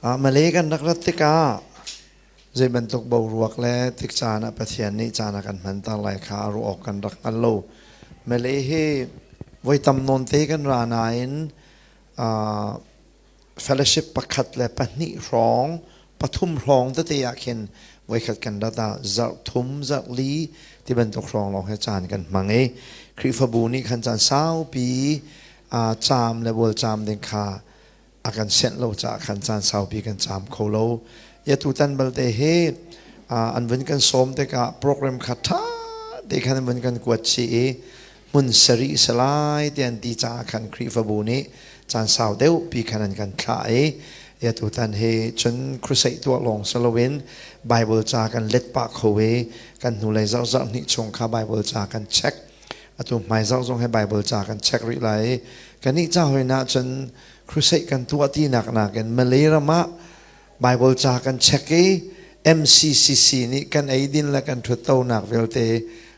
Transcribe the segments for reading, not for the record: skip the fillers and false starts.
Malay kan rak rat tikah zei bantuk boruak le tik caan ah Pathian nih caan a kan hmanter lai kha a ruah awk kan rak hngal lo. Malay hi voi tam nawn te kan ra nain fellowship pakhat le pahnih hrawng pathum hrawng tete ah khin voikhat kan rat ah zarh thum zarh li ti bantuk hrawng lawng he caan kan hmang i Khrihfabu nih khan caan saupi caam le bualcaam ding kha a kan senh lo caah khan caan saupi kan caam kho lo. Ya tutan balte hi an vun kan sawm tikah program kha ṭha te khan an vun kan kuat chih i hmun sarih salai ti an ti caah khan Khrihfabu nih caan sau deuh pi khan an kan thlah i ya tutan hi cun crusade tuah lawng si loin Bible ca kan let pah kho i kan hnulei zarh zarh hnih chung kha Bible ca kan check. Atu hmaizarh zong he Bible ca kan check rih lai i kannih ca hoi na cun crusade kan tuah ti nak nakin Malay ram ah Bible ca kan check i MCCC nih kan eidin le kan ṭhuttonak vialte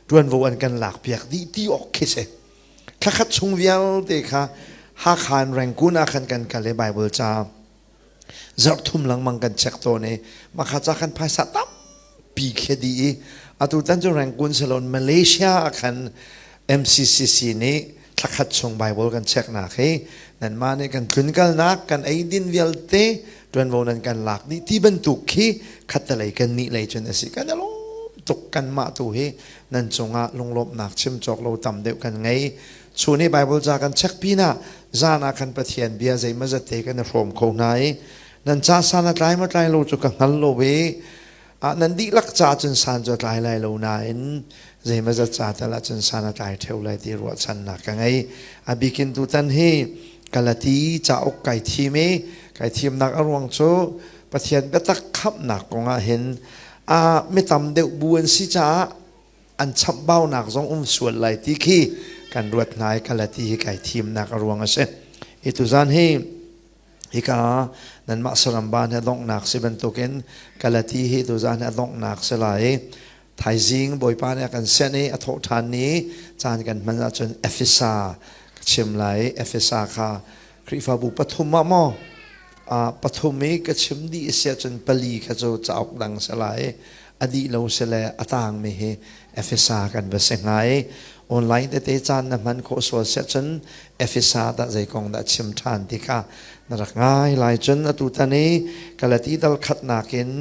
ṭuanvo an kan lakpiak dih ti awk khi si. Thlakhat chung vialte kha Hakha in Rangoon ah khan kan kal i Bible ca zarh thum lengmang kan check tawn i makha ca khan phaisa tampi khi dih i atu tan cu Rangoon salon Malaysia ah khan MCCC nih thlakhat chung Bible kan check nak hi nanmah nih kan tlunkalnak kan eidin vialte ṭuanvo nan kan lak dih ti bantuk khi khattelei kan nih lei cun a si. Kan i lawm tuk. Kanmah tu hi nan cungah lunglawmhnak chim cawk lo tam deuh kan ngei. Chun i Bible ca kan check pinah zan ah khan Pathian bia zeimawzat te kan i hrawm kho hna i nan ca san a tlai maw tlai lo cu ka hngal lo i nan dihlak ca cun san cu a tlai lai lo nain zeimawzat ca tal ahcun san a tlai ṭheo lai ti ruahchannak ka ngei. A bikin tutan hi Galati cauk kai thim i kai thimnak a ruang cu Pathian biatak khamhnak kong ah hin mi tam deuh bu an si caah an chamhbaunak zong um sual lai ti khi kan ruat hna i Galati hi kai thimnak a ruang a si. Hi tuzan hi hika nanmah saramban he donghnak si bantukin Galati hi tuzan hi a donghnak si lai i thaizing Bawipa nih a kan sianh i a thawh ṭhan ni caan kan hman ahcun Efesa ka chim lai i Efesa kha Khrihfabu pathum ah maw pathum i ka chim dih a si ahcun pali kha cu cauk dang si lai i a dih lo si le a tangmi hi Efesa kan va si hnga i online tete caan na hman khawh sual si ahcun Efesa dah zei kong dah chim ṭhan ti kha na rak ngai lai. Cun atu tan i Galati dal khatnak in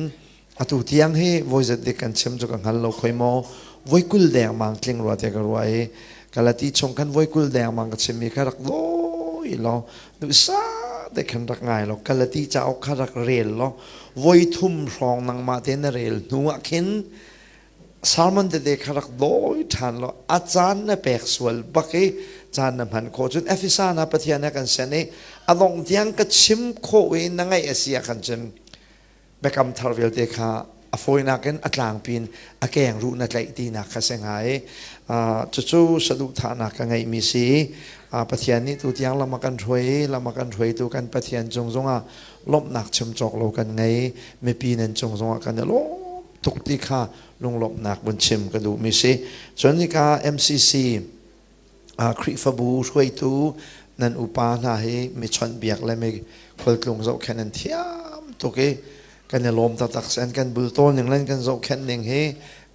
atu tiang hi voi zat dik kan chim cu ka hngal lo. Khoi maw voi 20 dengmang tling rua te ka ruah i Galati chung khan voi 20 dengmang ka chimmi kha rak dawi law duhsah te khan rak ngai law Galati cauk kha rak rel law voi thum hrawng nangmah te na rel hnu ah khin sermon tete kha rak dawi ṭhan law a caan na pek sual bak i caan na hman khawh cun Efesa na Pathian a kan sen i a dongh tiang ka chim khawh i na ngaih a si ah khan cun biakam thar vialte kha a fawinak in a tlangpi in a keng ruh na tlaih tinak kha si hnga i cucu saduhthahnak ka ngeihmi si. Pathian nih tu tiang lam a kan hruai i lam a kan hruaitu kan Pathian cung zongah lawmhnak chim cawk lo kan ngei. Mipi nan cung zongah kan i lawm tuk ti kha lunglawmhnak vun chim ka duhmi si. Cun hika MCC Khrihfabu hruaitu nan upa hna hi mi chawnhbiak le mi khualtlung zohkhenh an thiam tuk i kan i lawm taktak. An kan bultawl ning le kan zohkhenh ning hi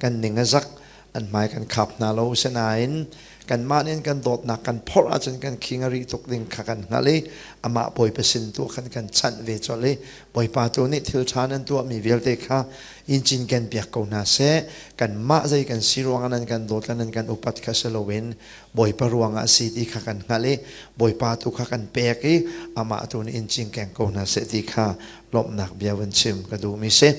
kan ning a zak. An hmai kan khap hna lo. Sinain kanmah nih kan dawtnak kan phorh ahcun kan khing a ri tuk ding kha kan hngalh i amah Bawipa sin tu khan kan chanh ve colh i Bawipa tu nih thil ṭha nan tuahmi vialte kha in cinken piak ko hna seh. Kanmah zei kan si ruangah nan kan dawt le nan kan upat kha si loin Bawipa ruangah a si ti kha kan hngalh i Bawipa tu kha kan pek i amah tu nih in cinkeng ko hna seh ti kha lawmhnak bia vun chim ka duhmi si.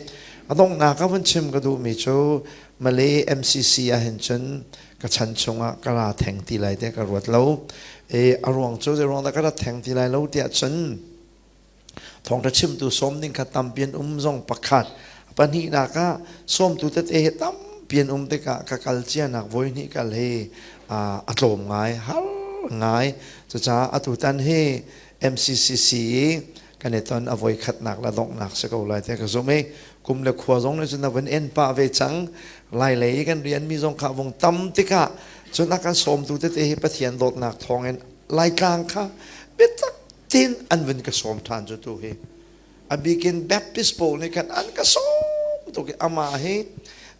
A donghnak ah vun chim ka duhmi cu Malay MCC ah hin cun ka chan chungah ka ra theng ti lai te ka ruat lo. E a ruang cu zei ruang dah ka ra theng ti lai lo tiah cun thawngṭha chimtu sawm ding kha tampi an um zong pakhat, pahnihnak ah sawmtu tete hi tampi an um tikah ka kal cianak voi hnih kal hi a tlawm ngai, har ngai. Cucaah atutan hi MCCC i kan i ton a voi khatnak le donghnak si ko lai tiah ka zumh i kum le khua zong nih cun a vun en pah ve cang. Lai lei i kan rianmi zong kha vung tam tikah cun a kan sawmtu tete hi Pathian dawtnak thawngin Laitlang kha biatak tin an vun ka sawm ṭhan cu tu hi. A bikin Baptist pawl nih khan an ka sawm tuk i amah hi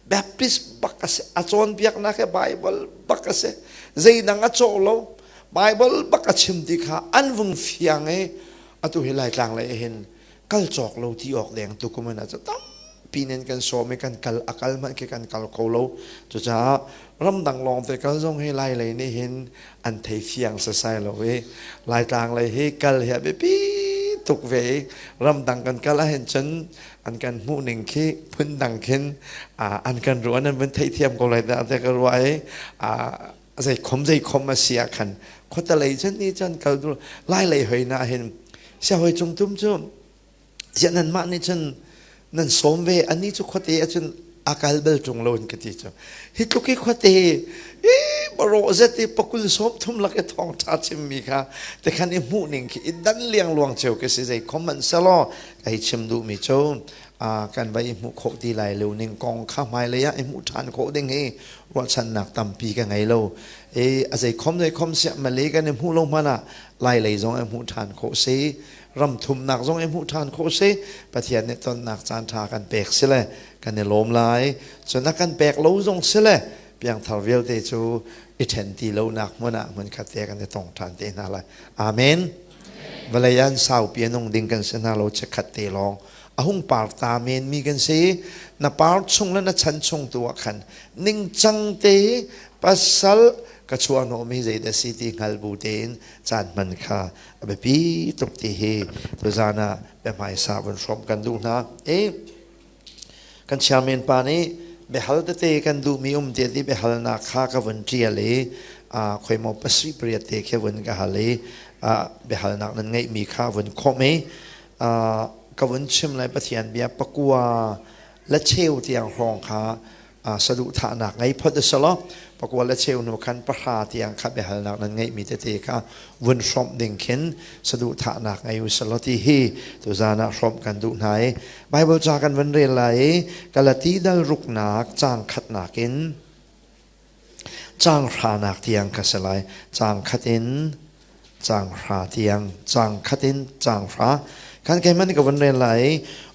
Baptist bak a si. A cawnpiaknak hi Bible bak a si. Zeidang a cawh lo. Bible bak a chim ti kha an vung fiang i atu hi Laitlang lei hin kal cawk lo ti awk deng tu kum in ah tampi nen kan sawm i kan kal a kal hmanh khi kan kal kho lo. Cucaah ramdang lawng te kal zong hi Lai lei nih hin an thei fiang sasai lo i Laitlang lei hi kal hi a biapi tuk ve i ramdang kan kal ahhin cun an kan hmuh ning khi phundang khin an kan ruah nan vun theithiam ko lai dah te ka ruah i zeikhom zeikhom a si ah khan khuatelei cun ni cun kal lai lei hoi na hin siahoi cung tum cu ziah nanmah nih cun nan sawm ve ani cu khuate ahcun a kal bal ṭung lo in ka ti cu hi tluk i khuate i barawh zet i pakul sawm thum lak i thawng ṭha chimmi kha te khan i hmuh ning khi i dan liang luang ceu ka si zei khom hmanh selaw ka hi chim duhmi cu kan va i hmuh khawh ti lai lo ning kong kha hmailei ah i hmuh ṭhan khawh ding hi ruahchannak tampi ka ngei lo. E a zeikhom zeikhom siah Malay kan i hmuh lo hmanh ah Lai lei zong i hmuh ṭhan khawh si, ram thumnak zong i hmuh ṭhan khawh si. Pathian nih tonnak caan ṭha kan pek si le kan i lawm lai. Cun a kan pek lo zong si le piangthar vialte cu i ṭhen ti lonak hmun ah hmunkhat te kan i tong ṭhan te hna lai. Amen. Vawlei ah saupi a nung ding kan si hna lo chikkhat te lawng a hung par ta menmi kan si. Na par chung le na chan chung tu ah khan ningcang te pasal ka chuahhnawhmi zeidah si ti hngal bu tein caan hman kha a biapi tuk ti hi tuzaan ah biahmaisa vun hrawm kan duh hna. E kan chairman pa nih biahal tete kan duhmi um te ti biahalnak kha ka vun ṭial i khoimaw pasarih pariat te khi vun ka hal i biahalnak nan ngeihmi kha vun khawmh i ka vun chim lai. Pathian bia pakua le cheu tiang hrawng kha saduhthahnak ngei phot a si lo. Pakua le cheu hnu khan pahra tiang kha biahalnak nan ngeihmi tete kha vun hrawmh ding khin saduhthahnak ngei u selaw ti hi tuzaan ah hrawmh kan duh hna i Bible ca kan vun rel lai i Galati dal ruknak caang khatnak in caang hranak tiang kha si lai. Caang khat in caang hra tiang, caang khat in caang hra khan keimah nih ka vun rel lai.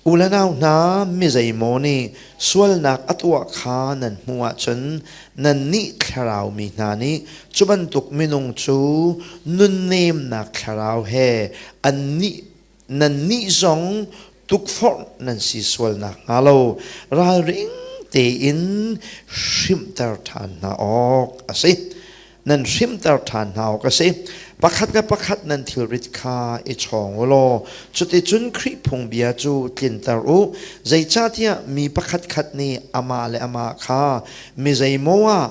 U le nau hna, mi zeimaw nih sualnak a tuah kha nan hmuh ahcun nannih thlarau mi hna nih cu bantuk minung cu nunnemnak thlarau he annih nannih zong tukforh nan si sual nakhnga lo ralring tein hrimhter ṭhan hna awk a si. Nan hrimhter ṭhan hna awk a si. Pakhat le pakhat nan thilrit kha i chawng u law cuticun Khrih phungbia cu tlinter u. Zeicahtiah mi pakhatkhat nih amah le amah kha mi zeimaw ah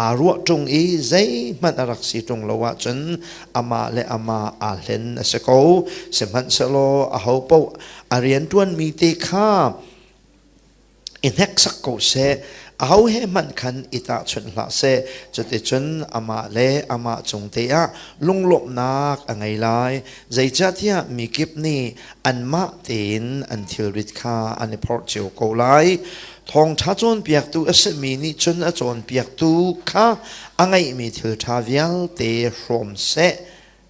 aa ruah ṭung i zeihmanh a rak si ṭung lo ahcun amah le amah aa hlen a si ko. Sihmanhsehlaw ahopaoh a rianṭuanmi te kha i hneksak ko seh, aho he hmanh khan i tahchunh hlah seh, cuticun amah le amah cung te ah lunglawmhnak a ngei lai. Zeicahtiah mi kip nih anmah tein an thilrit kha an i phorh cio ko lai. Thawngṭha cawnpiaktu a simi nih cun a cawnpiaktu kha a ngeihmi thilṭha vialte hrawm seh.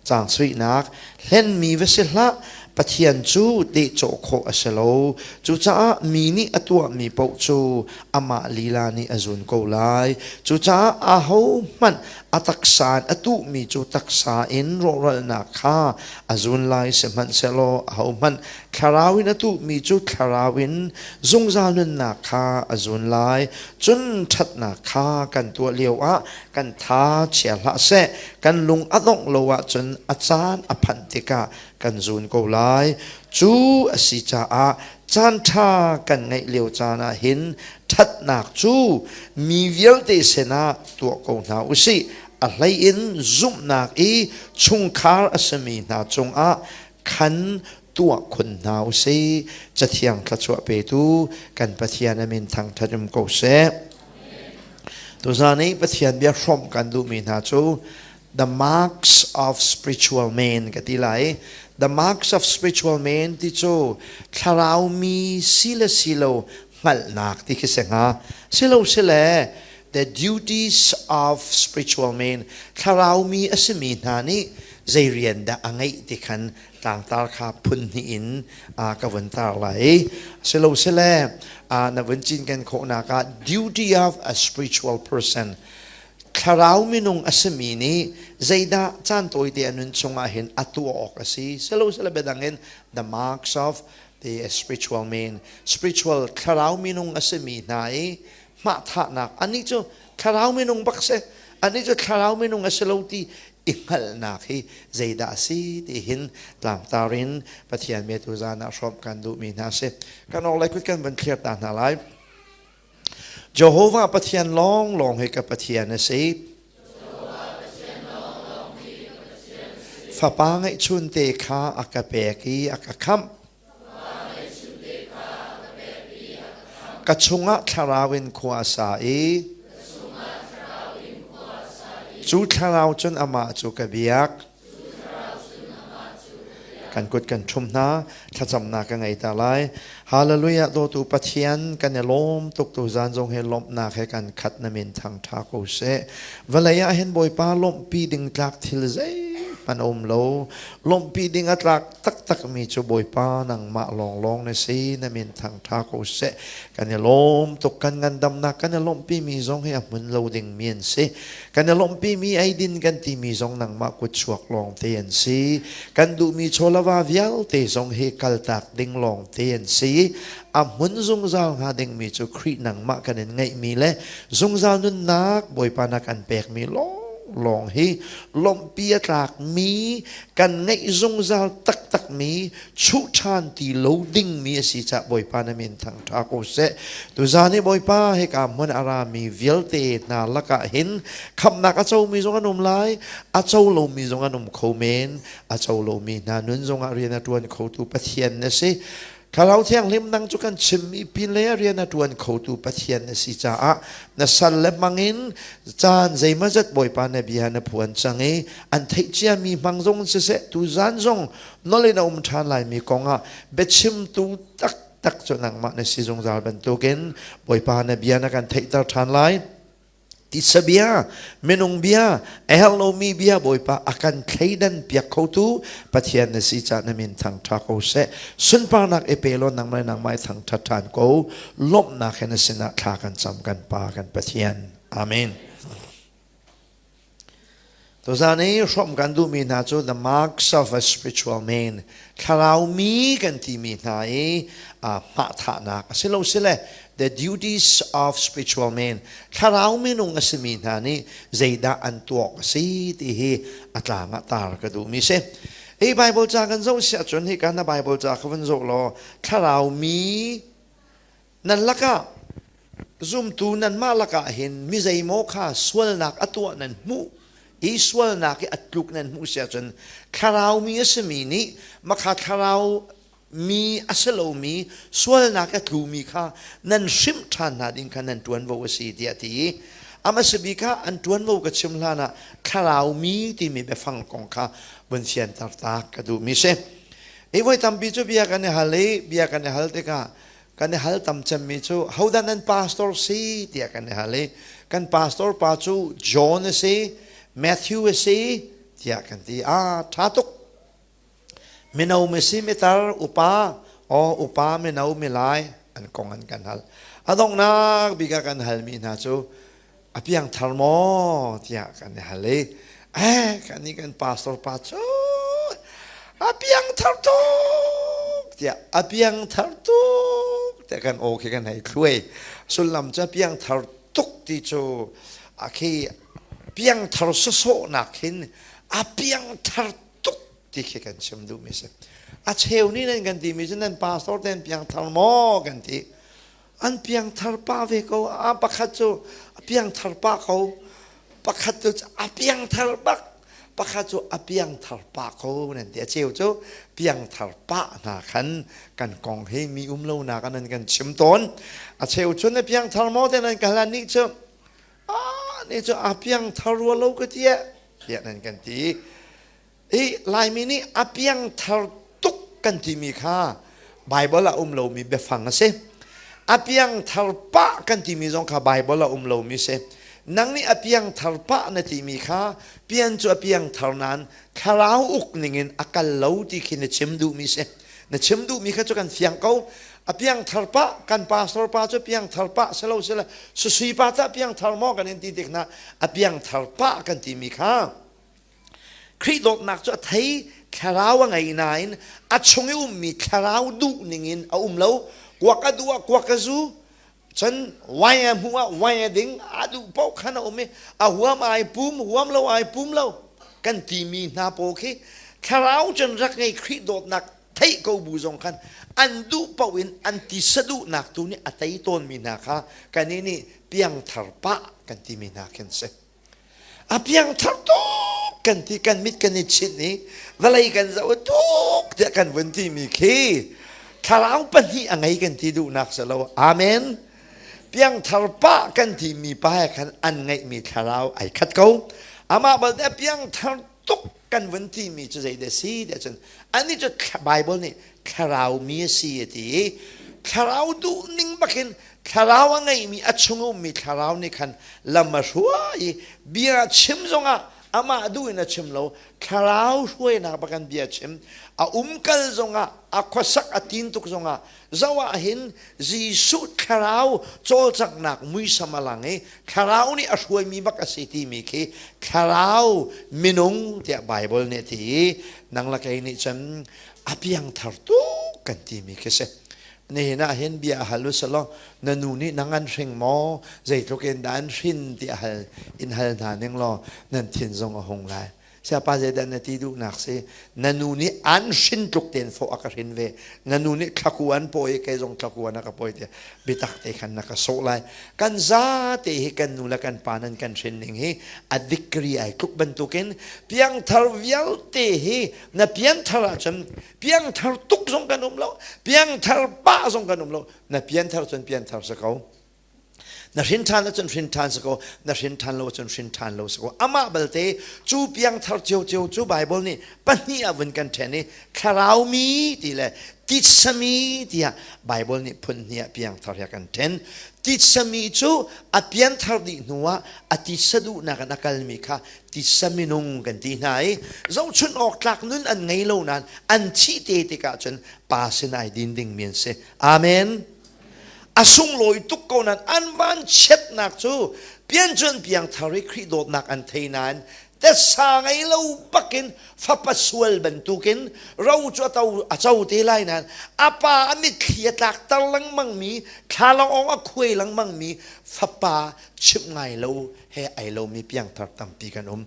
Caang suihnak, hlenmi va si hlah, Pathian cu dehcawh khawh a si lo. Cucaah mi nih a tuahmi paoh cu amah lila nih a zun ko lai. Cucaah ahohmanh a taksa in a tuhmi cu taksa in rawhralnak kha a zun lai, sihmanhsehlaw ahohmanh thlarau in a tuhmi cu thlarau in zungzal nunnak kha a zun lai. Cun ṭhatnak kha kan tuah lioah kan tha chia hlah seh, kan lung a dongh lo ahcun a caan a phanh tikah kan zun ko lai. Cu a si caah caan ṭha kan ngeih lio caan ah hin ṭhatnak cu mi vialte sinah tuah ko hna u sih. A hlei in zumhnak i chungkhar a simi hna cungah khan tuah khun hna u sih. Cathiang thluachuah petu kan Pathian a min thangṭhat um ko seh. Tuzaan i Pathian bia hrawmh kan duhmi hna cu the marks of spiritual man ka ti lai. The marks of spiritual man ti cu thlarau mi si le si lo hngalhnak ti khi si hnga. Si lo si le. The duties of spiritual men thlarau mi a simi hna nih zei rian dah a ngeih ti khan tlangtar kha phun hnih in ka vun tar lai. Silo sile na vun cinken khawhnak ah duty of a spiritual person thlarau minung a simi nih zeidah caan tawite a nun chungah hin a tuah awk a si. Silo sile biadang in the marks of the spiritual man spiritual thlarau minung a simi hna i hmahthahnak anih cu thlarau minung bak si anih cu thlarau minung a si lo ti i hngalhnak hi zeidah a si ti hin tlangtar in Pathian bia tu zan ah hrawmh kan duhmi hna si. Kan awk lai kut kan van thlir ta hna lai. Jehovah Pathian lawnglawng hi ka Pathian a si. Fapa ngeihchunte kha a ka pek i a ka khamh. Ka chungah thlarau in khua a sa i cu thlarau cun amah cu ka biak. Kan kut kan ṭhum hna, thlacamnak ka ngei ta lai. Hallelujah dawtu Pathian kan i lawm tuk tu zan zong hi lawmhnak he kan khat na min thangṭha ko seh. Vawlei ah hin Bawipa lawmhpi ding tlak thil zeihmanh a um lo. Lawmhpi ding a tlak taktakmi cu Bawipa nangmah lawnglawng na si, na min thangṭha ko seh. Kan i lawm tuk, kan ngandamnak kan i lawmhpimi zong hi a hmun lo dingmi an si. Kan i lawmhpimi eidin kan timi zong nangmah kutchuak lawngte an si. Kan duhmi chawlava vialte zong hi kaltak ding lawngte an si. A hmun zungzal hnga dingmi cu Khrih nangmah kan in ngeihmi le zungzal nunnak Bawipa na kan pekmi lawnglawng hi lawmhpi a tlakmi kan ngeih zungzal taktakmi chuh ṭhan ti lo dingmi a si caah Bawipa na min thangṭha ko seh. Tuzaan i Bawipa hika hmun a rami vialte hna lakah hin khamhnak a comi zong an um lai, a co lomi zong an um kho men, a co lomi hna nun zongah rian a ṭuan khotu Pathian na si. Thlarau Thianghlim nang cu kan chimmi pinlei ah rian a ṭuan khotu Pathian na si caah na sal le hmangin caan zeimawzat Bawipa na bia na phuan cang i an theih ciami hmang zong siseh tuzaan zong nolin a um ṭhan laimi kongah biachimtu taktak cu nangmah na si zungzal bantukin Bawipa na bia na kan theihter ṭhan lai. Titsa bia, minung bia, a herh lomi bia Bawipa a kan thleidan piak khotu Pathian na si caah na min thangṭha ko seh. Sunparnak i pe law nangmah le nangmah i thangṭhat ṭhan ko. Lawmhnak he na sinah thla kan cam kan Pa kan Pathian. Amen. Tuzaan i hrawmh kan duhmi hna cu the marks of a spiritual man, thlarau mi kan timi hna i hmahthahnak a si lo sile the duties of spiritual man, thlarau minung a simi hna nih zeidah an tuak a si ti hi a tlang ah tar ka duhmi si. Hi Bible ca kan zoh siah cun hika na Bible ca kha van zoh law thlarau mi Nan lakah zumtu nanmah lakah hin mi zeimaw kha sualnak a tuah nan hmuh i sualnak i a tluk nan hmuh si ahcun thlarau mi a simi nih makha thlarau mi a si lomi sualnak a tlumi kha nan hrimh ṭhan hna ding kha nan ṭuanvo a si tiah a ti i a bik ah an ṭuanvo ka chim hlan ah thlarau mi timi biafang kong kha vun fianter ta ka duhmi si. Hi voi tampi cu bia kan i hal i bia kan i hal tikah kan i hal tam cemmi cu hodah nan pastor si tiah kan i hal i kan pastor pa cu John a si Matthew a si tiah kan ti. Ah ṭha tuk. Mino mi si mitar upa o upa mino milai an kong an kan hal. A donghnak bik ah kan halmi hna cu a piangthar maw tiah kan i hal i eh kan nih kan pastor pa cu a piangthar tuk tiah a piangthar tuk tiah kan aw khi kan hei thluai. Sullam cu a piangthar tuk ti cu a khi piangthar sawsawhnak hin a piangthar tuk ti khi kan chim duhmi si. A cheu nih nan kan timi cu nan pastor te an piangthar maw kan ti. An piangthar pah ve ko. A pakhat cu a piangthar pah ko. Pakhat cu a piangthar bak. Pakhat cu a piangthar pah ko nan ti. A cheu cu piangthar pah hna khan kan kong hi mi um lonak ah nan kan chim tawn. A cheu cu na piangthar maw te nan ka hlan nih cu ah ni cu a piangthar rua lo ka ti tiah nan kan ti. I Laimi nih a piangthar tuk kan timi kha Baibal ah um lomi biafang a si. A piangthar pah kan timi zong kha Baibal ah um lomi si. Nang nih a piangthar pah na timi kha pian cu a piangthar nain thlarau uk ningin a kal lo ti khi na chim duhmi si. Na chim duhmi kha cu kan fiang ko. A piangthar pah kan pastor pa cu piangthar pah silo sila susui pa tah piangthar maw kan in ti tik hna a piangthar pah kan timi kha Khrih dawtnak cu a thei thlarau a ngei nain a chung i ummi thlarau duh ningin a um lo. Kuak a duh ah kuak a zu, cun wine a hmuh ah wine a ding, a duh paoh khan a um i a huam ai pum, huam lo ai pum lo kan timi hna pawl khi thlarau cun rak ngei Khrih dawtnak theih ko bu zong khan an duh paoh in an tisa duhnak tu nih a tei tawnmi hna kha kannih nih piangthar pah kan timi hna khin si. A piangthar tuk kan ti kan mit kan i chinh i vawlei kan zoh tuk tiah kan vun timi khi thlarau pahnih a ngei kan ti duhnak si lo. Amen. Piangthar pa kan timi pa he khan an ngeihmi thlarau ai khat ko. Amah balte a piangthar tuk kan vun timi cu zei dah si tiah cun anih cu Bible nih thlarau mi a si a ti i thlarau duh ning bakin thlarau a ngeihmi a chung ummi thlarau nih khan lam a hruai i bia chim zongah amah duh in a chim lo thlarau hruainak bakan bia chim a umkal zongah a khuasak a tin tuk zongah zoh ah hin Jesuh thlarau cawlcanghnak muisam a lang i thlarau nih a hruaimi bak a si timi khi thlarau minung tiah Baibal nih a ti i nang le kei nih cun a piangthar tuk kan timi khi si. Nihin ah hin bia a hal u selaw na nu nih nang an hring maw zeitluk in dah an hrin ti a hal in hal hna ning law nan thin zong a hung lai. Siapa zeidah na ti duhnak si? Na nu nih an hrin tluk tein fawh a ka hrin ve. Na nu nih thlaku an pawi i kei zong thlaku an a ka pawi tiah biatak te khan na ka sawh lai. Kan zate hi kan nu le kan pa nan kan hrin ning hi a degree ai tluk bantukin piangthar vialte hi na pianthar ahcun piangthar tuk zong kan um lo, piangthar pah zong kan um lo. Na pianthar cun pianthar si ko. Na hrin ṭhan ahcun hrin ṭhan si ko, na hrin ṭhan lo ahcun hrin ṭhan lo si ko. Amah balte cu piangthar ciocio cu Baibal nih pahnih ah vun kan ṭhen i thlarau mi ti le titsa mi tiah Baibal nih phun hnih ah piangthar he a kan ṭhen. Titsa mi cu a pianthar dih hnu ah a titsa duhnak in a kalmi kha titsa minung kan ti hna i zohchunh awk tlak nun an ngei lo nain an thih te tikah cun pa sin ai din dingmi an si. Amen. A sunglawi tuk ko nain an vanchiatnak cu pian cun piangthar i Khrih dawtnak an thei nain tessa ngei lo bakin fapa sual bantukin ro cu a to a co te lai nain a pa a mitthli a tlakter lengmang mi thlalangawng a khuai lengmang mi fapa chimh ngai lo he ai lomi piangthar tampi kan um.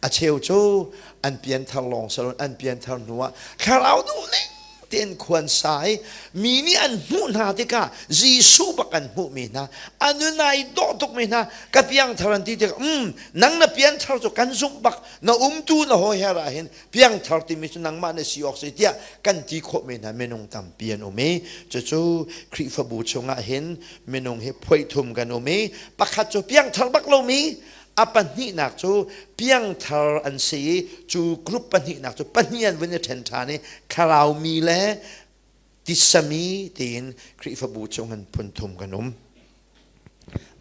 A cheu cu an pianthar lawng salon an pianthar hnuah thlarau duhning tein khuan sa i mi nih an hmuh hna tikah Jesuh bak an hmuhmi hna a nun ai dawh tukmi hna ka piangthar an ti tikah um nang na pianthar cu kan zumh bak na umtu na hawiher ah hin piangthar timi cu nangmah na si awk si tiah kan ti khawhmi hna minung tampi an um i cucu Khrihfabu chungah hin minung hi phuaithum kan um i pakhat cu piangthar bak lomi a pahnihnak cu piangthar an si i cu group pahnihnak cu pahnih an vun i ṭhen ṭhan i thlarau mi le tisami tiin Khrihfabu chung in phun thum kan um.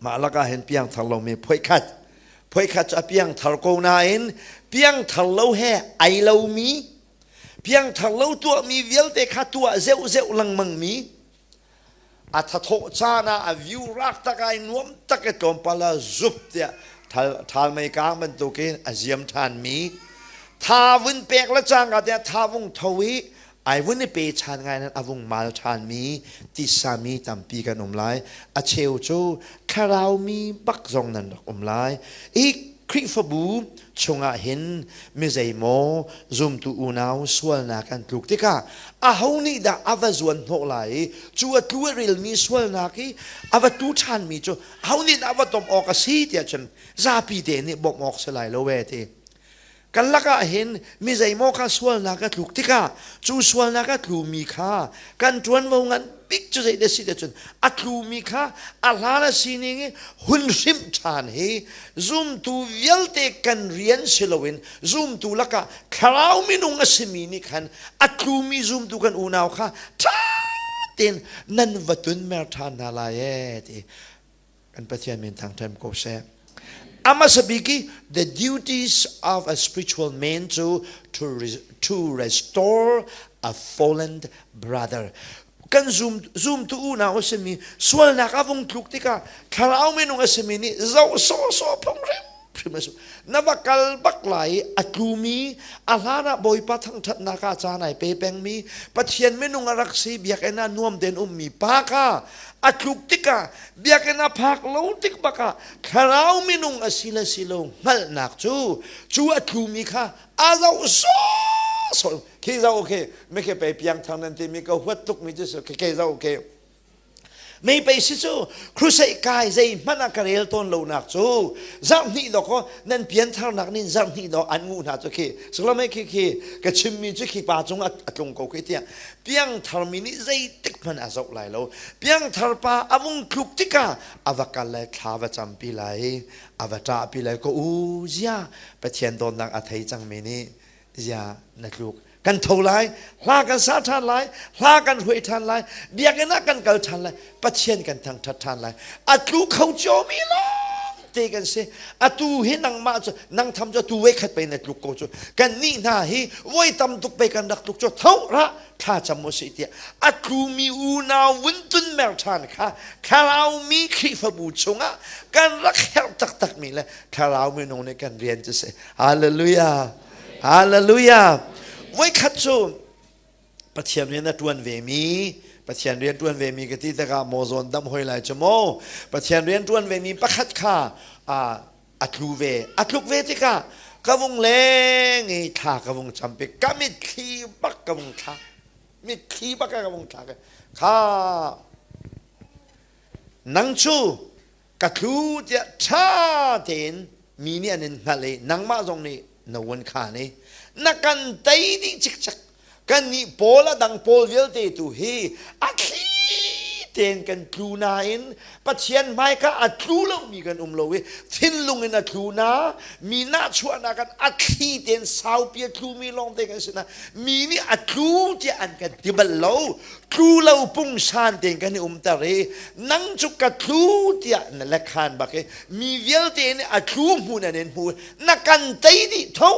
Mah lakah hin piangthar lomi phuaikhat phuaikhat cu a piangthar ko nain piangthar lo he ai lomi piangthar lo tuahmi vialte kha tuah zeuh zeuh lengmang mi A thathawh caan ah a view rak tak ai nuam tak i tlawmpal ah zup tiah thal mei kaang bantukin a ziam ṭhanmi tha vun pek le cangka tiah tha vung tho i ai vun i pe ṭhan ngai nan a vung mal ṭhanmi tisa mi tampi kan um lai a cheu cu thlarau mi bak zong nan rak um lai i Khrihfabu chungah hin mi zeimaw zumtu unau sualnak an tluk tikah aho nih dah a va zuan hnawh lai i cu a tlu a relmi sualnak i a va tu ṭhanmi cu aho nih dah a va tom awk a si tiah cun zapi te nih bawmh awk si lai lo e ti kan lakah hin mi zeimaw kha sualnak a tluk tikah cu sualnak a tlumi kha kan ṭuanvo ngan bik cu zei si cun a tlumi kha a hlan a sining i hun hrimh ṭhan hi zumtu vialte kan rian si loin zumtu lakah thlarau minung a simi nih khan a tlumi zumtu kan unau kha ṭha tein nan va tunmer ṭhan hna lai ee ti Kan Pathian min thangṭhat ko seh. Amasa bik i the duties of a spiritual man cu to restore a fallen brother. Kan zum zumtu unau a simi sualnak a vung tluk tikah thlarau minung a simi nih zoh sawhsawh phung hrimhrim a si. Na va kal bak lai i a tlumi a hlan ah Bawipa thangṭhatnak ah caan ai pe pengmi Pathian minung a rak si biakinn ah nuam tein ummi pa kha a tluk tikah biakinn a phak lo tik bak ah thlarau minung a si le si lo hngalhnak cu cu a tlumi kha a zoh sawhsawh khi zoh khi mi khi pei piangthar nan timi ka huat tukmi cu si khi zoh khi Mei pei si cu crusade kai zei hmanh ah ka rel tawn lonak cu zarh hnih dawk aw nan piantharnak nin zarh hnih dawk an nguh hna cu khi suklamei khi khi ka chimmi cu khi pa cung a tlung ko khi tiah piangthar mi nih zeitik hmanh a zoh lai lo piangthar pa a vung tluk tikah a va kal lai thla va campi lai a va ṭahpi lai ko u zia Pathian dawtnak a thei cangmi nih zia na tluk kan tho lai hla kan sa ṭhan lai hla kan hruai ṭhan lai biakinn ah kan kal ṭhan lai Pathian kan thangṭhat ṭhan lai a tlu kho ciomi lawng te kan si atu hi nangmah cu nang tham cu atu voi khat pei na tluk ko cu kan nih hna hi voi tam tuk pei kan rak tluk cu tho ra thla cam u sih tiah a tlumi unau vun tun mer ṭhan kha thlarau mi Khrihfabu chungah kan rak herh taktakmi le thlarau minung nih kan rian cu si hallelujah Hallelujah. Voikhat cu Pathian rian a ṭuan ve mi Pathian rian ṭuan ve mi ka ti tikah maw zawn dam hoi lai cu maw Pathian rian ṭuan ve mi pakhat kha a tlu ve a tluk ve tikah ka vung leng i thla ka vung campi ka mitthli bak ka vung thla mitthli bak ka vung thla kha nang cu ka tlu tiah ṭha tein mi nih an in hngalh i nangmah zong nih na vun khaan i na kan tei dih cikcek kannih pawl a dang pawl vialte tu hi a thli tein kan tlu nain Pathian hmaika a tlu lomi kan um lo i thinlung in a tlu na mi nahchuahnak kan a thli tein saupi a tlumi lawngte kan si na mi nih a tlu tiah an kan ti bal lo tlu lo pungsan tein kan i umter i nang cu ka tlu tiah na lekhan bak i mi vialte nih a tlu hmun an in hmu na kan tei dih tho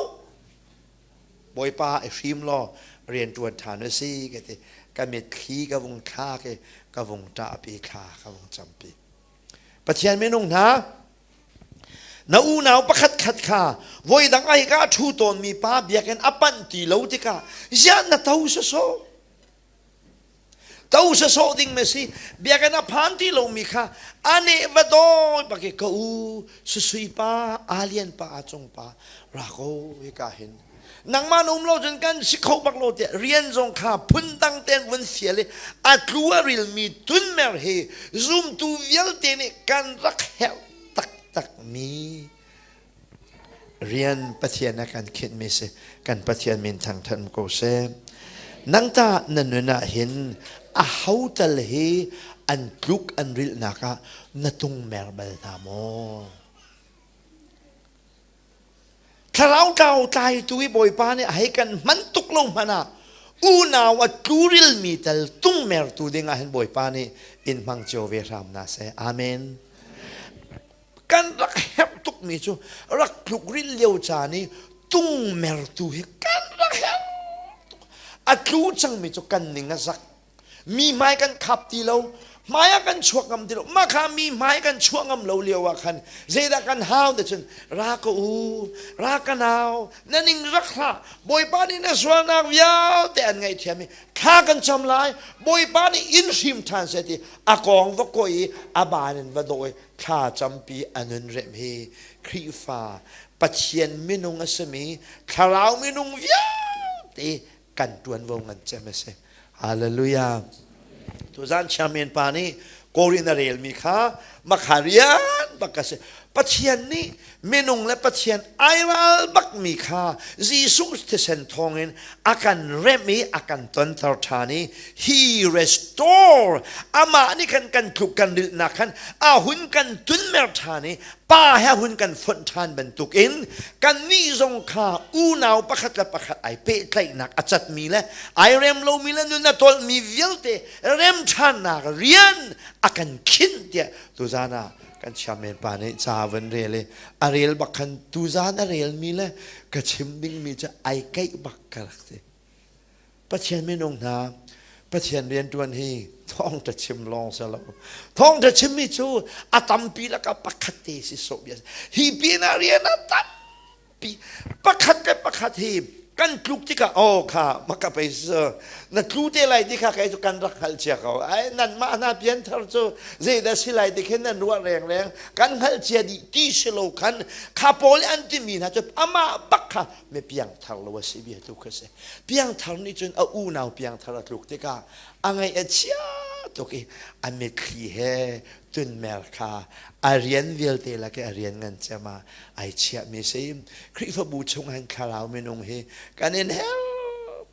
bawipa i hrim law rian ṭuan ṭhan u si ka ti ka mitthli ka vung thlak i ka vung ṭahpi thla ka vung campi Pathian minung hna na unau pakhat khat kha voidang ai ka ṭhu tawnmi pa biakinn a panh ti lo tikah ziah na to sawsawh To sawsawh ding ma si biakinn a phan ti lomi kha ane va dawi bak i ka u susui pa alian pa a cung pa ra ko hika hin nangmah na um lo cun kan si kho bak lo tiah rian zong kha phundang ten vun fial i a tlu a rilmi tunmer hi zumtu vialte nih kan rak herh taktak mi Rian Pathian a kan khinhmi si kan Pathian min thangthat ko seh. Nang ta na nun ah hin a ho tal hi an tluk an rilhnak ah na tung mer bal hna maw? Thlarau tlau tlaitu i Bawipa nih a hei kan hman tuk lo hmanh ah unau a tlurilmi tal tung mertu ding ah hin Bawipa nih in hmang cio ve hram na seh. Amen. Kan rak herh tukmi cu rak tluk ril lio caan i tungmertu hi kan rak herh tuk. A tlu cangmi cu kan ning a zak. Mi hmai kan khap ti lo. Hmai ah kan chuak ngam ti lo. Mah kha mi hmai kan chuah ngam lo lio ah khan zeidah kan hau te cun ra ka u, ra ka nau, na ning rak hlah. Bawipa nih na sualnak vialte an ngaihthiam i thla kan cam lai. Bawipa nih in hrim ṭhan seh ti a kawng va kawih i a ban in va dawh i thla campi a nun rem hi Khrihfa Pathian minung a simi thlarau minung vialte kan ṭuanvo ngan cem a si. Hallelujah. Tuzan chairman pa nih Korin a relmi kha makha rian bak a si. Pathian nih minung le Pathian ai ral bakmi kha Jesuh thisen thawngin a kan remh i a kan tonter ṭhan i he restore amah nih khan kan tluk kan rilhnak khan a hun kan tunmer ṭhan i Pa he hun kan fonh ṭhan bantukin kannih zong kha unau pakhat le pakhat ai pehtlaihnak a catmi le ai rem lomi le nun a tolhmi vialte rem ṭhannak rian a kan khinh tiah tuzan ah kan chairman pa nih ca van rel i a rel bak khan tuzan a relmi le ka chim dingmi cu ai keih bak ka rak ti. Pathian minung hna Pathian rianṭuan hi thawngṭha chim lawng si lo. Thawngṭha chimmi cu a tampi lakah pakhat te si sawh bia. Hi pinah rian a tampi. Pakhat le pakhat hi kan tluk tikah oh kha maka pei na tlu te lai ti kha kei cu kan rak hngalh cia ko ai nan mah hna pianthar cu zeidah si lai ti khin nan ruah rengreng kan hngalh cia dih ti si lo khan kha pawl an timi hna cu amah bak kha mi piangthar lo a si bia tu kha si piangthar nih cun a unau piangthar a tluk tikah a ngaih a chia tuk i a mitthli he tunmer kha a rian vialte lak i a rian ngan cem ah ai chiahmi si Khrihfabu chung han thlarau minung hi kan in her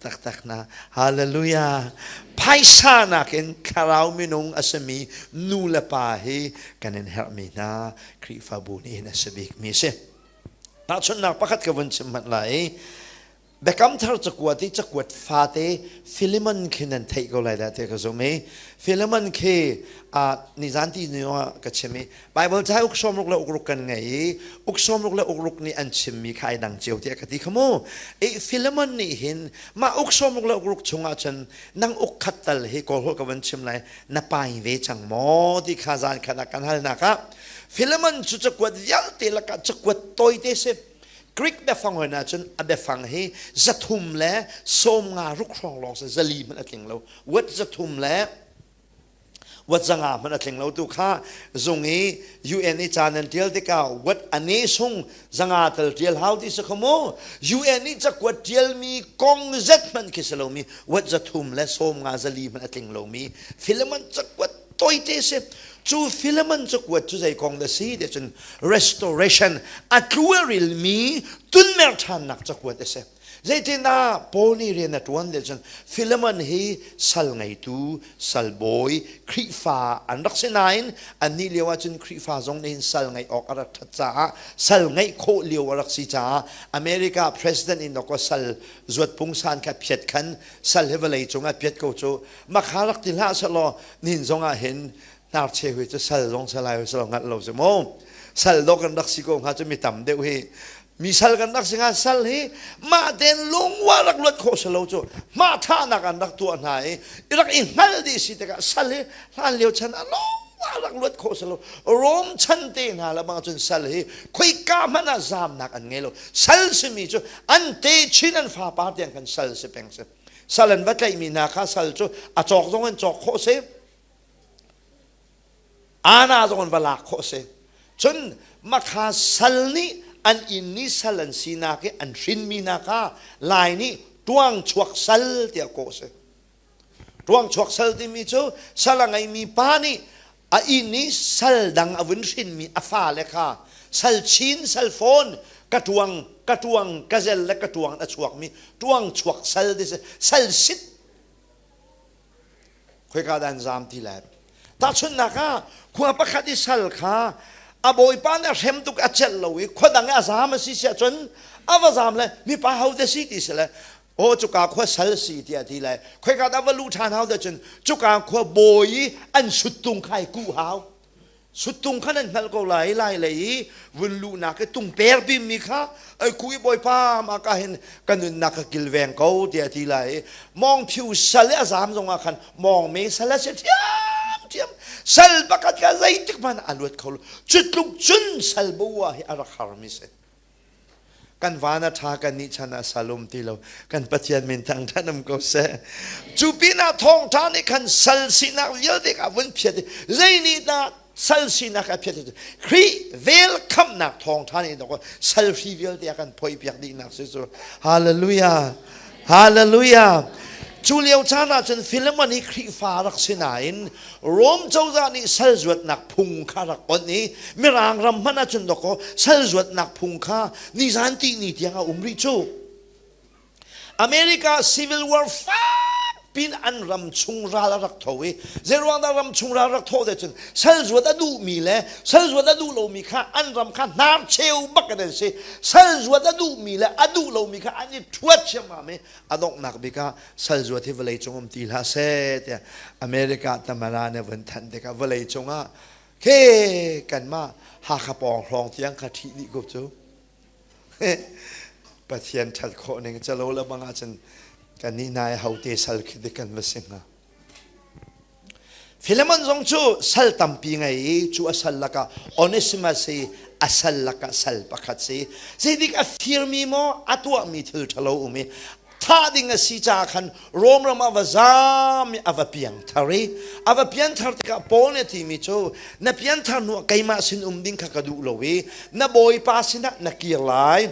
taktak na hallelujah phaisa nakin thlarau minung a simi nu le pa hi kan in herhmi hna Khrihfabu nih hin a si bikmi si Tahchunhnak pakhat ka vun chim hmanh lai. Biakam thar cakuat i cakuat fate Philemon khi nan theih ko lai dah ti ka zum i Philemon khi nizan ti ni ah ka chim i Bible ca uk sawmruk le ukruk kan ngei i uk sawmruk le ukruk nih an chimmi kha ai dang cio tiah ka ti kha mu. I Philemon nih hin mah uk sawmruk le ukruk chungah cun nang uk khat tal hi Kawl holh ka vun chim lai na pai ve cang maw ti kha zan khat ah kan halnak ah Philemon cu cakuat vialte lakah cakuat tawite si. Greek biafang hoi ahcun a biafang hi 356 hrawng lawng si zali hmanh a tling lo. Wat 300 le wat zanga hmanh a tling lo tu kha zung i UN i ca nan tial tikah wat ane sung zanga tal tial hau ti si kho mu UN i cakuat tialmi kong zet hmanh khi si lomi wat 350 zali hmanh a tling lomi Philemon cakuat toite si cu Philemon cakuat cu zei kong dah si ti cun restoration a tlu a rilmi tunmer ṭhannak cakuat a si zeitindah Paul nih rian a ṭuan ti cun Philemon hi sal ngeitu sal bawi Khrihfa an rak si nain annih lio ah cun Khrihfa zong nih sal ngeih awk a rak ṭhat caah sal ngeih khawh lio a rak si caah America president in dawkaw sal zuat pungsan kha phiat khan sal hi vawlei cungah piat ko cu makha rak ti hlah selaw nin zong ah hin hnarche hui cu sal zong salai hui selaw ngat lo si mu sal do kan rak si ko hnga cu mi tam deuh hi mi sal kan rak si hnga sal hi mah ten lungwa rak luat khawh selo cu mah thahnak an rak tuah hna i rak i hngal dih si tikah sal hi hlan lio chan a lungwa rak luat khawh selo Rom chan te hna la bang cun sal hi khoika hmanh ah zamnak an ngei lo sal simi cu an te chin an fa pa tiang kan sal si peng si Sal an va tlaihmi hna kha sal cu a cawk zong in cawk khawh si. Ana zong in va lak khawh si. Cun makha sal nih an inn nih sal an sinak i an hrinmi hna kha Lai nih tuang chuak sal tiah kawh si. Tuang chuak sal timi cu sal a ngeimi pa nih a inn i sal dang a vun hrinmi a fale kha sal chin sal fawn ka tuang ka tuang ka zel le ka tuang a chuakmi tuang chuak sal ti si sal sit khoika dan zam ti lai tahchunhnak ah khua pakhat i sal kha a bawipa nih a hrem tuk a celh lo i khua dang i a zam a si siah cun a va zam le mipa ho te si ti si le aw cuka khua sal si tiah ti lai khoika dah va luh ṭhan hau dah cun cuka khua bawi i an suttung kha i kuh hau suttung kha nan hngalh ko lai lai lei i vun luhnak i tung per bimmi kha ai ku i bawipa mah ka hin ka nunnak ka kilveng ko tiah ti lai i mawngphiu sal i a zam zong ah khan mawngme sal a si ṭhiamṭhiam sal pakhat kha zeitik hmanh a luat kho lo cu tluk cun sal bua hi a rak harmi si Kan van a ṭha kan nih chan ah sal um ti lo. Kan Pathian min thangṭhat um ko seh. Cu pinah thawngṭha nih khan sal sinak vialte kha vun phiat i zei nih dah sal sinak a phiat Khrih vel khamhnak thawngṭha nih dawk sal hri vialte a kan phoihpiak dihnak si cu. Hallelujah. Hallelujah. Cu lio caan ah cun Philemon hi Khrihfa rak si nain Rom cozah nih sal zuatnak phung kha rak onh i Mirang ram hmanh ah cun dawkaw sal zuatnak phung kha nizan tihni tiang a um rih cu. America Civil War fakpi. pin an ram chung ral a rak tho i zeiruang dah ram chung ral rak thawh te cun sal zuat a duhmi le sal zuat a duh lomi kha an ram kha hnar cheu bak in an si. Sal zuat a duhmi le a duh lomi kha an i ṭhuat ṭhiammam i a donghnak bik ah sal zuat hi vawlei cung um ti hlah seh tiah America tamara nih vun thanh tikah vawlei cungah khe kanmah Hakha pawng hrawng tiang kha ṭhih dih ko cu. Pathian ṭhat khawh ning calo le bang ahcun kannih hna i hote sal khi dik kan va si hnga. Philemon zong cu sal tampi ngei i cu a sal lakah Onesimus hi a sal lakah sal pakhat si. Zeidik a firmi maw a tuahmi thil ṭhalo um i thah ding a si caah khan Rom ram ah va zaam i a va piangthar i a va pianthar tikah Paul nih a timi cu na pianthar hnu ah keimah sin um ding kha ka duh lo i na bawipa sinah na kir lai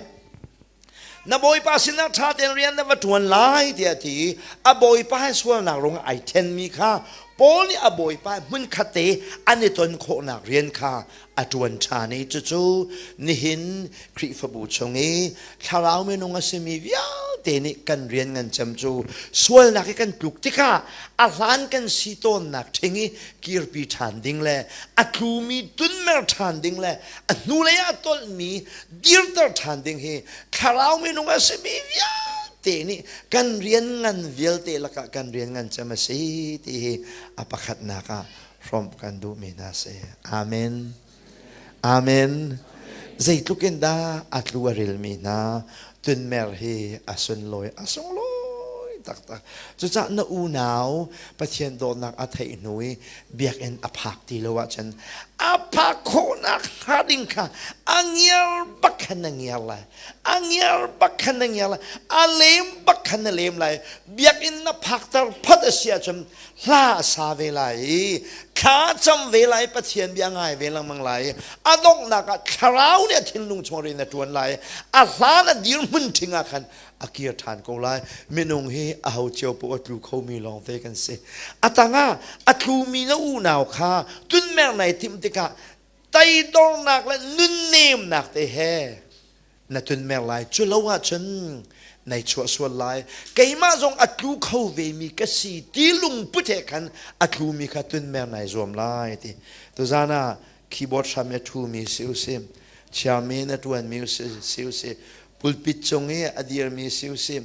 na bawipa sinah ṭha tein rian na va ṭuan lai tiah a ti i a bawipa he sualnak rung ai ṭhenmi kha Paul nih a bawipa hmunkhat te an i ton khawhnak rian kha a ṭuan ṭhan i cucu nihin Khrihfabu chung i thlarau minung a simi vialte nih kan rian ngan cem cu sualnak i kan tluk tikah a hlan kan si tawnnak ṭhing i kirpi ṭhan ding le a tlumi tunmer ṭhan ding le a hnulei ah tolhmi dirter ṭhan ding hi thlarau minung a simi vialte nih kan rian ngan vialte lakah kan rian ngan cem a si ti hi a pakhatnak ah hrawmh kan duhmi hna si. Amen. Amen. Zeitluk in dah a tlu a rilmi hna tunmer hi a sunlawi a sunglawi taktak. Cucaah na unau Pathian dawtnak a theih hnu i biakinn a phak ti lo ahcun a phak khawhnak hnga ding kha a ngiar bak khan na ngiar lai. A ngiar bak khan na ngiar lai. A lem bak khan na lem lai. Biakinn na phakter phot a si ahcun hla a sa ve lai i thla cam ve lai Pathian bia ngai ve lengmang lai i a donghnak ah thlarau nih a thinlung chung rian a ṭuan lai a hlan a dirhmun ṭhing ah khan a kir ṭhan ko lai minung hi a ho cio paoh a tlu khomi lawngte kan si a tangah a tlumi na unau kha tunmer nai timh tikah teidornak le nunnemnak te he na tunmer lai cu lo ahcun nai chuah sual lai keimah zong a tlu kho vemi ka si ti lungput he khan a tlumi kha tunmer nai zuam lai ti tuzan ah keyboard hram i a ṭhumi si usih chairman a ṭuanmi si usih pulpit cung i a dirmi si usih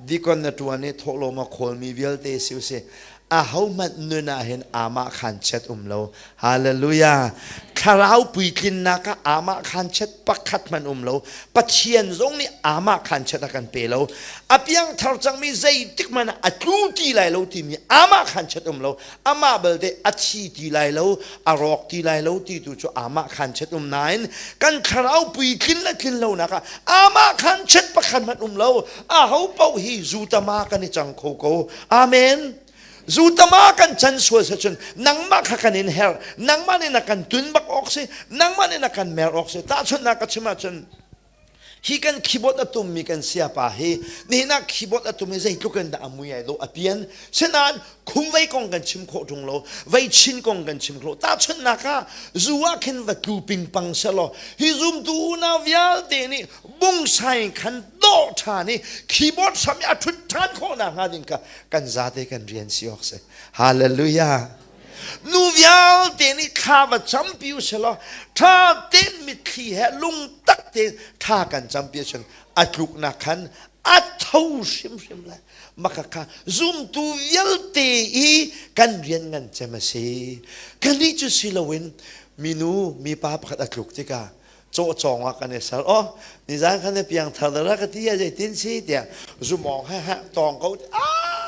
dikon na ṭuan i thawhlawm a khawlmi vialte si usih ahohmanh nun ah hin amah khan chet um lo Hallelujah. Thlarau puitlinnak ah amah khan chet pakhat hmanh um lo. Pathian zong nih amah khan chet a kan pe lo. A piangthar cangmi zeitik hmanh ah a tlu ti lai lo timi amah khan chet um lo. Amah belte a thi ti lai lo, a rawk ti lai lo ti tu cu amah khan chet um nain kan thlarau puitlin le tlin lonak ah amah khan chet pakhat hmanh um lo. Aho paoh hi zutama kan i cang kho ko. Amen. Zutama kan can sual se cun nangmah kha kan in herh nangmah nih na kan tun bak awk si nangmah nih na kan mer awk si tahchunhnak ka chim ahcun hi kan keyboard a tummi kan siapa hi nihin ah keyboard a tum i zeitluk in dah a mui ai dawh a pian sinain khumvei kong kan chim khawh ṭung lo vei chin kong kan chim khawh tahchunhnak ah zu ah khin va tlu pingpang selaw hi zumtu unau vialte nih bungsai khan dawh ṭhan i keyboard hram i a ṭhut ṭhan khawh nakhnga ding kha kan zate kan rian si awk si hallelujah nu vialte nih thla va campi u selaw ṭha tein mitthli he lungtak tein thla kan campi ahcun a tluknak khan a tho hrimhrim lai maka kha zumtu vialte i kan rian ngan cem a si kannih cu si loin minu mipa pakhat a tluk tikah cawcawng ah kan i ser oh nizan khan na piang thar dara ka ti a zeitin si tiah zumawng he ha tawng ko ah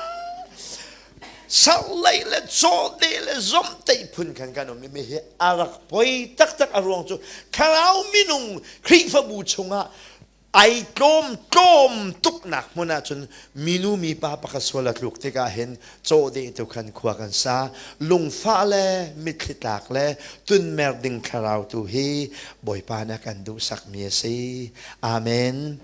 sarlei le cawde le zomteih phun khan kan um mi hi a rak poi taktak a ruang cu thlarau minung Khrihfabu chungah ai tlawm tlawm tuknak hmun ahcun minu mipa pakhat sual a tluk tikah hin cawhdeh tu khan khua kan sa lungfah le mitthli tlak le tunmer ding thlarau tu hi Bawipa nih a kan duhsakmi a si amen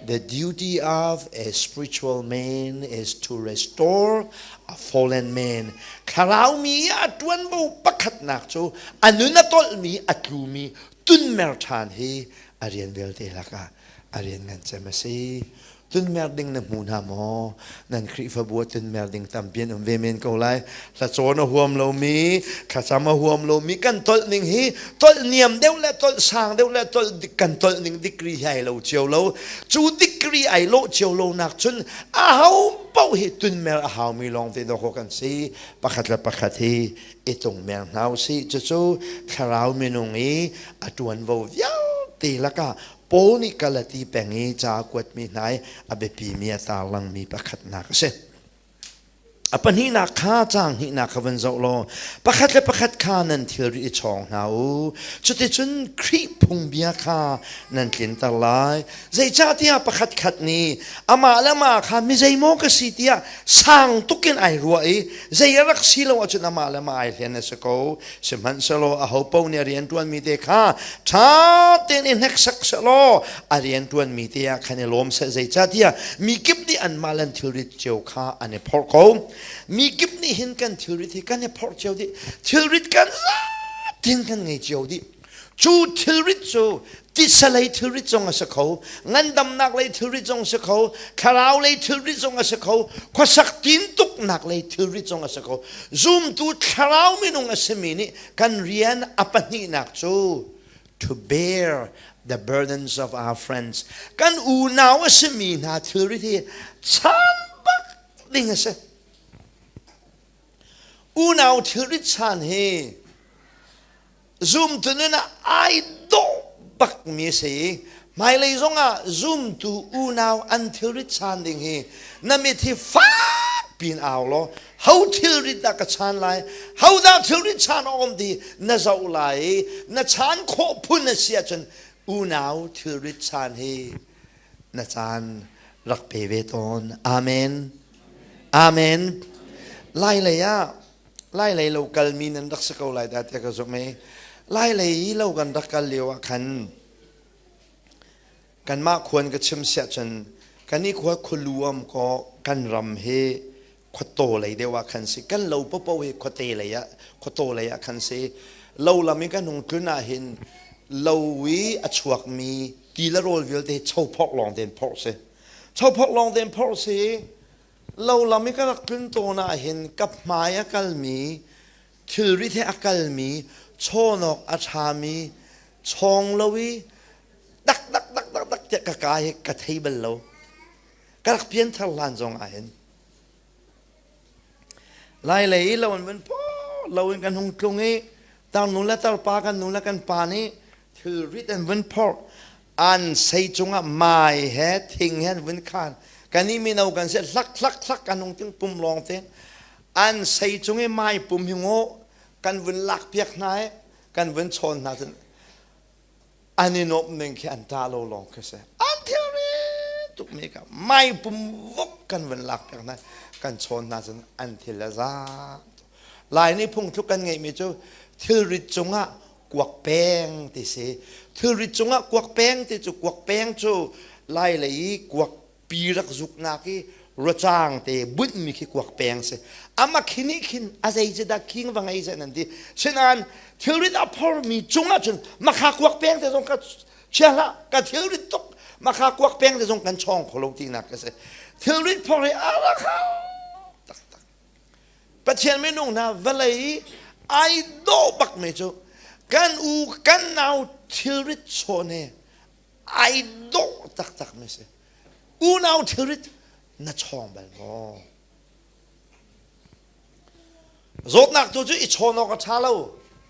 The duty of a spiritual man is to restore a fallen man. Thlarau mi a ṭuanvo pakhatnak cu a nun a tolhmi a tlumi tunmer ṭhan hi a rian vialte lakah a rian ngan cem a si. Tunmer ding na hmu hna maw? Nan Khrihfabu ah tunmer ding tampi an um ve men ko lai. Thlacawn a huam lomi, thlacam a huam lomi kan tolh ning hi tolh niam deuh le tolh sang deuh le tolh kan tolh ning degree hi ai lo cio lo. Cu degree ai lo cio lo nak cun a ho paoh hi tunmer a haumi lawng te dawh kan si. Pakhat le pakhat hi i tungmer hna usih. Cucu thlarau minung i a ṭuanvo vialte lakah Paul nih Galati peng i ca a kuatmi hna i a biapimi a tarlangmi pakhatnak a si. A pahnihnak kha caang hnihnak kha van zoh law pakhat le pakhat kha nan thilri i chawng hna u. Cuticun Khrih phungbia kha nan tlinter lai. Zeicahtiah pakhatkhat nih amah le amah kha mi zeimaw ka si tiah sang tukin ai ruah i zei a rak si lo ahcun amah le amah ai hlen a si ko. Sihmanhsehlaw aho paoh nih a rianṭuanmi te kha ṭha tein i hneksak sehlaw a rianṭuanmi te ah khan i lawm seh zeicahtiah mi kip nih anmah le an thilrit cio kha an i phorh ko. Mi kip nih hin kan thilrit hi kan i phorh cio dih. Thilrit kan zatin kan ngei cio dih. Cu thilrit cu titsa lei thilrit zong a si kho, ngandamnak lei thilrit zong a si kho, thlarau lei thilrit zong a si kho, khuasak tintuknak lei thilrit zong a si kho. Zumtu thlarau minung a simi nih kan rian a pahnihnak cu to bear the burdens of our friends. Kan unau a simi hna thilrit hi chan bak ding a si. Unau thilrit chan hi Zumtu nun ah ai dawh bakmi a si i hmailei zongah zumtu unau an thilrit chaan ding hi na mit hi fak piin au law ho thilrit dah ka chaan lai ho dah thilrit chaan a um ti na zoh lai i na chaan khawh phun a si ahcun unau thilrit chaan hi na caan rak pe ve tawn. Amen. Amen. Lai lei ah Lailei lo kalmi nan rak si ko lai dah tiah ka zumh i Lailei i lo kan rak kal lio ah khan kanmah khuan ka chim siah cun kan i khua khualu am kaw kan ram hi khuataw lei deuh ah khan si kan lo popo hi khuate lei ah khuataw lei ah khan si lo lam i kan hung tlun ah hin lo i a chuakmi ti le rawl vialte chophok lawng tein phorh si chophok lawng tein phorh si Lo lam i ka rak tlun tawn ah hin ka hmai a kalmi, thilrit he a kalmi, chawnawk a ṭhami, chawng lo i dak dak dak dak dak tiah ka ka hi ka thei bal lo. Ka rak pianthar hlan zong ah hin. Lailei i lo in vun phaw lo in kan hung tlung i tarnu le tarpa kan nu le kan pa nih thilrit an vun phorh an sei cungah mai he thing he an vun khan kan i mino kan si hlak hlak hlak kan hung ting pum lawng te an sei cung i mai pum hi ngaw kan vun lak piak hna i kan vun chawn hna cun an i nuamh ning khi an ṭah lo lawng khi si an thilri tuk mi kha mai pum vok kan vun lak piak hna kan chawn hna cun an thil a za lai nih phungthluk kan ngeihmi cu thilrit cungah kuak peng ti si thilrit cungah kuak peng ti cu kuak peng cu lai lei i kuak pi rak zuknak i ruacang te bunhmi khi kuak peng si ama khi nih khin a zei cu dah king va ngei seh nan ti sinain thilrit a phormi cungah cun makha kuak peng te zong ka chia hlah ka thilrit tuk makha kuak peng te zong kan chawng kho lo tinak ka si thilrit phor hi a rak taktak Pathian minung hna vawlei ai dawh bak mi cu kan u kan nau thilrit chawn he ai dawh taktak mi si. Unau thilrit na chawng bal maw? Zawtnak tu cu i chawn awk a ṭha lo.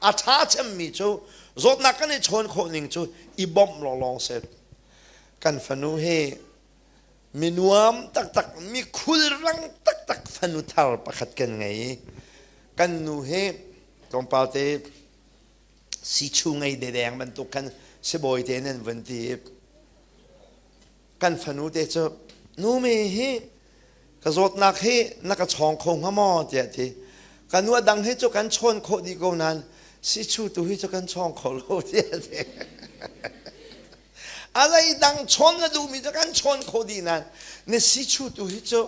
A ṭha cemmi cu zawtnak kan i chawn khawh ning cu i bawmh lawnglawng si. Kan fanu hi mi nuam taktak, mi khulrang taktak fanu thar pakhat kan ngei i kan nu hi tlawmpal te sichu ngei dedeng bantuk khan sibawi te nan vun ti i kan fanu te cu nu mi hi ka zawtnak hi na ka chawng kho hnga maw tiah ti ka nu a dang hi cu kan chawn khawh dih ko nain sichu tu hi cu kan chawng kho lo tiah ti a leidang chawn na duhmi cu kan chawn khawh dih nain na sichu tu hi cu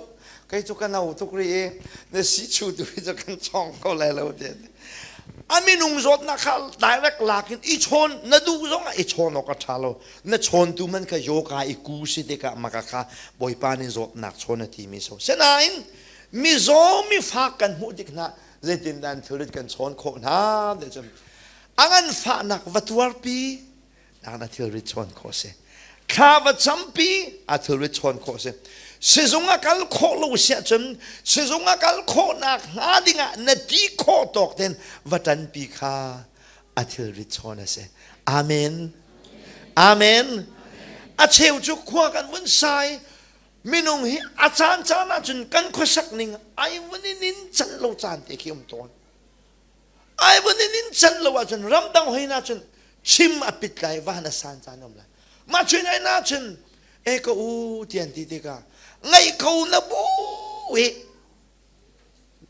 kei cu ka no tuk rih i na sichu tu hi cu kan chawng kho lai lo tiah ti. A minung zawtnak kha direct lak in i chawn na duh zong ah i chawn awk a ṭha lo. Na chawntu man kha yoga i ku si tikah maka kha Bawipa nih zawtnak chawn a timi so. Sinain mizaw mifak kan hmuh tik hna zeitindah an thilrit kan chawn khawh hna ti cun a nganfahnak va tuarpi nak na thilrit chawn khawh si. Thla va campi a thilrit chawn khawh si. Sizung a kal khawh lo siah cun sizung a kal khawhnak hnga dingah na ti khawh tawk ten va ṭanpi kha a thilrit chawn a si. Amen. Amen. A cheu cu khua kan vun sai minung hi a caan caan ahcun kan khuasak ning ai vun in in can lo caan te khi um tawn. Ai vun in in can lo ahcun ramdang hoi na cun chim a pit lai van a san caan um lai. Mah cun ai na cun e ka u tian ti tikah ngaih ko na bu i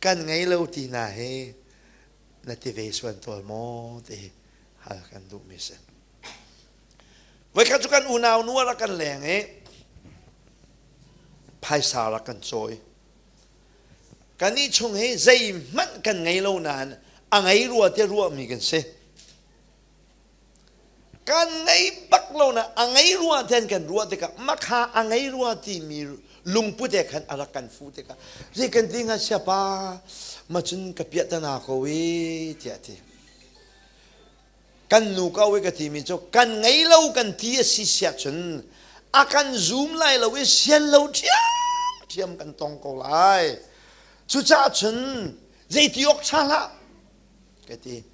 kan ngei lo ti na he na ti ve suan tawl maw ti hal kan duhmi si. Voikhat cu kan unau nu a rak kan leng i phaisa rak kan cawi. Kannih chung hi zeihmanh kan ngei lo nain a ngei rua ti ruahmi kan si. Kan ngei bak lo na a ngei rua ten kan ruah tikah makha a ngei rua timi lungput he khan a rak kan fuh tikah zei kan ti hnga siapa ma cun ka piahtana ko i tiah ti. Kan nu ka ka timi cu kan ngei lo kan ti a si siah cun a kan zum lai lo i sian lo ṭhiamṭhiam kan tong ko lai. Cucaah cun zeiti awk ṭha hlah ka ti.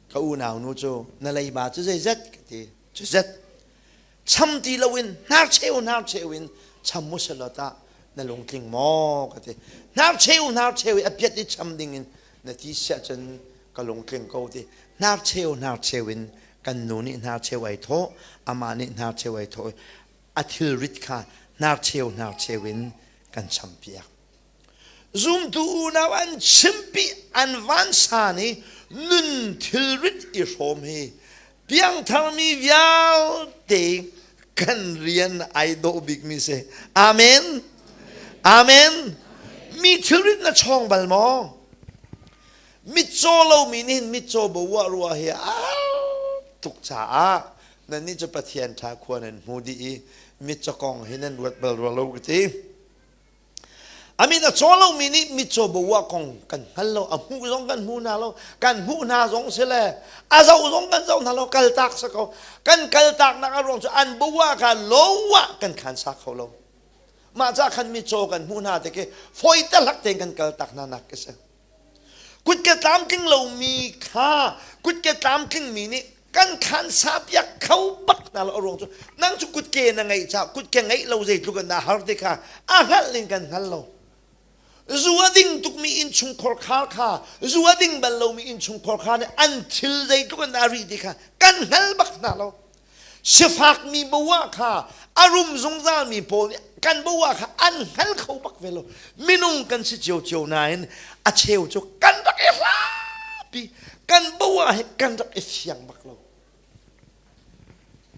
Ka unau nu cu na leiba cu zeizat ka ti. Cu zat cham ti loin hnarcheu hnarcheu in cham mu selaw tah na lungtling maw ka ti. Hnarcheu hnarcheu i a piat i cham ding in na ti siah cun ka lungtling ko ti. Hnarcheu hnarcheu in kan nu nih hnarcheu ai thawh, amah nih hnarcheu ai thawh i a thilrit kha hnarcheu hnarcheu in kan champiak. Zumtu unau an chimpi an vansan i nun thilrit i hrawm hi piangtharmi vialte kan rian ai dawh bikmi si. Amen. Amen. Mi thilrit na chawng bal maw? Mitcaw lomi nih hin mitcaw bo uah ruah hi a tuk caah nannih cu Pathian ṭha khua nan hmu dih i mitcaw kong hi nan ruat bal rua lo ka ti. A min a caw lomi nih mitcaw bawah kong kan hngal lo, a hmuh zong kan hmu hna lo, kan hmuh hna zong si le a zoh zong kan zoh hna lo, kaltak si ko. Kan kaltaknak a ruang cu an bawah kha lo ah kan khan sa kho lo. Mah ca khan mitcaw kan hmuh hna tik i fawi talak tein kan kaltak hna nak ka si. Kutke tlamtling lomi kha kutke tlamtlingmi nih kan khan sa piak kho bak hna lo a ruang cu nang cu kutke na ngeih caah kutke ngeih lo zeitluk in dah har ti kha a hngalh in kan hngal lo. Zu a ding tukmi innchungkhar khar kha zu a ding bal lomi innchungkhar kha nih an thil zeitluk in dah ri ti kha kan hngal bak hna lo. Sifakmi boah kha a rum zungzalmi pawl nih kan boah kha an hngal kho bak ve lo. Minung kan si ciocio nain a cheu cu kan rak i hlapi kan boah hi kan rak i fiang bak lo.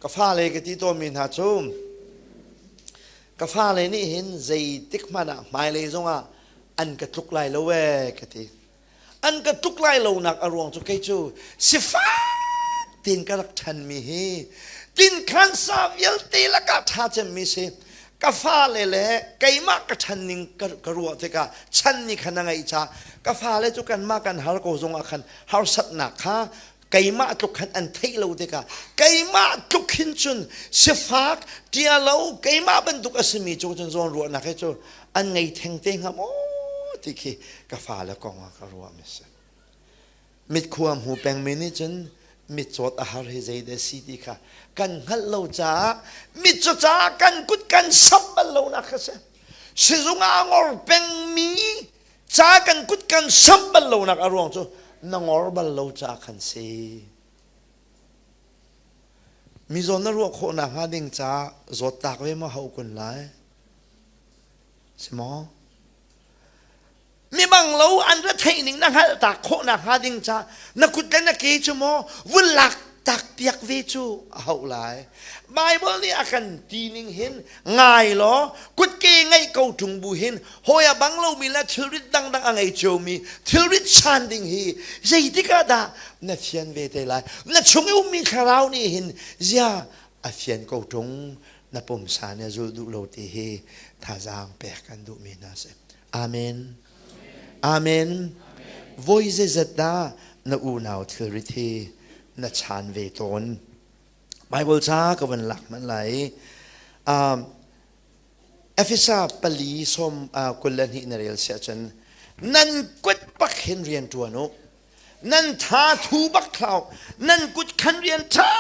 Ka fale ka ti tawnmi hna cu ka fale nih hin zeitik hmanh ah hmailei zongah an ka tluk lai lo ee ka ti. An ka tuk lai lonak a ruang cu kei cu sifak tein ka rak ṭhanmi hi tinkhan sa vialte lakah ṭha cemmi si. Ka fale le keimah ka ṭhan ning ka ruah tikah chan nih khan a ngeih caah ka fale cu kanmah kan har ko zongah khan harsatnak kha keimah tluk khan an theih lo tikah keimah tluk hin cun sifak ṭialo keimah bantuk a simi cu cun zawn ruahnak he cu an ngei theng te hnga maw ti khi ka fale kong ah ka ruahmi si. Mitkhua hmu pengmi nih cun mitcawt a har hi zeidah si ti kha kan hngalh lo caah mitcaw caah kan kut kan samh bal lonak kha si. Sizung ah a ngor pengmi ca kan kut kan samh bal lonak a ruang cu na ngor bal lo ca khan si. Mi zawn na ruah khawh nakhnga ding ca zawttak ve maw hau kun lai? Si maw? Mi bang lo an ra theih ning na hngalh tak khawh nakhnga ding ca na kut le na ke cu maw vun lak Tak piak ve cu a hauh lai. Bible nih a kan ti ning hin ngai law kutke ngeih ko ṭung bu hin hawi a bang lomi le thilrit dangdang a ngei ciomi thilrit chan ding hi zeitik ah dah na fian ve te lai? Na chung i ummi thlarau nih hin zia a fian ko ṭung na pumsa nih a zulh duh lo ti hi thazaang pek kan duhmi hna si. Amen. Amen. Voi zeizat dah na unau thilrit hi na chan ve tawn? Bible ca ka van lak hmanh lai. Um, Efesa pali som uh, 22 na rel siah cun nan kut bak hin rian ṭuan u nan tha thu bak thlau nan kut khan rian ṭha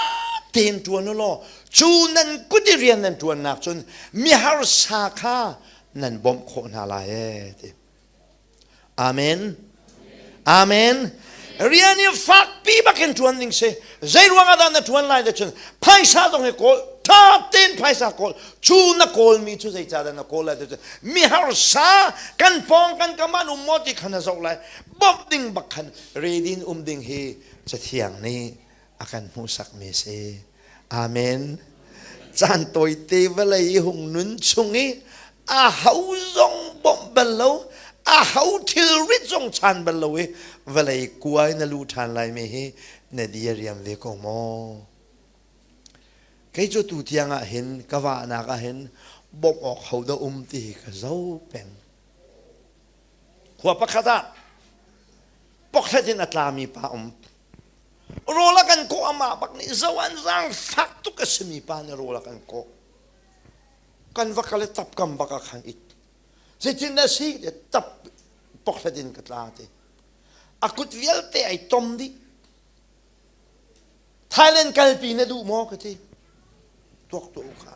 tein ṭuan u law cu nan kut i rian nan ṭuannak cun miharsa kha nan bawmh khawh hna lai ee ti Amen. Amen. Rian i fakpi bakin ṭuan ding si. Zei ruang ah dah na ṭuan lai te cun phaisa zong hi kawl ṭha tein phaisa kawl cu na kawlmi cu zeicah dah na kawl lai te cun mi harsa kan pawng kan kam an um maw ti khan na zoh lai bawmh ding bak khan ready in um ding hi cathiang nih a kan hmuhsakmi si. Amen. Caan tawite vawlei i hung nun chung i a ho zong bawmh bal lo, a ho thilrit zong chan bal lo i vawlei kuai na lu ṭhan lai mi hi na di a riam ve ko maw? Kei cu tu tiang ah hin ka vahnak ah hin bawmh awk ho dah um ti hi ka zo peng. Khua pakhat ah pokhlet in a tlami pa um. Rawl a kan kawh amah bak nih zo an zaang fak tuk a simi pa nih rawl a kan kawh. Kan va kal i tap kam bak ah khan it. Zeitin dah si tap pokhlet in ka tla ti. A kut vialte ai tom dih. Thailand kalpi na duh maw ka ti. Tuak tuah u kha.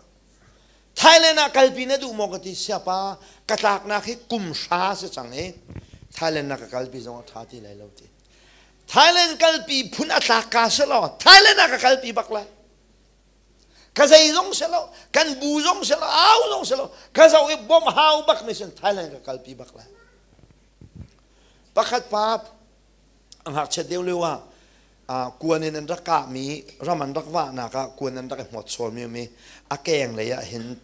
Thailand ah kalpi na duh maw ka ti siapa ka tlaknak hi kum hra si cang i Thailand na ka kalpi zong a ṭha ti lai lo ti. Thailand kalpi phun a tlak ka si lo Thailand ah ka kalpi bak lai ka zei zong si lo kan bu zong si lo au zong si lo ka zo i bom hau bak mi sin Thailand ka kalpi bak lai pakhat pa a ngakchiat deuh lio ah kuan in an rak kahmi ram an rak vahnak ah kuan an rak i hmawt sawlmi um i a keng lei ah hin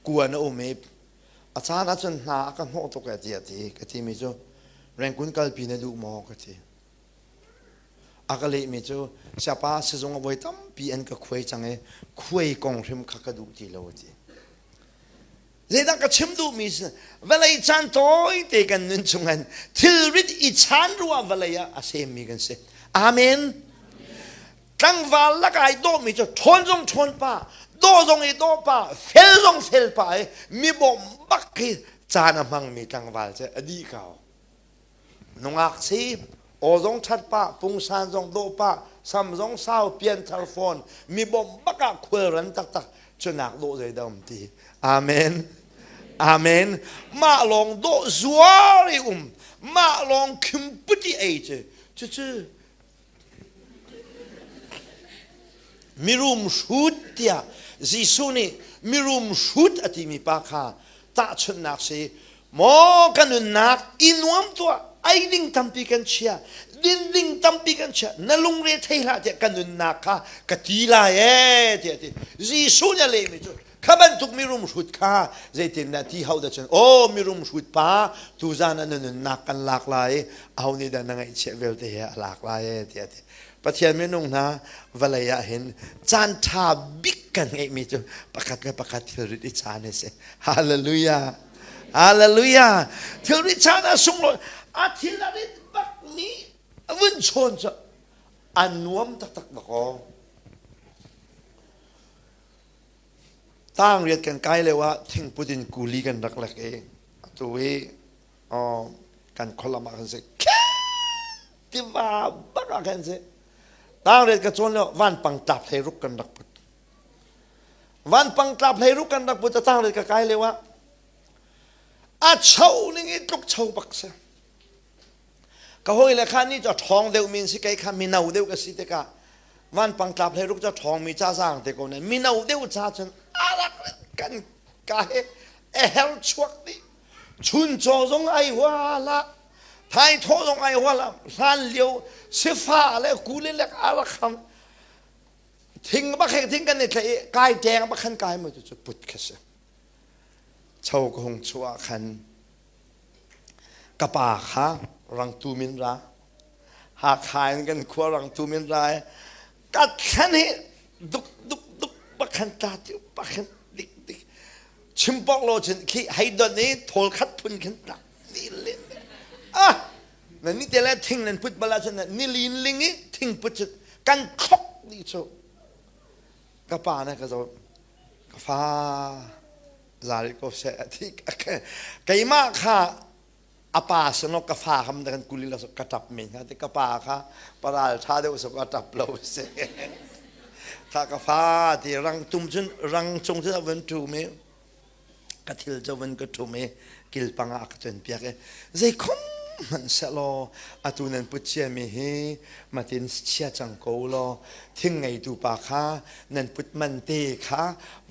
kuan a um i A caan ahcun hna a ka hnawh tuk ee tiah ti ka timi cu Rengkun kalpi na duh maw ka ti. A ka lehmi cu siapa sizung a voi tampi an ka khuai cang i khuai kong hrim kha ka duh ti lo a ti. Zeidah ka chim duhmi si vawlei caan tawite kan nun chungin thilrit i chaan ruah vawlei ah a semmi kan si. Amen. Tlangval lakah i dawhmi cu ṭhawn zong ṭhawn pa, dawh zong i dawh pa, fel zong fel pa i mi bawmh bak khi caan a hmangmi tlangval cu a dih ko. Nungak si, aw zong ṭhat pah, pungsan zong dawh pah, sam zong sau, pianthar fawn, mi bawmh bak ah khualran taktak cu nak dawh zeidah um ti. Amen. Amen. Mah lawng dawh zuar i um, mah lawng khimput i ei cu, cucu Mirum hrut tiah Jesuh nih mirum hrut a timi pa kha tahchunhnak si maw ka nunnak i nuam tuah ei ding tampi kan chia din ding tampi kan chia na lungre thei hlah tiah ka nunnak kha ka ti lai ee tiah ti Jesuh nih a lehmi cu Kha bantuk mirum hrut kha zeitindah ti hau dah cun aw mirum hrut pa tuzan ah na nunnak kan lak lai aho nih dah na ngaihchiah vialte he a lak lai e tiah ti. Pathian minung hna vawlei ah hin caan ṭha bik kan ngeihmi cu pakhat le pakhat thilrit i caan a si. Hallelujah. Hallelujah. Thilrit caan ah sunglawi a thil a rit bakmi a vun chawn cu a nuam taktak bak aw. Tangriat kan kai lio ah thingput in kuli kan rak lek i atu i kan khualam ah kan si tiva bak ah khan si tangriat ka cawn lio vanpang tlap hlei ruk kan rak put vanpang tlap hlei ruk kan rak put a tangriat ka kai lio ah a cho ning i tluk cho bak si Ka hawile kha ni cu a ṭhawng deuhmi an si kei kha mino deuh ka si tikah vanpang tlap hlei ruk cu a ṭhawngmi ca zaang te ko nain mino deuh ca cun a rak kan ka he a her chuak dih chuncaw zong ai hua hlah. Thai thaw zong ai hual hlan lio sifa le kuli lek a rak ham thing bak he thing kan i thlei i kai teng bak khan kai mu cu put kha si. Cho ka hung chuah khan ka pa kha rangtu min ra Hakha in kan khua rangtu min ra i ka thlan hi duk duk duk bak khan tla tiu bak khan dik dik chim pok lo cun khi hei don i thawl khat phun khin tla ni le ah na ni te le thing nan put bal ahcun ni lin ling i thing put cu kan thlok ni cu ka pa na ka zo ka fa zari ko seh ati keimah kha a pa sinok ka fa ham da kan kuli la ka tap men ha te ka pa kha paral tha deuh so ka tap lo se kha ka fa ti rang tum cun rang cung cun a vun tu mi ka thil cu vun ka ṭhum i kilpang ah a ka tonpiak i zeikhom hmanh sehlaw atu nan put ciami hi matin chia cang ko law thing ngeitu pa kha nan put man te kha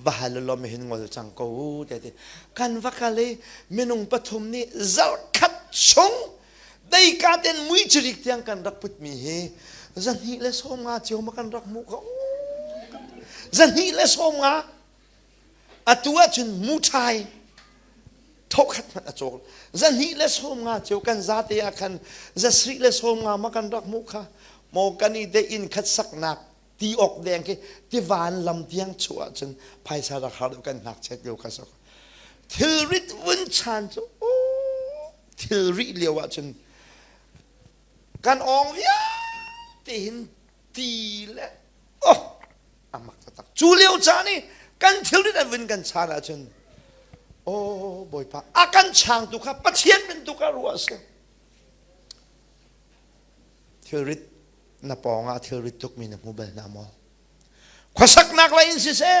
va hal law mihin ngol cang ko u te ti kan va kal i minung pathum nih zarkhat chung deika ten mui cirik tiang kan rak putmi hi zahnih le 50 cio ma kan rak hmuh ko zahnih le 50. Atu ahcun muṭhai thawkhat hmanh a cawk. Zahnih le 50 cio kan zate ah khan zasarih le 50 ma kan rak hmuh kha maw kan i de inn khat saknak ti awk deng khi tivan lam tiang chuah ahcun phaisa rak har deuh kan ngakchiat lio kha sok. Thilrit vun chan cu thilri lio ahcun kan awng vialte hin ti le oh a mak taktak cu lio caan i kan thilrit an vun kan chaan ahcun oh bawipa a kan changtu kha pathian bantuk ah ruah a si thilrit na pawng ah thilrit tukmi na hmu bal hna maw khuasaknak lei in siseh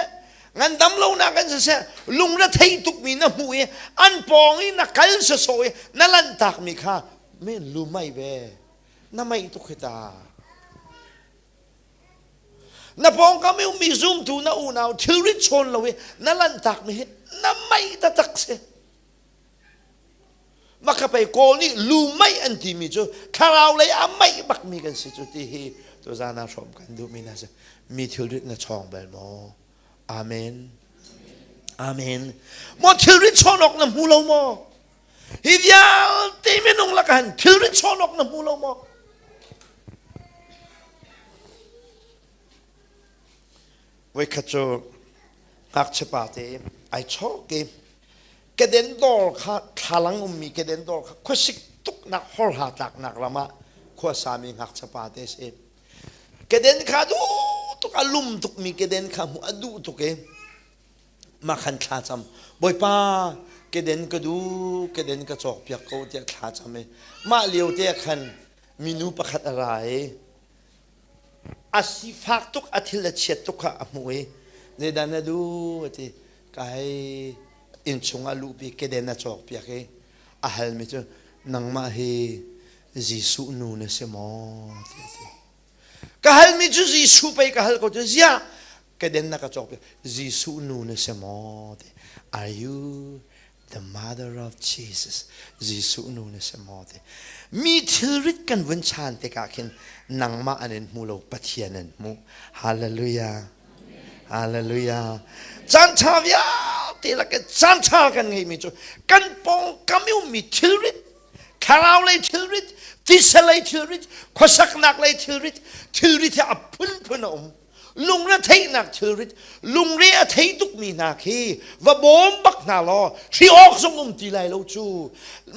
ngandam lonak in siseh lungre thei tukmi na hmuh i an pawng i na kal sawsawh i na lanhtakmi kha men lu mai ve na mei tuk hi ta Na pawngkam i ummi zumtu na unau thilrit chawn lo i na lanhtakmi hi na mei taktak si. Maka pei Kawl nih lu mei an timi cu thlarau lei a meih bakmi kan si cu ti hi tuzaan ah hrawm kan duhmi na si. Mi thilrit na chawng bal maw? Amen. Amen. Maw thilrit chawn awk na hmu lo maw? Hi vialte minung lakah hin thilrit chawn awk na hmu lo maw? Voikhat cu ngakchia pa te ai chawk i keden dawr kha thlalang ummi keden dawr kha khuasik tuknak horha tlaknak ram ah khuasami ngakchia pa te si. Keden kha duh tuk a lum tukmi keden kha hmuh a duh tuk i mah khan thla cam bawipa keden ka duh keden ka cawk piak ko tiah thla cam i mah lio te khan minu pakhat a ra i a sifak tuk a thil a chiat tuk kha a hmuh i zeidah na duh a ti ka hei innchung ah luhpi keden a cawk piak i a halmi cu nangmah hi Jesuh nu na si maw ti a ti ka halmi cu Jesuh pei ka hal ko cu ziah keden na ka cawk piak Jesuh nu na si maw ti are you the mother of Jesus Jesuh nu na si maw ti mi thilrit kan vun chan tikah khin nangmah an in hmu lo Pathian an hmuh hallelujah hallelujah caan ṭha vialte lak caan ṭha kan ngeihmi cu kan pawngkam i ummi thilrit thlarau lei thilrit tisa lei thilrit khuasaknak lei thilrit thilrit hi a phunphun a um lungre theihnak thilrit lungre a thei tukmi hna khi va bawm bak hna law hri awk zong um ti lai lo cu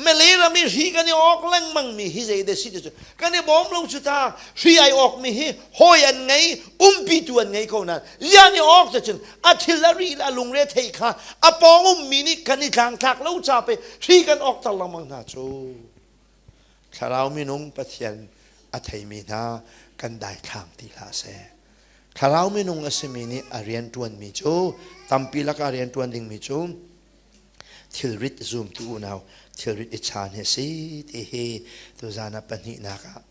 Malay ram i hri kan i awk lengmang mi hi zei de si ti cu kan i bawm lo cu ta hri ai awk mi hi hawi an ngei umpitu an ngei ko nain lian i awk te cun a thil a ri le a lungre thei kha a pawng ummi nih kan i tlangtlak lo ca pe hri kan awk ter lengmang hna cu Thlarau minung Pathian a theimi hna kan daithlang ti hlah seh. Thlarau minung a simi nih a rian ṭuanmi cu tampi lakah rian ṭuan dingmi cu thilrit zumtu unau thilrit i chaan hi a si ti hi tuzan ah pahnihnak ah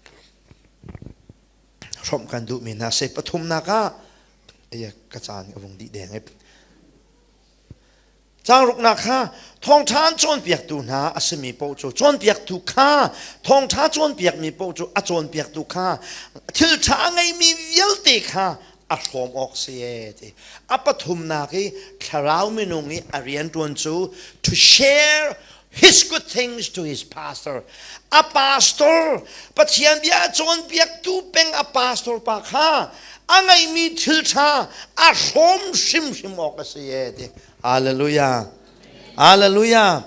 hrawmh kan duhmi hna si. Pathumnak ah ka caan ka vung dih deng i. Caang ruknak kha thawngṭha an cawnpiaktu hna a simi paoh cu cawnpiaktu kha thawngṭha cawnpiakmi paoh cu a cawnpiaktu kha thil ṭha a ngeimi vialte kha a hrawm awk si ee ti. A pathumnak i thlarau minung i a rianṭuan cu to share his good things to his pastor. A pastor Pathian bia a cawnpiaktu peng a pastor pa kha a ngeihmi thil ṭha a hrawm hrimhrim awk a si ee ti. Hallelujah. Hallelujah.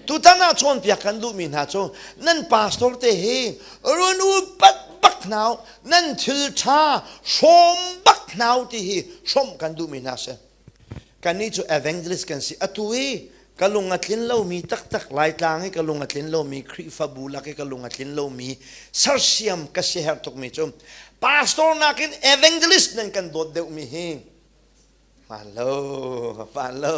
Tutan ah cawnpiak kan duhmi hna cu nan pastor te hi run upat bak hna nan thil ṭha hrawm bak hna ti hi hrawmh kan duhmi hna si. Kannih cu evangelist kan si. Atu i ka lung a tlin lomi taktak Laitlang i ka lung a tlin lomi Khrihfabu lak i ka lung a tlin lomi sersiam ka siaherh tukmi cu pastor nakin evangelist nan kan dawt deuhmi hi hmaan lo hmaan lo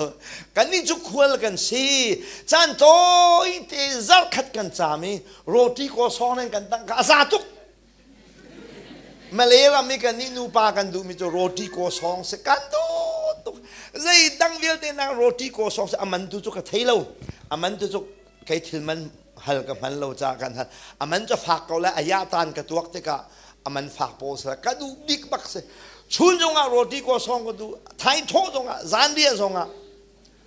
kannih cu khual kan si caan tawi te zarkhat kan caam i roti kaw sawng nan kan tangh kha a za tuk Malay ram i kan nih nupa kan duhmi cu roti kaw sawng si kan duh tuk. Zei dang vialte nak roti kaw sawng si a man tu cu ka thei lo. A man tu cu kei thil man hal ka hman lo caah kan hal. A man cu fak ko le a ya tan ka tuak tikah a man fak pawl si ka duh bik bak si. Chun zongah roti kaw sawng ka duh, thai thawh zongah, zanriah zongah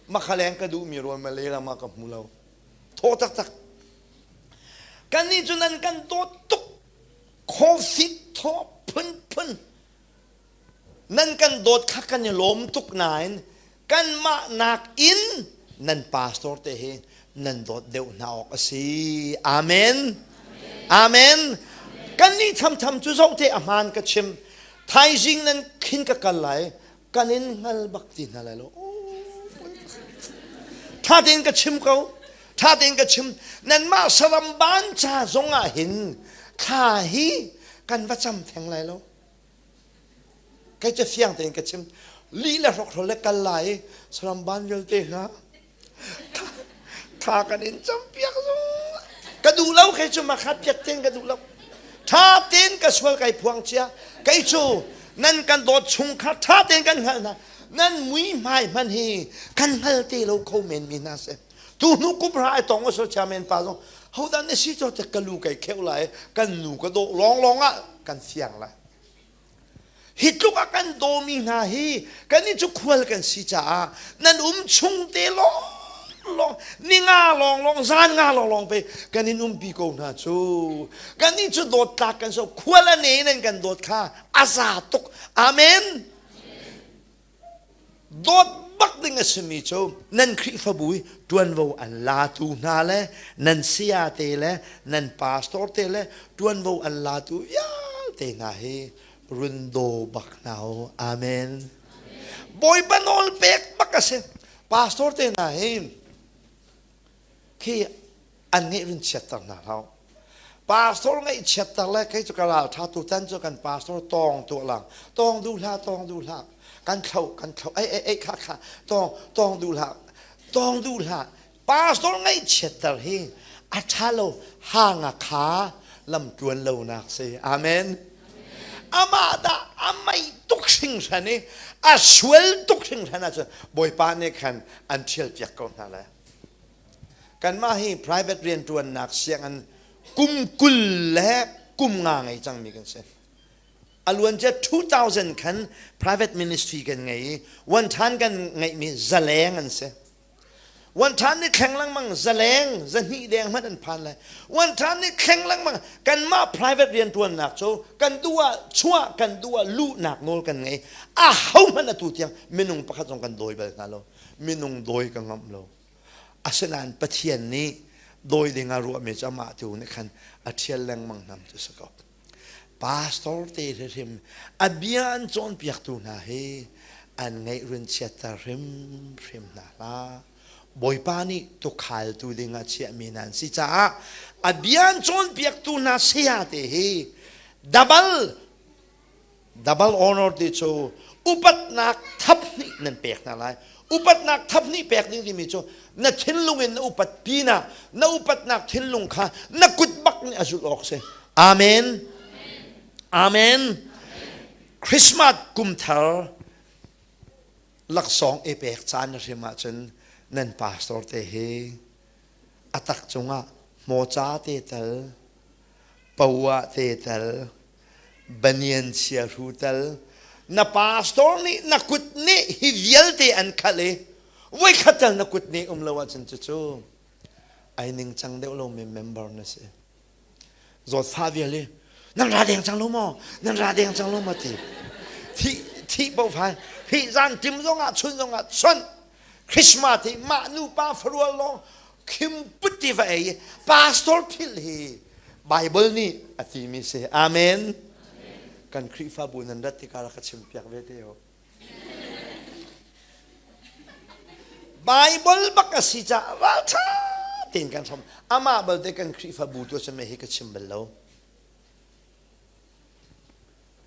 makhaleng ka duhmi rawl Malay ram ah ka hmu lo. Thaw taktak. Kannih cu nan kan dawt tuk. Coffee thaw phunphun nan kan dawt kha kan i lawm tuk nain kanmah nakin nan pastor te hi nan dawt deuh hna awk a si. Amen. Amen. Kannih thamtham cu zoh te a hmaan ka chim. Thaizing nan khin ka kal lai. Kan in hngal bak ti hna lai lo. Ṭha tein ka chim ko. Ṭha tein ka chim. Nanmah saram ban ca zong ah hin thla hi kan va cam theng lai lo. Kei cu fiang tein ka chim. Lih le hrokhrol le kal lai i saram ban vialte hna Thla kan in campiak zung. Ka duh lo kei cu makhat piat tein ka duh lo. Tha tein ka sual kai phuang chia. Kei cu nan kan dawt chung kha tha tein kan hngalh hna. Nan mui hmai hman hi kan hngal te lo kho men mi hna si. Tu hnu kum ra ai tong a chairman pa zong hodan na si cho te ka lu kai kheu lai kan nu ka dawh long long ah kan fiang lai. Hi tluk a kan dawmi hna hi kannih cu khual kan si caah nan um chung te lawnglawng ninga lawnglawng zan nga lawnglawng pe kan in umpi ko hna cu. Kannih cu dawt tlak kan so khual a ne nan kan dawt kha a za tuk. Amen. Dawt bak ding a simi cu nan Khrihfabu i ṭuanvo an latu hna le nan saya te le nan pastor te le ṭuanvo an latu vialte hna hi run daw bak hna u. Amen. Bawipa nawl pek bak a si. Pastor te hna hi khi an ngeih run chiatter hna hlah. Pastor ngaih chiatter le kei cu ka ral tha tu tan cu kan pastor tawng tu lang tawng duh hlah tawng duh hlah kan thlo kan thlo ei ei ei kha kha tawng tawng duh hlah tawng duh hlah pastor ngaih chiatter hi a tha lo hanga kha lam tluan lo nak si amen amah dah a mei tuk hringhran i a sual tuk hringhran ahcun bawipa nih khan an thial piak ko hna lai Kanmah hi private rianṭuannak sianginn kum 20 le kum nga ngei cangmi kan si. A luancia 2000 khan private ministry kan ngei i one time kan ngeihmi zaleng an si. One time nih thleng lengmang zaleng zahnih deng hmanh an phan lai. One time nih thleng lengmang kanmah private rianṭuannak cu kan duh ah chuah kan duh ah luhnak nawl kan ngei. A ho hmanh atu tiang minung pakhat zong kan dawi bal hna lo. Minung dawi ka ngamh lo. Asinain Pathian nih dawi ding ah ruahmi cu amah tu nih khan a ṭhial lengmang hnam cu si ko. Pastor te hrim a bia an cawnpiaktu hna hi an ngaih run chiatter hrimhrim hna hlah. Bawipa nih tukhaltu ding ah chiahmi nan si caah a bia an cawnpiaktu hna saya te hi dabal Double honor ti cu upatnak thap hnih nan pek hna lai. Upatnak thap hnih pek ding timi cu na thinlung in na upat pinah na upatnak thinlung kha na kut bak nih a zulh awk si. Amen. Amen. Christmas kum thar laksawng i pek caan hrim ahcun. Nan pastor te hi a tak cungah hmawca te tal, poah te tal, banian chiahru tal, na pastor nih na kut nih hi vialte an khalh i voikhat tal na kut nih um lo ahcun cucu ai ningcang deuh lomi member na si. Zawtfah vial i nan ra deng cang lo maw? Nan ra deng cang lo maw ti. Thih thih paoh fai. Hi zan tim zongah chun zongah chun Christmas hi mah nupa farual lawng khim put ti va ei pastor philh hi Bible nih a timi si. Amen. Kan Khrihfabu nan rat tikah rak ka chimpiak ve te ho. Bible bak a si caah ralṭha tein kan hrom. Amah balte kan Khrihfabu tu a si hi ka chim bal lo.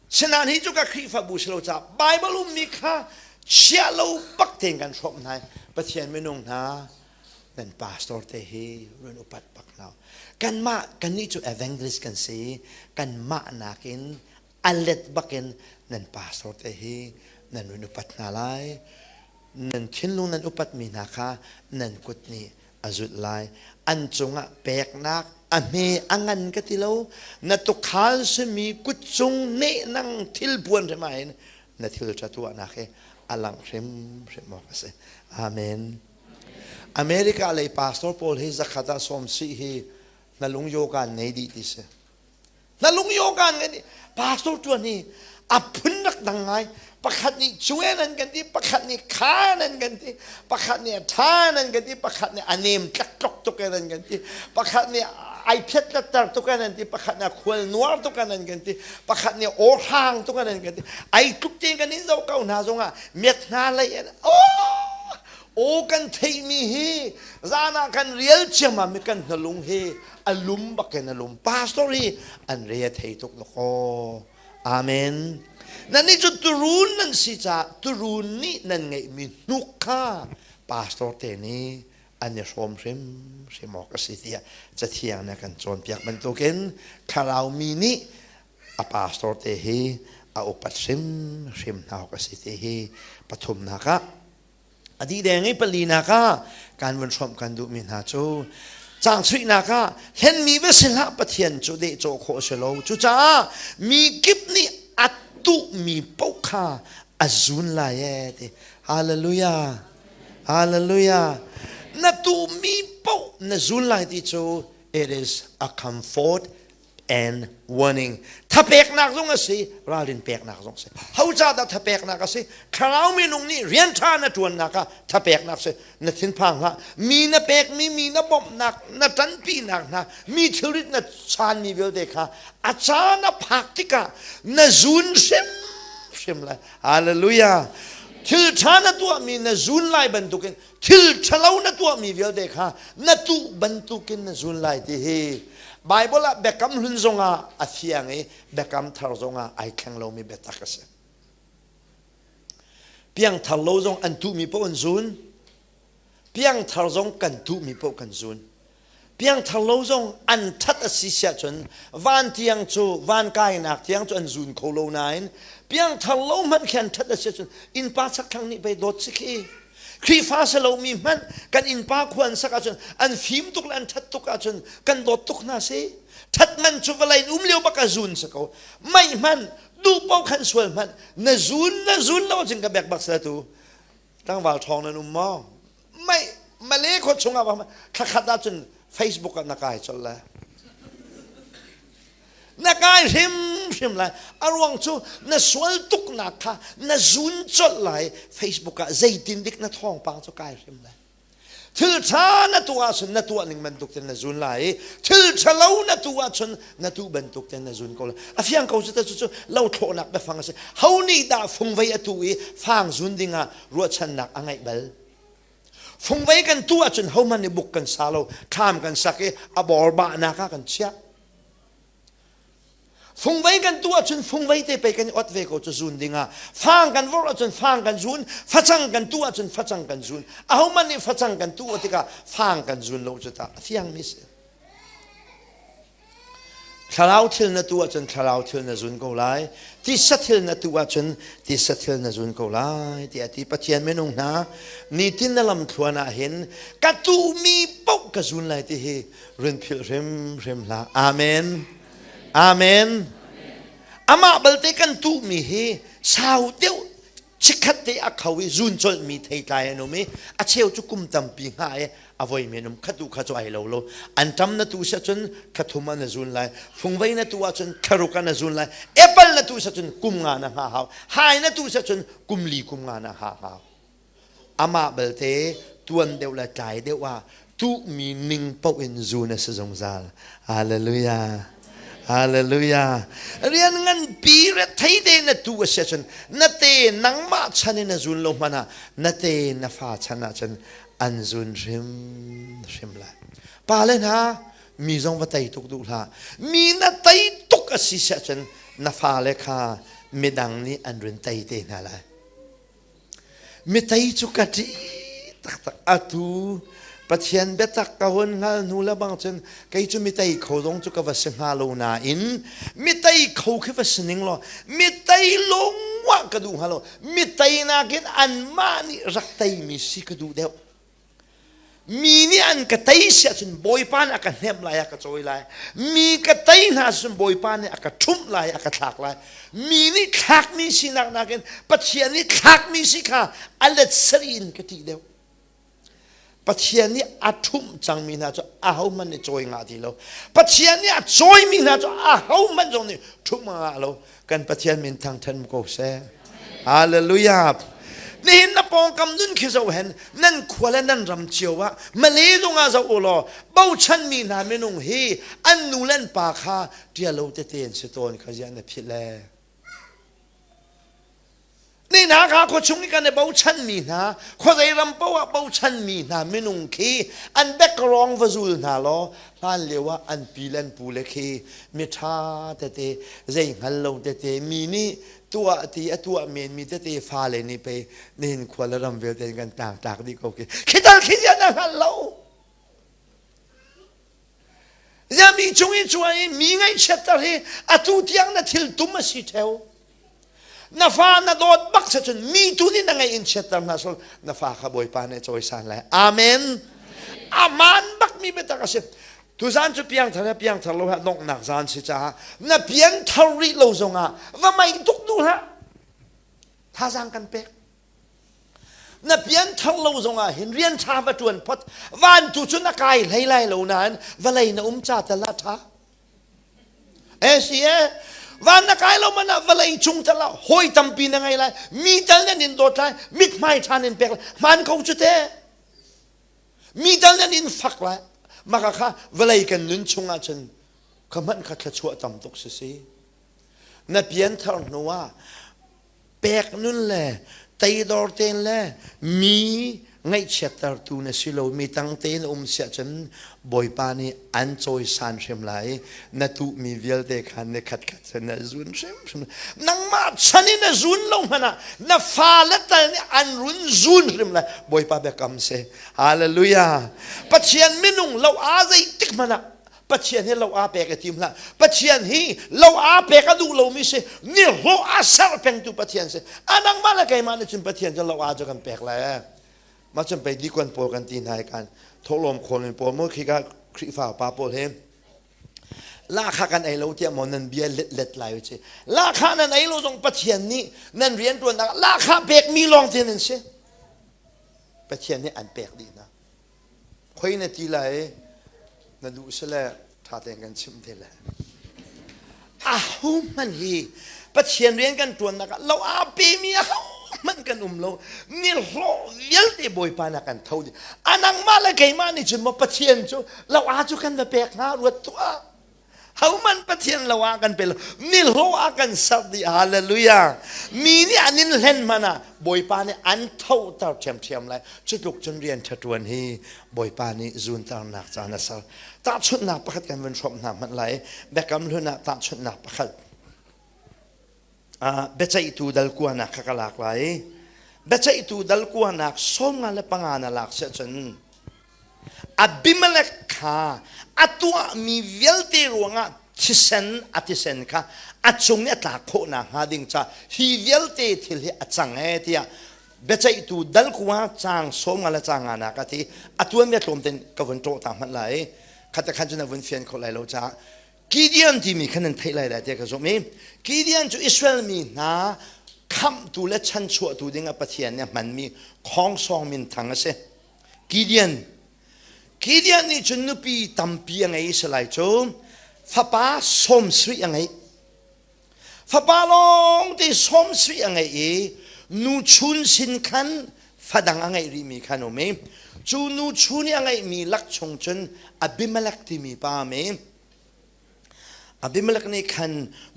Sinain hi cu ka Khrihfabu si lo caah Bible ummi kha chia lo bak tein kan hrawmh hna. Pathian minung hna nan pastor te hi run upat bak hna. Kanmah kannih cu evangelist kan si. Kanmah nakin a let bakin nan pastor te hi nan run upat hna lai nan thinlung nan upatmi hna kha nan kut nih a zulh lai an cungah peknak a hme a ngan ka ti lo na tukhal simi kut cung nehnang thil puan hrim ah hin na thil ṭha tuahnak hi a langh hrimhrim awk a si amen America lei pastor pawl hi zakhat ah sawm sih hi na lung yoga nei dih ti si Na lung yoga ngai nih pastor tuan hi a phun rak dang ngai. Pakhat nih cuen an kan ti, pakhat nih khan an kan ti, pakhat nih a than an kan ti, pakhat nih a nem tlak tuk an kan ti, pakhat nih ai phiat tlatter tuk an ti, pakhat nih a khual nuar tuk an kan ti, pakhat nih aw hrang tuk an kan ti. Ai tluk tein kan in zoh ko hna zongah miat hna lei an oh aw kan theihmi hi zan ah kan rial ciammam i kan hnalung hi a lum bak in a lum pastor hi an re a thei tuk aw amen nan nih cu turun nan si caah turun nih nan ngeihmi hnuk kha pastor te nih an i hrawm hrim hrim awk a si tiah cathiang nih a kan cawnpiak bantukin thlarau mi nih a pastor te hi a upat hrim hrim hna awk a si ti hi pathumnak ah A dih deng i palinak ah kan vun hrawmh kan duhmi hna cu caang chuihnak ah hlenmi va si hlah Pathian cu dehcawh khawh a si lo. Cucaah mi kip nih a tuhmi paoh kha a zun lai ee ti. Hallelujah. Hallelujah. Na tuhmi paoh na zun lai ti cu it is a comfort and warning. Thapeknak zong a si, ralrin peknak zong a si. Ho ca dah thapeknak a si? Thlarau minung nih rian ṭha na ṭuannak ah thapeknak si. Na thinphang hlah. Mi na pekmi, mi na bawmhnak, na ṭanpinak hna, mi thilrit na chaanmi vialte kha a caan a phak tikah na zun hrimhrim lai. Hallelujah. Thil ṭha na tuahmi na zun lai bantukin thil ṭhalo na tuahmi vialte kha na tuh bantukin na zun lai ti hi Bible ah biakam hlun zongah a fiang i biakam thar zongah ai thleng lomi biatak a si. Piangthar lo zong an tuhmi paoh an zun. Piangthar zong kan tuhmi paoh kan zun. Piangthar lo zong an ṭhat a si siah cun van tiang cu van kainak tiang cu an zun kho lo nain piangthar lo hmanh khi an ṭhat a si cun innpa chakthlang nih pei dawt si khi Khrihfa si lomi hmanh kan innpa khua an sak ahcun an fim tuk le an ṭhat tuk ahcun kan dawt tuk hna si ṭhat man cu vawlei in um lio bak a zun si ko mei hmanh duh paoh khan sual hmanh na zun na zun lo cun ka bek bak sila tu tlangval ṭhawng nan um maw mei Malay khua chungah va thlakhat ahcun Facebook ah na kai colh lai na kai hrimhrim lai a ruang cu na sual tuknak kha na zun colh lai Facebook ah zeitin dik na thawngpang cu kai hrim lai thil ṭha na tuah ahcun na tuah ning bantuk ten na zun lai i thil ṭhalo na tuah ahcun na tuh bantuk ten na zun ko lai a fiang ko cu ta cu lo thlawhnak biafang a si ho nih dah fungvei a tu i fang zun dingah ruahchannak a ngeih bal Fungvei kan tuh ahcun hohmanh nih buk kan sa lo, thlam kan sak i a bawrbahnak ah kan chiah. Fungvei kan tuh ahcun fungvei te pei kan i ot ve ko cu zun dingah. Fang kan vorh ahcun fang kan zun, facang kan tuh ahcun facang kan zun. Ahohmanh nih facang kan tuh tikah fang kan zun lo cu tah a fiangmi si. Thlarau thil na tu ahcun thlarau thil na zun ko lai. Tisa thil na tu ahcun tisa thil na zun ko lai tiah ti Pathian minung hna nitin na lam thluan ah hin ka tuhmi paoh ka zun lai ti hi run philh hrimhrim hlah. Amen. Amen. Amah balte kan tuhmi hi sau deuh chikkhat te a kho i zun colhmi theitlai an um i a cheu cu kum tampi hnga i a voi men um khatu kha cu ai lo lo an ṭam na tu sia cun thla an na zun lai fungvei na tu ahcun thlaruk an na zun lai apple na tu sia cun kum nga na hnga hau hai na tu sia cun kum li kum nga na ha hau Amah belte tuan deuh le tlai deuh ah tuhmi ning paoh in zun a si zungzal. Hallelujah. Hallelujah. Rian nganpi rethei te na tu a si ahcun na te nangmah chan in na zun lo hmanh ah na te na fa chan ahcun an zun hrimhrim lai. Pa le hna mi zong va tei tuk duh hlah. Mi na tei tuk a si si ahcun na fale kha midang nih an run tei te hna lai. Mitei cu ka ṭih taktak. Atu Pathian biatak ka hun hngal hnu le bang cun kei cu mitei kho zong cu ka va si hnga lo nain mitei kho khi va si ning law mitei lungwah ka duh hnga lo. Mitei nakin anmah nih rak teimi si ka duh deuh. Mi nih an ka tei si ahcun Bawipa nih a ka hnemh lai, a ka cawi lai. Mi ka tei hna ahcun Bawipa nih a ka ṭhumh lai, a ka thlak lai. Mi nih thlakmi sinak nakin Pathian nih thlakmi si kha a let sarih in ka ṭih deuh. Pathian nih a ṭhumh cangmi hna cu ahohmanh nih cawi ngah ti lo. Pathian nih a cawimi hna cu ahohmanh zong nih ṭhumh ngah lo. Kan Pathian min thangṭhat ko seh. Hallelujah. Nihin na pawngkam nun khi zoh hen nan khua le nan ram cio ah Malay zong ah zoh u law bochanmi hna minung hi an nu le an pa kha ṭialo tete an si tawn kha ziah na philh le. Ni hna kha khuachung i kan i bochanmi hna khuazei ram paoh ah bochanmi hna minung khi an background va zul hna law hlan lio ah an pi le an pu le khi mi ṭha tete zei hngal lo tete mi nih tuah ti a tuah menmi tete fale nih pei nihin khua le ram vialte in kan tlangtlak dih ko khi khital khi ziah na hngal lo ziah mi cung i cuai i mi ngaihchiatter hi atu tiang na thil tum a si theo na fa na dawt bak sa cun mi tu nih na ngaih in chiatter hna sul na fa kha bawipa nih cawisan lai amen aman bak mi biatak a si Tuzan cu piangthar he piangthar lo he donghnak zan si caah na piangthar rih lo zongah va mei tuk duh hlah. Thazaang kan pek. Na pianthar lo zongah hin rian ṭha va ṭuan phot. Van tu cu na kai hlei lai lo nain vawlei na um ca tal ah ṭha. Eh si eh van na kai lo man ah vawlei cung tal ah hawi tampi na ngei lai. Mi tal nan in dawt lai. Mithmai ṭha nan pek lai. Hmaan ko cu te. Mi tal nan in fak lai maka kha vawlei kan nun chung ahcun kha hmanh kha thluachuah tam tuk si si na pianthar hnu ah pek nun le teidor tein le mi ngaihchiattertu na si lo mi tang tein um siah cun Bawipa nih an cawisan hrim lai na tuhmi vialte kha ni khat khat cun na zun hrimhrim nangmah chan in na zun lo hmanh ah na fale tal nih an run zun hrim lai Bawipa biakam si hallelujah Pathian minung lo aa zeitik hmanh ah Pathian hi lo aa pek i tim hlah Pathian hi lo aa pek a duh lomi si ni hlawh a ser pengtu Pathian si a nangmah le keimah nih cun Pathian cu lo aa cu kan pek lai Mah cun pei dikon pawl kan ti hna i kan thawhlawm khawlmi pawl maw khika Khrihfa pa pawl he lahkhah kan ei lo tiah maw nan bia let let lai u ci lahkhah nan ei lo zong Pathian nih nan rianṭuannak lahkhah pekmi lawng te nan si Pathian nih an pek dih hna khoi na ti lai na duh sile ṭha tein kan chimh te lai ahohmanh hi Pathian rian kan ṭuannak ah lo aa pemi ahohmanh kan um lo nihlawh vialte Bawipa na kan tho dih a nangmah le keimah nih cun maw Pathian cu lo aa cu kan va pek hnga ruat tuah Hohmanh Pathian lo ah kan pe lo. Nihlawh ah kan serh dih. Hallelujah. Mi nih an in hlen hmanh ah Bawipa nih an thoter ṭhiamṭhiam lai. Cu tluk cun rian ṭha ṭuan hi Bawipa nih zunternak caan a ser. Tahchunhnak pakhat kan vun hrawmh hna hmanh lai. Biakam hlun ah tahchunhnak pakhat. Uh, biaceihtu dal kuanak kha ka lak lai. Biaceihtu dal kuanak 55 na lak siah cun Abimelek kha a tuahmi vialte ruangah Thisen a thisen kha a cung i a tlak khawh nakhnga ding ca hi vialte thil hi a cang ee tiah biaceihtu dal kua caang 50 le caang nga nak a ti. A tuanbia tlawm ten ka vun ṭawh ta hmanh lai. Khat khan cun a vun fian kho lai lo caah Gideon timi khan nan theih lai lai tiah ka zumh i Gideon cu Israel mi hna khamhtu le chanchuahtu ding ah Pathian nih a hmanmi khongsawng minthang a si. Gideon Gideon nih cun nupi tampi a ngei si lai cu fapa 70 a ngeih. Fapa lawng te 70 a ngeih i nu chun sin khan fadang a ngeih rihmi khan um i cu nu chun i a ngeihmi lak chung cun Abimelech timi pa mi Abimelech nih khan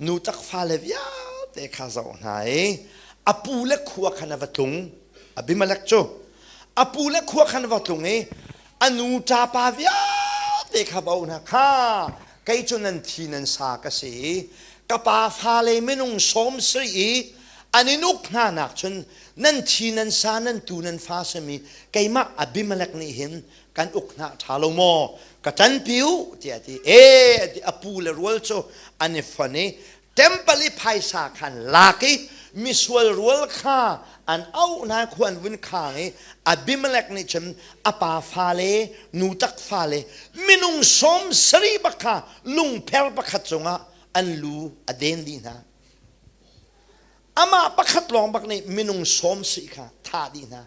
nu tak fale vialte kha zoh hna i a pu le khua khan a va tlung. Abimelech cu a pu le khua khan a va tlung i a nu ṭapa vialte kha va auh hna kha kei cu nan thi nan sa ka si i ka pa fale minung 70 i an in uk hna nak cun nan thi nan sa nan tu nan fa simi keimah Abimelech nih hin kan uk hna ṭha lo maw ka ṭanpi u tiah a ti e ti a pu le rual cu an i fon i temple i phaisa khan lak i misual rual kha an auh hna khua an vun khang i Abimelech nih cun a pa fale nu tak fale minung 70 bak kha lungpher pakhat cungah an lu a den dih hna amah pakhat lawng bak nih minung sawm si kha thah dih hna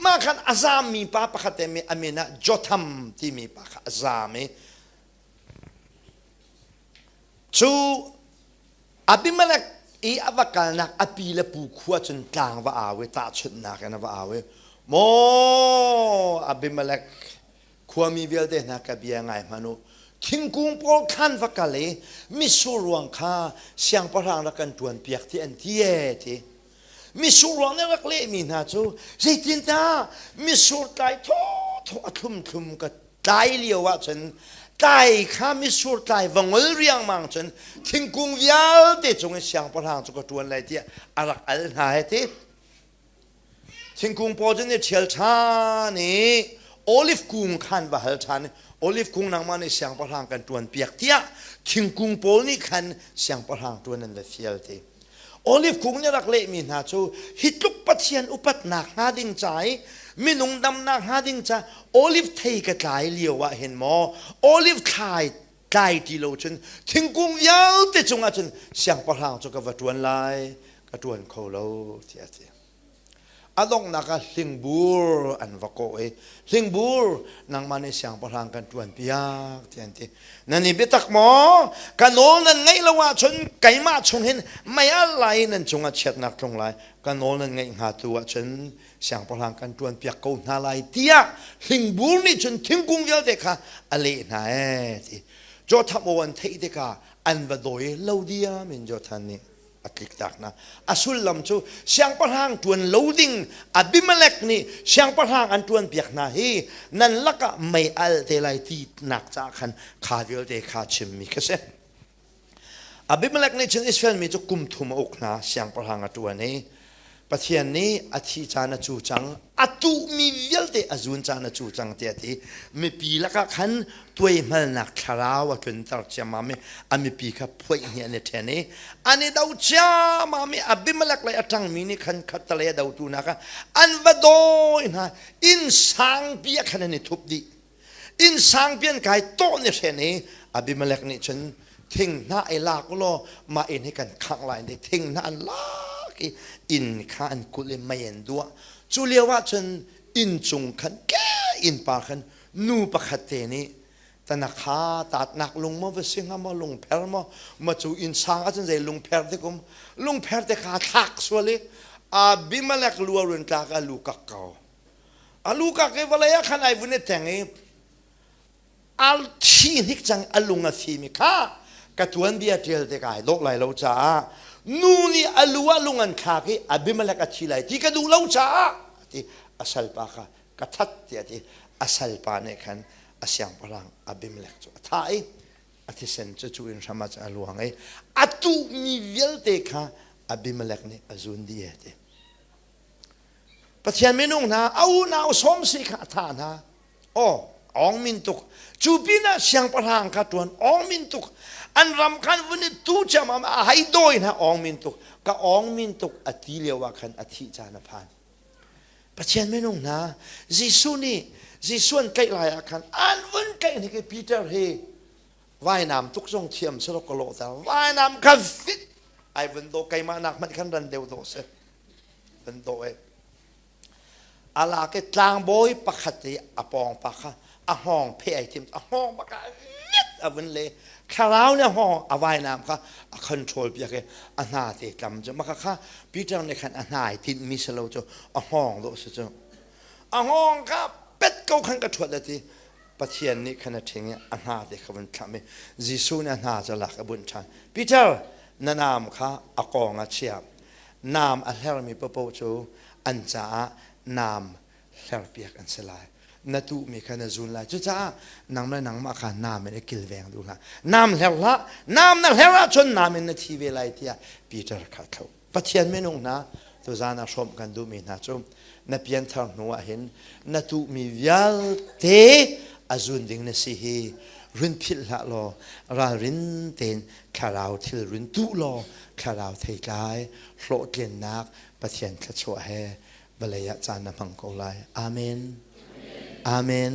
Mah khan a zaammi pa pakhat te a min ah Jotham timi pa kha a zaam i cu Abimelech i a va kalnak a pi le pu khua cun tlang va au i tahchunhnak in a va au i maw Abimelech khuami vialte hna ka bia ngai hmanh u thingkung pawl khan va kal i mitsur ruang kha siangpahrang rak kan ṭuan piak ti an ti ee ti Mitsur ruang nih rak lehmi hna cu zeitindah mitsur tlai thawthaw a thlumthlum ka tlai lio ahcun tlai kha mitsur tlai va ngol riangmang cun thingkung vialte cung i siangpahrang cu ka ṭuan lai tiah a rak al hna he ti. Thingkung pawl cu ni ṭhial ṭhan i olive kung khan va hal ṭhan i olive kung nangmah nih siangpahrang kan ṭuan piak tiah thingkung pawl nih khan siangpahrang ṭuan an va fial ti. Olive kung nih rak lehmi hna cu hi tluk Pathian upatnak hnga ding ca i minung damnak hnga ding ca olive thei ka tlai lio ah hin maw olive thlai tlai ti lo cun thingkung vialte cungah cun siangpahrang cu ka va ṭuan lai ka ṭuan kho lo tiah a ti. A donghnak ah hlingbur an va kawh i hlingbur nangmah nih siangpahrang kan ṭuan piak tiah an ti. Nan i biatak maw? Ka nawl nan ngaih lo ahcun keimah chung hin mei alh lai i nan cungah chiatnak tlung lai. Ka nawl nan ngaih hnga tu ahcun siangpahrang kan ṭuan piak ko hna lai tiah hlingbur nih cun thingkung vialte kha a leh hna ee ti. Jotham aw an theih tikah an va dawi lo diam in Jotham nih a tliktak hna. A sullam cu siangpahrang ṭuan lo ding Abimelech nih siangpahrang an ṭuan piak hna hi nan lakah mei al te lai ti nak caah khan kha vialte kha chimmi kha si. Abimelech nih cun Israel mi cu kum thum a uk hna siangpahrang a ṭuan i Pathian nih a thi caan a cu cang, a tuhmi vialte a zun caan a cu cang tiah a ti. Mipi lakah khan tuaihmalnak thlarau a tlunter ciammam i a mipi kha phuaih hnih an i ṭhen i an i do ciammam i Abimelech lei a ṭangmi nih khan khattelei a dotu hna kha an va dawi hna. Inn sangpi ah khan an i thup dih. Inn sangpi an kai tawh ni hren i Abimelech nih cun thing hna i lak u law mah inn hi kan khangh lai ti thing hna an lak i inn kha an kulh i mei an duah. Cu lio ah cun inn cung khan ke innpa khan nu pakhat te nih tanakha tatnak lung maw va si hnga maw lungpher maw ma cu inn sang ahcun zei lungpher te kum lungpher te kha thlak sual i Abimelech lu a run tlak a lu kak ko. A lu kak i vawlei ah khan ai vun i teng i al thi hnik cang a lung a fim i kha ka tuanbia ṭial te kai dawh lai lo caah nu nih a lu ah lung an thlak i Abimelech a thi lai ti ka duh lo caah ti a salpa kha ka that tiah ti a salpa nih khan a siangpahrang Abimelech cu a thah i a thisen cu cu in hram ah a luang i a tuhmi vialte kha Abimelech nih a zun dih e ti Pathian minung hna a unau sawm si kha a thah hna. Aw. Awng min tuk. Cu pinah siangpahrang kha ṭuan awng min tuk. An ram khan vun i tu ciammam a hei dawi hna awng min tuk. Ka awng min tuk a ti lio ah khan a thih caan a phan. Pathian minung hna, Jesuh nih Jesuh an tlaih lai ah khan an vun tlaih hnik i Peter hi vainam tuk zong thiam selaw ka lawhter. Vainam kha fit ai vun daw keimah nak hmanh khan ran deuh dawh si. Vun daw e. A lak i tlangbawi pakhat i a pawngpa kha a hngawng pheh ai tim. A hngawng bak ah viat a vun le thlarau nih a hngawng a vainam kha a control piak i a hna te tlam cu maka kha Peter nih khan a hna ai tinhmi si lo cu a hngawng dawh si cu. A hngawng kha pet ko khan ka ṭhuat a ti. Pathian nih khan a ṭhing i a hna te kha vun thlam i Jesuh nih a hna cu lak a bunh ṭhan. Peter, na naam kha a kawng ah chia. Naam a hlermi paohpaoh cu an caah naam hlerpiak an si lai. Na tuhmi kha na zun lai. Cucaah nang le nangmah kha naam in i kilveng duh hlah. Naam hler hlah. Naam na hler ahcun naam in na thi ve lai tiah Peter kha a thloh. Pathian minung hna tuzaan ah hrawmh kan duhmi hna cu na pianthar hnu ah hin na tuhmi vialte a zun ding na si hi run philh hlah law ralrin tein thlarau thil run tuh law thlarau theitlai hlawhtlinnak Pathian thluachuah he vawlei ah caan na hmang ko lai. Amen. Amen.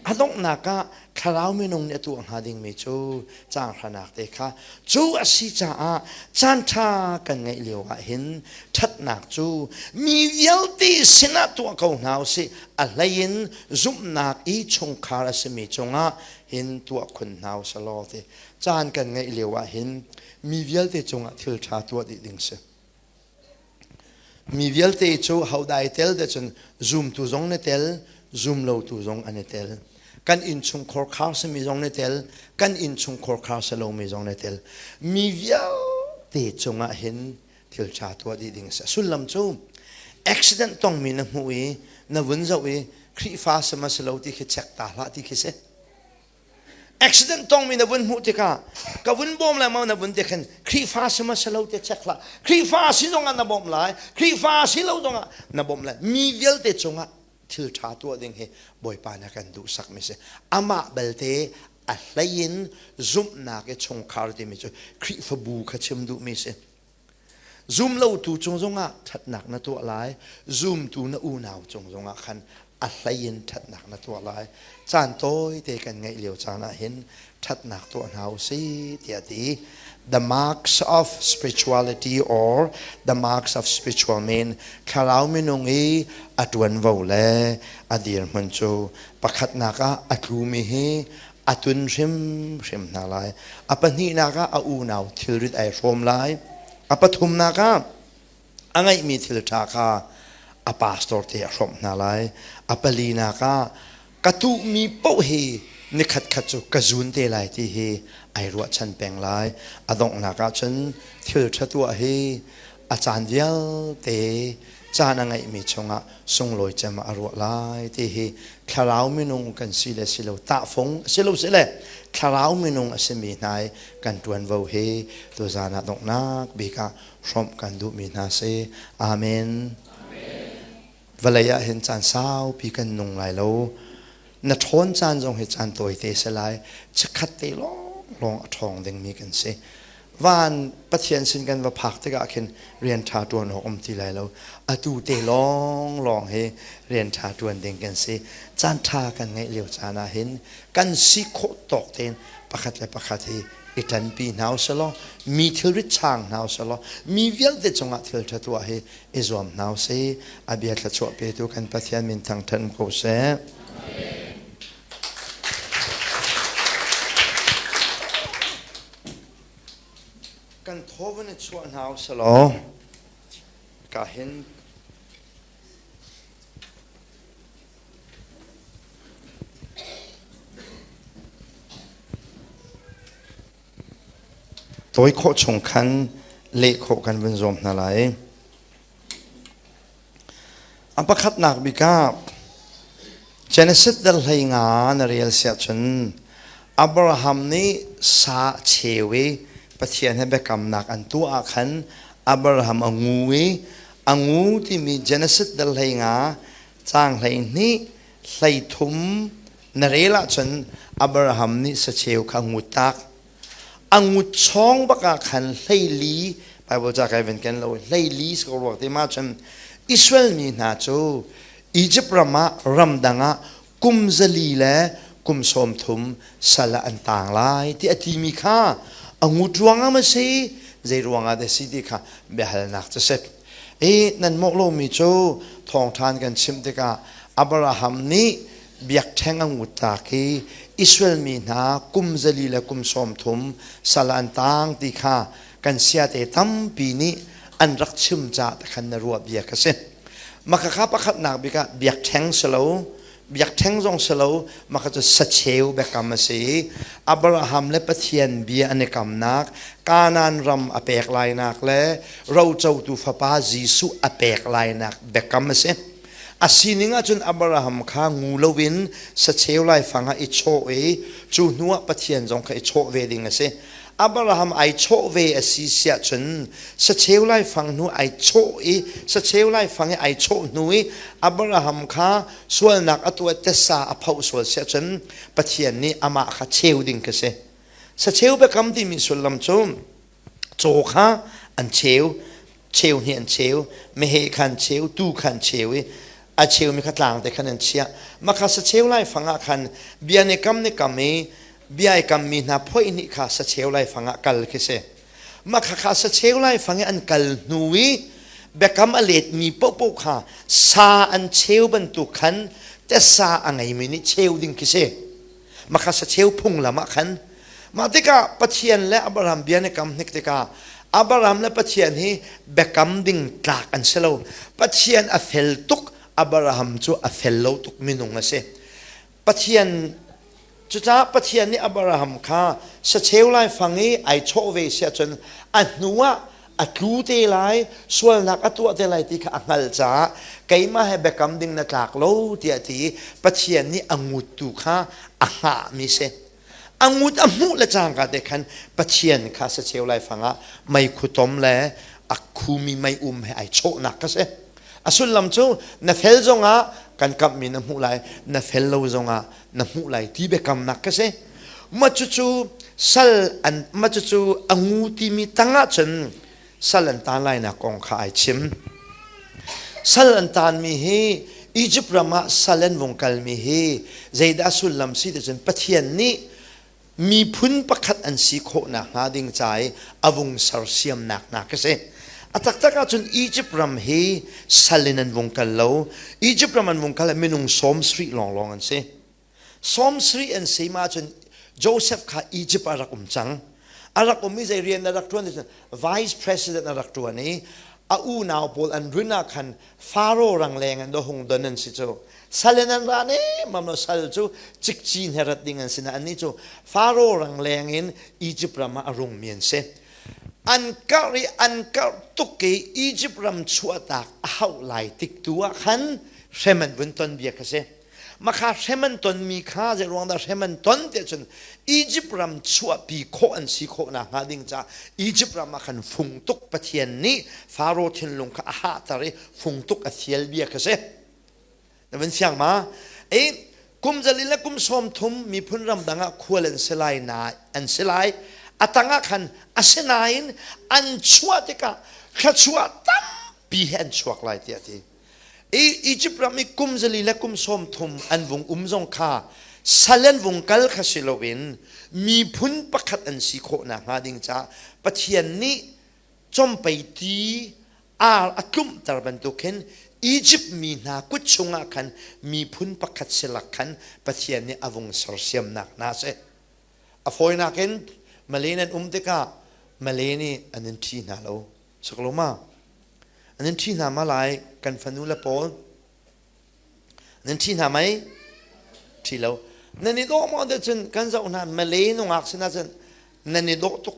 A donghnak ah thlarau minung nih a tuah hnga dingmi cu caang hranak te kha cu a si caah caan ṭha kan ngeih lio ah hin ṭhatnak cu mi vialte sinah tuah ko hna usih a hlei in zumhnak i chungkhar a simi cungah hin tuah khun hna usih law ti caan kan ngeih lio ah hin mi vialte cungah thil ṭha tuah dih ding si. Mi vialte cu hodah ai tel ti cun zumtu zong na tel, zumlotu zong an i tel. Kan innchungkhar khar simi zong na tel, kan innchungkhar khar si lomi zong na tel. Mi vialte cungah hin thil ṭha tuah dih ding a si. A sullam cu accident tongmi na hmuh i na vun zoh i Khrihfa si ma si lo ti khi check ta hlah ti khi si. Accident tongmi na vun hmuh tikah ka vun bawm lai maw na vun ti khan Khrihfa si ma si lo ti check hlah. Khrihfa si zongah na bawmh lai, Khrihfa si lo zongah na bawmh lai. Mi vialte cungah thil ṭha tuah ding hi Bawipa nih a kan duhsakmi si. Amah belte a hlei in zumhnak i chungkhar timi cu Khrihfabu kha chim duhmi si. Zumlotu cung zongah ṭhatnak na tuah lai, zumtu na unau cung zongah khan a hlei in ṭhatnak na tuah lai. Caan tawite kan ngeih lio caan ah hin ṭhatnak tuah hna u sih tiah a ti. The marks of spirituality or the marks of spiritual man thlarau minung i a ṭuanvo le a dirhmun cu pakhatnak ah a tlumi hi a tun hrimhrim hna lai. A pahnihnak ah a unau thilrit ai hrawm lai. A pathumnak ah a ngeihmi thil ṭha kha a pastor te a hrawmh hna lai. A palinak ah ka tuhmi paoh hi nikhat khat cu ka zun te lai ti hi ai ruahchan peng lai. A donghnak ah cun thil ṭha tuah hi a caan vialte caan a ngeihmi chungah sunglawi cem ah a ruah lai ti hi thlarau minung kan si le si lo tahfung si lo si le thlarau minung a simi hna i kan ṭuanvo hi tuzaan ah donghnak bik ah hrawmh kan duhmi hna si. Amen. Vawlei ah hin caan saupi kan nung lai lo. Na ṭhawn caan zong hi caan tawite si lai. Chikkhat te lawnglawng a ṭhawng dingmi kan si. Van Pathian sin kan va phak tikah khin rian ṭha ṭuan awk um ti lai lo. Atu te lawnglawng hi rian ṭha ṭuan ding kan si. Caan ṭha kan ngeih lio caan ah hin kan si khawh tawk tein pakhat le pakhat hi i ṭanpi hna usih law mi thilrit chaang hna usih law mi vialte cungah thil ṭha tuah hi i zuam hna usih. A bia thluachuah petu kan Pathian min thangṭhat ko seh. Kan thaw van i chuah hna usih law ka hin tawi khawh chung khan leh khawh kan vun zuam hna lai. A pakhatnak bik ah Genesis dal 15 na rel siah cun Abraham nih sa cheu i Pathian he biakamnak an tuah ah khan Abraham a ngu i a ngu timi Genesis dal 15 caang 12 hlei thum. Na rel ahcun Abraham nih sacheu kha ngut tak. A ngut chawng bak ah khan hleili Bible ca kai ven ken lo hleili si ko ruak te ma cun Israel mi hna cu Egypt ram ah ramdang ah kum zali le kum 30 sal ah an tang lai ti a timi kha a ngut ruangah ma si zei ruangah dah si ti kha biahalnak cu si. I nan mawh lomi cu thawngṭhan kan chimh tikah Abraham nih biakṭheng a ngut tak i Israel mi hna kum zali le kum 30 sal an tang ti kha kan siate tampi nih an rak chim caah khan na ruah bia ka si. Makhakha pakhatnak bik ah biakṭheng si lo, biakṭheng zong si lo, makha cu sacheu biakam a si. Abraham le Pathian bia an i kamnak, Kanaan ram a pek lainak le rocotu fapa Jesuh a pek lainak biakam a si. A sining ahcun Abraham kha ngu loin sacheu laifang ah i chawh i cu hnuah Pathian zong kha i chawh ve ding a si. Abraham ai chawh ve a si siah cun sacheu laifang hnu ai chawh i sacheu laifang i ai chawh hnu i Abraham kha sualnak a tuah tesa a phoh sual siah cun Pathian nih amah kha cheu ding kha si. Sacheu biakam timi sullam cu caw kha an cheu cheu hnih an cheu meheh kha an cheu tuu kha an cheu i a cheumi kha tlang te khan an chiah makha sacheu laifang ah khan bia ne kam ne kam i bia i kammi hna phoih hnih kha sacheu laifang ah kal khi si makha kha sacheu laifang i an kal hnu i biakam a letmi paohpaoh kha sa an cheu bantuk khan tesa a ngeimi nih cheu ding khi si makha sacheu phunglam ah khan Mah tikah Pathian le Abraham bia na kam hnik tikah Abraham le Pathian hi biakam ding tlak an si lo. Pathian a fel tuk, Abraham cu a fel lo tuk minung a si. Pathian cucaah Pathian nih Abraham kha sacheu laifang i ai chawh ve si ahcun a hnu ah a tlu te lai, sualnak a tuah te lai ti kha a hngalh caah keimah he biakam ding na tlak lo tiah ti i Pathian nih a nguttu kha a hngahmi si. A ngut a hmuh le cangka te khan Pathian kha sacheu laifang ah meikhu tom le a khumi mei um he ai chawhnak ka si. A sullam cu na fel zongah kan kamhmi na hmuh lai, na fel lo zongah na hmuh lai ti biakamnak ka si. Ma cucu sal an ma cucu a ngu timi tangah cun sal an tan lainak kong kha ai chim. Sal an tanmi hi Egypt ram ah sal an vung kalmi hi zeidah sullam si ti cun Pathian nih miphun pakhat an si khawh nakhnga ding ca i a vung sersiamnak hna ka si. A taktak ahcun Egypt ram hi sal in an vung kal lo. Egypt ram an vung kal ah minung 70 lawnglawng an si. 70 an si ma cun Joseph kha Egypt ah rak um cang. A rak um i zei rian a rak ṭuan ti cun vice president a rak ṭuan i a unau pawl an run ah khan Faro rangleng an hung don an si cu. Sal in an ra ne mam lo sal cu cikcin he rat ding an si na annih cu Faro rangleng in Egypt ram ah a rungmi an si. An karh i an karh tuk i Egypt ram chuahtak a hauh lai tik tu ah khan hrem an vun ton bia kha si. Makha hrem an tonmi kha zei ruang dah hrem an ton tiah cun Egypt ram chuahpi khawh an si khawh nakhnga ding caah Egypt ram ah khan fung tuk Pathian nih Faro thinlung kha a hahter i fung tuk a thial bia kha si. Na van fiang ma? E kum zali le kum 30 miphun ram dang ah khual an si lai na an si lai a tang ah khan asinain an chuah tikah thluachuah tampi he an chuak lai tiah ti. Egypt ram i kum zali le kum 30 an vung um zong kha sal an vung kal kha si loin miphun pakhat an si khawh nakhnga ding caah Pathian nih compei ti ar a tlumhter bantuk khin Egypt mi hna kut chungah khan miphun pakhat si lak khan Pathian nih a vung sersiamnak hna a si. A fawinak in Malay nan um tikah Malay nih an in ṭhi hna lo. Sak lo ma? An in ṭhi hna ma lai kan fanu le pawl? Nan ṭhi hna mei? Ṭhi lo. Nan i dawh maw cun kan zoh hna Malay nungak sinah cun nan i dawh tuk.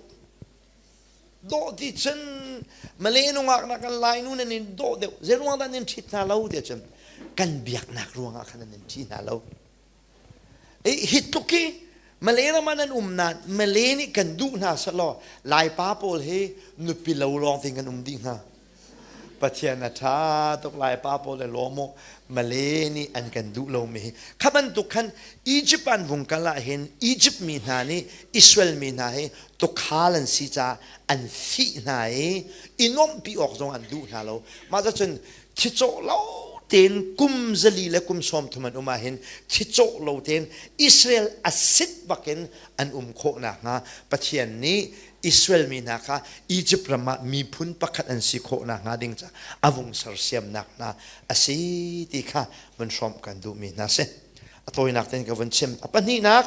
Dawh ti cun Malay nungak nak kan Lainu nan i dawh deuh. Zei ruang dah nan ṭhit hna lo tiah cun kan biaknak ruangah khan nan ṭhi hna lo. Hi tluk hi Malay ram ah nan um nain Malay nih kan duh hna selaw Laipa pawl hi nupi lo lawng te kan um dih hna. Pathian a ṭha tuk lai pa pawl le lawm u Malay nih an kan duh lomi hi kha bantuk khan Egypt an vung kal ah hin Egypt mi hna nih Israel mi hna hi tukhal an si caah an fih hna i i nuamhpi awk zong an duh hna lo mah cun thicawh lo tein kum zali le kum 30 an um ah hin thicawh lo tein Israel a sit bakin an um khawh nakhnga Pathian nih Israel mi hna kha Egypt ram ah miphun pakhat an si khawh nakhnga ding ca a vung sersiamnak hna a si ti kha vun hrawmh kan duhmi hna si. A tawinak tein ka vun chim. A pahnihnak,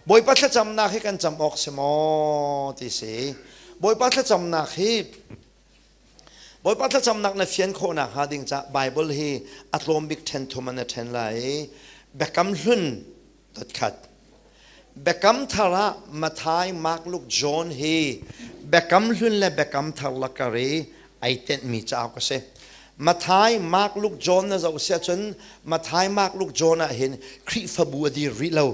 Bawipa thlacamnak hi kan cam awk si maw ti si. Bawipa thlacamnak hi Bawipa thlacamnak na fian khawh nakhnga ding ca Bible hi a tlawm bik ṭhen thum an a ṭhen lai i Biakam Hlun dot khat Biakam Thar ah Matthai, Mark, Luke, John hi Biakam Hlun le Biakam Thar lakar i ai tenhmi cauk a si. Matthai, Mark, Luke, John na zoh si ahcun Matthai, Mark, Luke, John ah hin Khrihfabu a dir rih lo.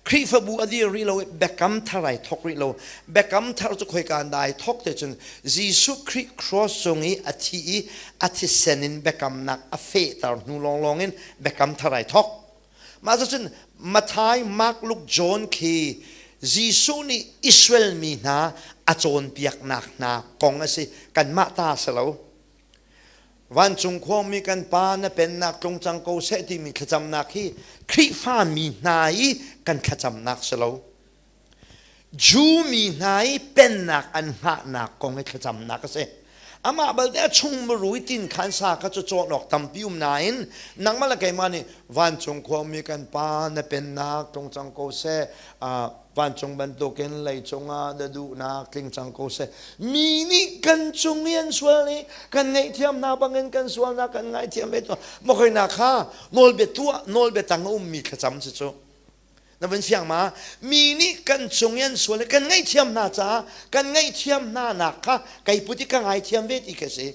Khrihfabu a dir rih lo i Biakam Thar ai thok rih lo. Biakam Thar cu khoika dah ai thok te cun Jesuh Khrih cross cung i a thi i a thisen in biakamnak a fehter hnu lawnglawng in Biakam Thar ai thok. Mah cucun Matthai, Mark, Luke, John khi Jesuh nih Israel mi hna a cawnpiaknak hna kong a si. Kanmah ta a si lo. Vancung khuami kan Pa na pennak tlung cang ko seh timi thlacamnak hi Khrihfa mi hna i kan thlacamnak si lo. Jew mi hna i pennak an hngahnak kong i thlacamnak a si. Amah balte a chung muru i tin khan sa kha cu cawn awk tampi um nain nangmah le keimah nih vancung khuami kan pa na pennak tlung cang ko seh vancung bantukin leicung ah na duhnak tling cang ko seh mi nih kan cung i an sual i kan ngaihthiam hna bangin kan sualnak kan ngaithiam ve to makhoi kha nawlbia tuah nawlbia tang a ummi thlacam si cu Na vun fiang ma? Mi nih kan cung i an sual i kan ngaihthiam hna caah kan ngaihthiam hna nak kha kei put i ka ngaithiam ve ti khi si.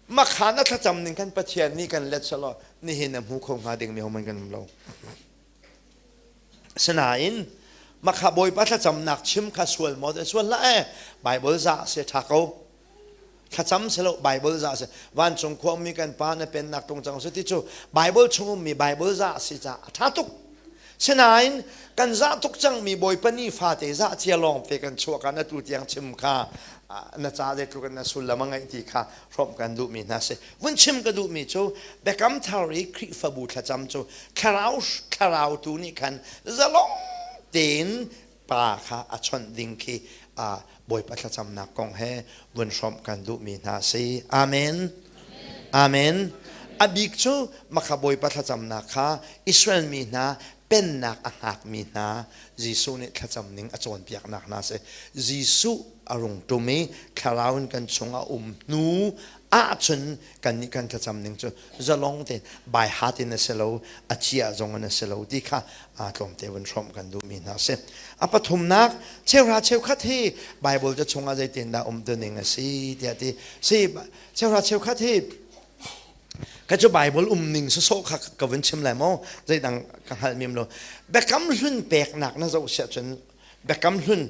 Makha na thlacam ning kan Pathian nih kan let selaw nihin na hmu kho hnga ding mi homan kan um lo. Sinain makha Bawipa thlacamnak chim kha sual maw sual hlah eh Bible za se tha ko. Thlacam silo Bible za si vancung khua ummi kan pa na pennak tung cang si ti cu Bible chung ummi Bible za si ca a tha tuk. Sinain kan zah tuk cangmi Bawipa ni fate zah cia lawng te kan chuah ka na tu tiang chim kha na ca zeitluk in na sullam a ngeih ti kha hrawmh kan duhmi hna si. Vun chim ka duhmi cu Biakam Thar i Khrihfabu thlacam cu thlarau thlarau tu nih khan zalong tein pa kha a chawnh ding khi Bawipa thlacamnak kong he vun hrawmh kan duhmi hna si. Amen. Amen. A bik cu makha Bawipa thlacamnak kha Israel mi hna pennak a hngakmi hna Jesuh nih thlacam ning a cawnpiaknak hna si. Jesuh a rung ṭum i thlarau in kan chung a um hnu ahcun kannih kan thlacam ning cu zalong tein by heart in a si lo a cia zong in a si lo ti kha aa tlawmte vun hrawmh kan duhmi hna si. A pathumnak cheuhra cheukhat hi Bible ca chungah zeitindah um tuning a si tiah ti si cheuhra cheukhat hi ka cu Bible um ning sawsawh kha ka vun chim lai maw zeidang ka hngalh mim lo biakam hlun peknak na zoh siah cun biakam hlun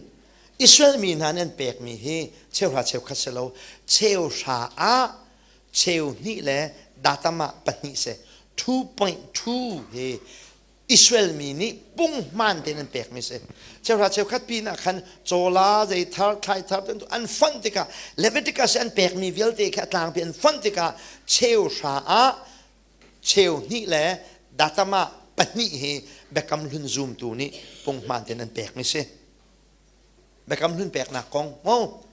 Israel mi hna nih an pekmi hi cheuhra cheukhat si lo cheuhra ah cheu hnih le datam ah pahnih si 2.2 hi Israel mi nih punghman tein an pekmi si. Cheuhra cheukhat pin ah khan cawla zeithar thlaithar an fonh tikah Leviticus an pekmi vialte kha a tlangpi an fonh tikah cheuhra ah cheu hnih le datam ah pahnih hi biakam hlun zumtu nih punghman tein an pekmi si. Biakam hlun peknak kong ngo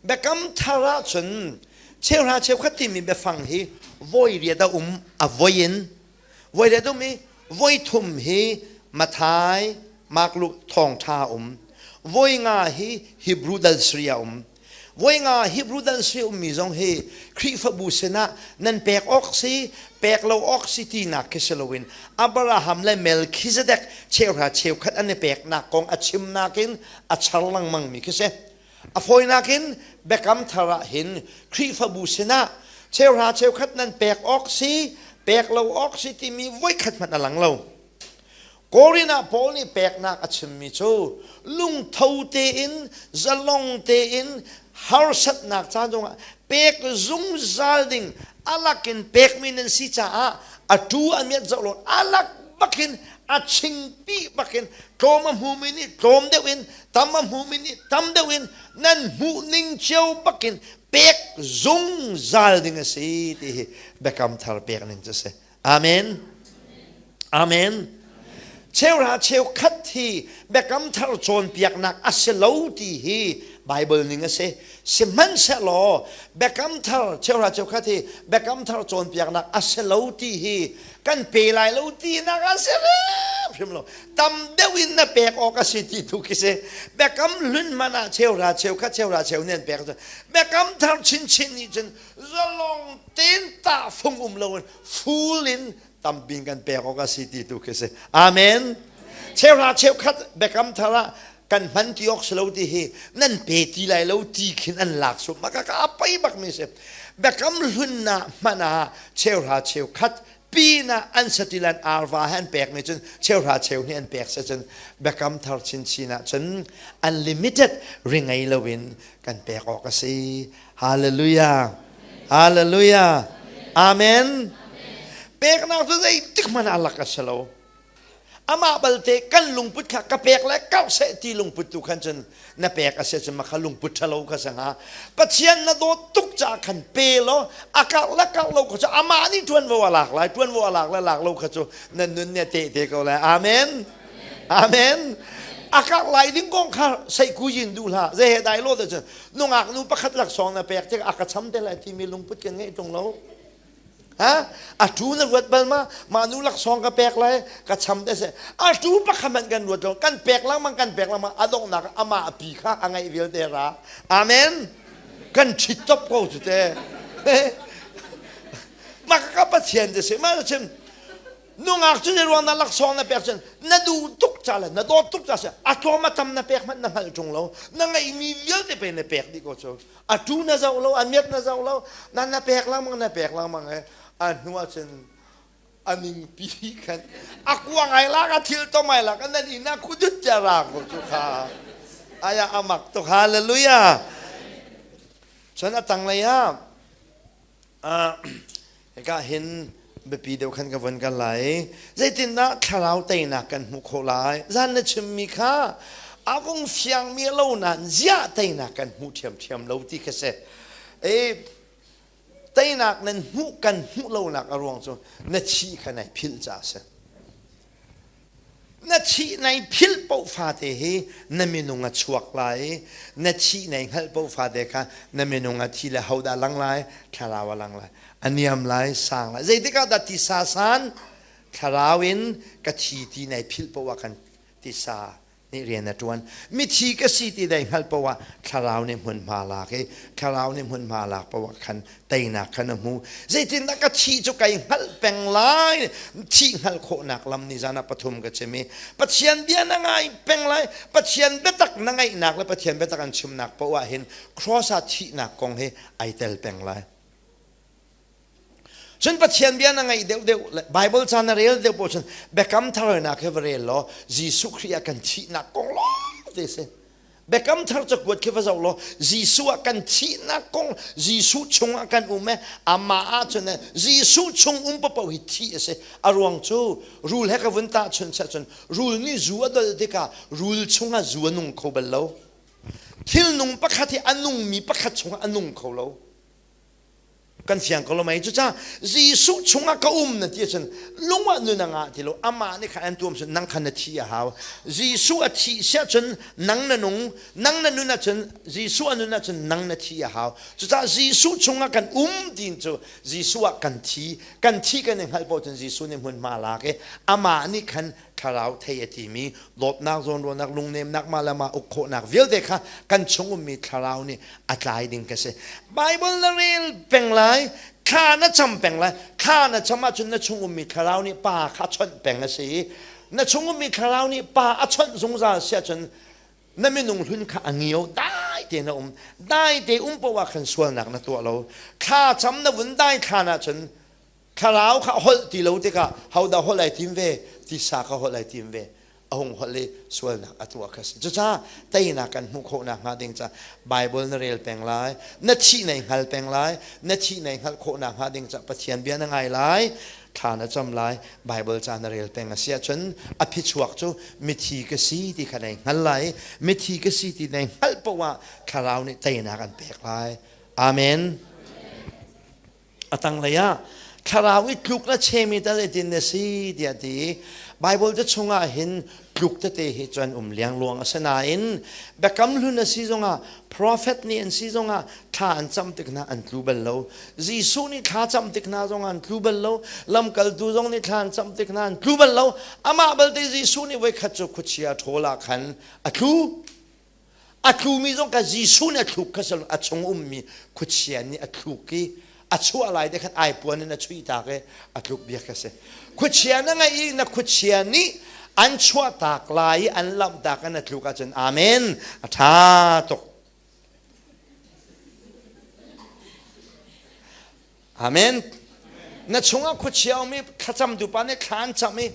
Biakam thar ahcun cheuhra cheukhat timi biafang hi voi riat a um a voi in voi riat um i voi thum hi Mathai, Mark, Luke thawngṭha um voi nga hi Hebrew dal sri a um voi nga Hebrew dal sri ummi zong hi Khrihfabu sinah nan pek awk si pek lo awk si tinak khi si loin Abraham le Melchizedek cheuhra cheukhat an i peknak kong a chimnak in a char lengmang mi khi si A fawinak in Biakam Thar ah hin Khrihfabu sinah cheuhra cheukhat nan pek awk si, pek lo awk si timi voikhat hmanh a lang lo. Korin ah Paul nih peknak a chimmi cu lungtho tein, zalong tein, harsatnak ca zongah Pek zungzal ding alakin pekmi nan si caah a tu a miat zoh lo alak bakin a chingpi bakin tlawm a hmumi nih tlawm deuh in tam a hmumi nih tam deuh in nan hmuh ning cio bakin pek zungzal ding a si ti hi biakam thar pek ning cu si. Amen. Amen. Cheuhra cheukhat hi biakam thar cawnpiaknak a si lo ti hi Bible ning a si. Sihmanhsehlaw biakam thar cheuhra cheukhat hi biakam thar cawnpiaknak a si lo ti hi kan pe lai lo tinak a si hrim lo. Tam deuh in na pek awk a si ti tu khi si. Biakam hlun hmanh ah cheuhra cheukhat cheuhra cheu nih an pek. Biakam thar chinchin nih cun zalong tein tahfung um loin full in tambing kan pek awk a si ti tu khi si. Amen. Cheuhra cheukhat biakam thar ah kan hman ti awk si lo ti hi nan pe ti lai lo ti khin an lak su maka ka pai bak mi si. Biakam hlun na hman ah cheuhra cheukhat pin ah an satilan arva he an pek mi cun cheuhra cheu nih an pek se cun biakam thar chinchin ah cun unlimited ri ngei loin kan pek awk a si. Hallelujah. Hallelujah. Amen. Peknak cu zeitik hmanh ah lak a si lo. Amah balte kan lungput kha ka pek le kauh seh ti lungput tu khan cun na pek a si cun makha lungput ṭhalo kha si hnga. Pathian na dawt tuk caah khan pe law a karh le karh lo kha cu amah nih ṭuanvo a lak lai ṭuanvo a lak le lak lo kha cu na nun nih a teh te ko lai. Amen. Amen. A karh lai ding kong kha seihku yin duh hlah. Zei he dai lo te cun nungak nu pakhat laksawng na pek tik a ka cham te lai timi lungput kan ngeih ṭung lo. Ha? A tu na ruat bal ma? Mah nu laksawng ka pek lai, ka cham te se. A tu pakhat hmanh kan ruat lo. Kan pek lengmang, kan pek lengmang. A donghnak amah a pi kha a ngaih vialte ra. Amen. Kan ṭhit top ko cu te. Mah ka Pathian te si. Mah chim Nungak cu ruang na laksawng na pek cun na duh tuk ca le na dawt tuk ca si a tlawm a tam na pek hmanh na hngalh ṭung lo na ngeihmi vialte pe na pek dih ko cu a tu na zoh lo a miat na zoh lo na na pek lengmang na pek lengmang he a hnu ah cun a ningpi khan a kuang ai lak a thil tom ai lak nan inn ah khudut tia ra ko cu kha aya amak tuk hallelujah cun a tanglei ah Hika hin biapi deuh khan ka von kal lai. Zeitindah thlarau teinak kan hmuh khawh lai? Zan na chimmi kha a vung fiangmi a lo nain ziah teinak kan hmuh ṭhiamṭhiam lo ti kha si. E, teinak nan hmuh kan hmuh lonak a ruang cu na thi kha nai philh caah a si. Na thih nai philh paoh fate hi na minung a chuak lai. Na thih nai hngalh paoh fate kha na minung a thi le hodah lang lai? Thlarau a lang lai. A niam lai, sang lai. Zeitik ah dah tisa san? Thlarau in ka thi ti nai philh paoh ah khan tisa nih rian a ṭuan. Mithi ka si ti dai hngalh paoh ah thlarau nih hmunhma lak i thlarau nih hmunhma lak paoh ah khan teinak khan a hmu. Zeitindah ka thih cu kai hngalh peng lai? Thih hngalh khawhnak lam ni zan ah pathum ka chim i Pathian bia na ngai peng lai. Pathian biatak na ngaihnak le Pathian biatak an chimnak paoh ah hin cross ah thihnak kong hi ai tel peng lai. Cun Pathian bia na ngaih deuhdeuh le Bible ca na rel deuh paoh cun Biakam Tharnak hi va rel law Jesuh Khrih ah kan thihnak kong lawng te si. Biakam Thar cakuat khi va zoh law Jesuh ah kan thihnak kong Jesuh chung ah kan um e amah ah cun Jesuh chung um paoh hi thih a si. A ruang cu rul he ka vun tahchunh seh cun rul nih zu a dolh tikah rul chungah zu a nung kho bal lo. Thil nung pakhat hi a nungmi pakhat chungah a nung kho lo. Kan fiang ko lo mei cucaah Jesuh chungah ka um na ti ahcun lung ah nun a ngah ti lo amah nih khan an tuam cun nang khan na thi a hau Jesuh a thih siah cun nang na nung nang na nun ahcun Jesuh a nun ahcun nang na thi a hau cucaah Jesuh chungah kan um tiin cu Jesuh ah kan thi kan thi kan i hngalh paoh cun Jesuh nih hmunhma lak i amah nih khan thlarau thei a timi dawtnak zawnruahnak lungnemnak mah le mah uk khawhnak vialte kha kan chung ummi thlarau nih a tlai ding ka si Bible na rel peng lai thla na cam peng lai thla na cam ahcun na chung ummi thlarau nih pa kha a chawnh peng a si na chung ummi thlarau nih pa a chawnh zungzal si ahcun na minung hlun kha a ngio dai te na um dai te um poah khan sualnak na tuah lo thla cam na vun dai thlan ahcun Thlarau kha holh ti lo tikah hodah holh ai tim ve? Tisa kha holh ai tim ve. a hung holh i sualnak a tuah kha si. Cucaah teinak kan hmuh khawh nakhnga ding ca Bible na rel peng lai, na thih nei hngal peng lai, na thih nei hngalh khawh nakhnga ding ca Pathian bia na ngai lai, thla na cam lai, Bible ca na rel peng a si ahcun a phichuak cu mithi ka si ti kha nei hngal lai, mithi ka si ti nei hngalh paoh ah thlarau nih teinak an pek lai. Amen. A tanglei ah thlarau i tluk na chemi ta zeitin na si tiah ti Bible te chungah hin tluk tete hi cun um liangluang a si nain biakam hlun a si zongah prophet nih an si zongah thla an cam tik hna an tlu bal lo Jesuh nih thla cam tik hna zongah an tlu bal lo lamkaltu zong nih thla an cam tik hna an tlu bal lo amah balte Jesuh nih voikhat cu khuachia ṭhawl ah khan a tlu A tlumi zong kha Jesuh nih a thluk kha si a chung ummi khuachia nih a thluk i a chuah lai te khan ai puan in a chuih tak i a tluk bia kha si. Khuachia na ngeih i na khuachia nih an chuah tak lai i an lamh tak in a tluk ahcun amen a ṭha tuk. Amen. Na chungah khuachia um i thlacamtu pa nih thla an cam i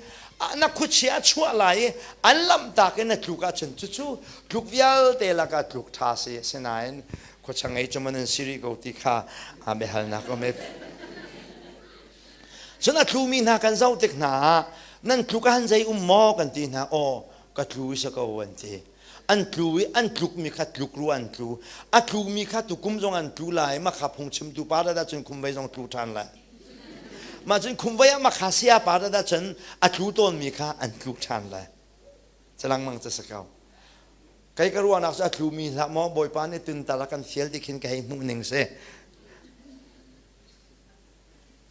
na khuachia a chuah lai i an lamhtak in na tluk ahcun cucu tluk vialte lakah tluk ṭha si. Asinain khuachia ngei cu man an si rih ko ti kha aa biahalnak um i Cun a tlumi hna kan zoh tik hna ah nan tluk ah han zei um maw kan ti hna aw ka tlu i si ko an ti. An tlu i an tlukmi kha tluk rua an tlu. A tlumi kha tukum zong an tlu lai. Makha phungchimtu pa dah cun khumvei zong tlu ṭhan lai. Mah cun khumvei ah makha saya pa dah cun a tlu tawnmi kha an tlu ṭhan lai. Calangmang ca si ko. Kei ka ruahnak cu a tlumi hlah maw Bawipa nih tuntar a kan fial ti khin ka hei hmuh ning si.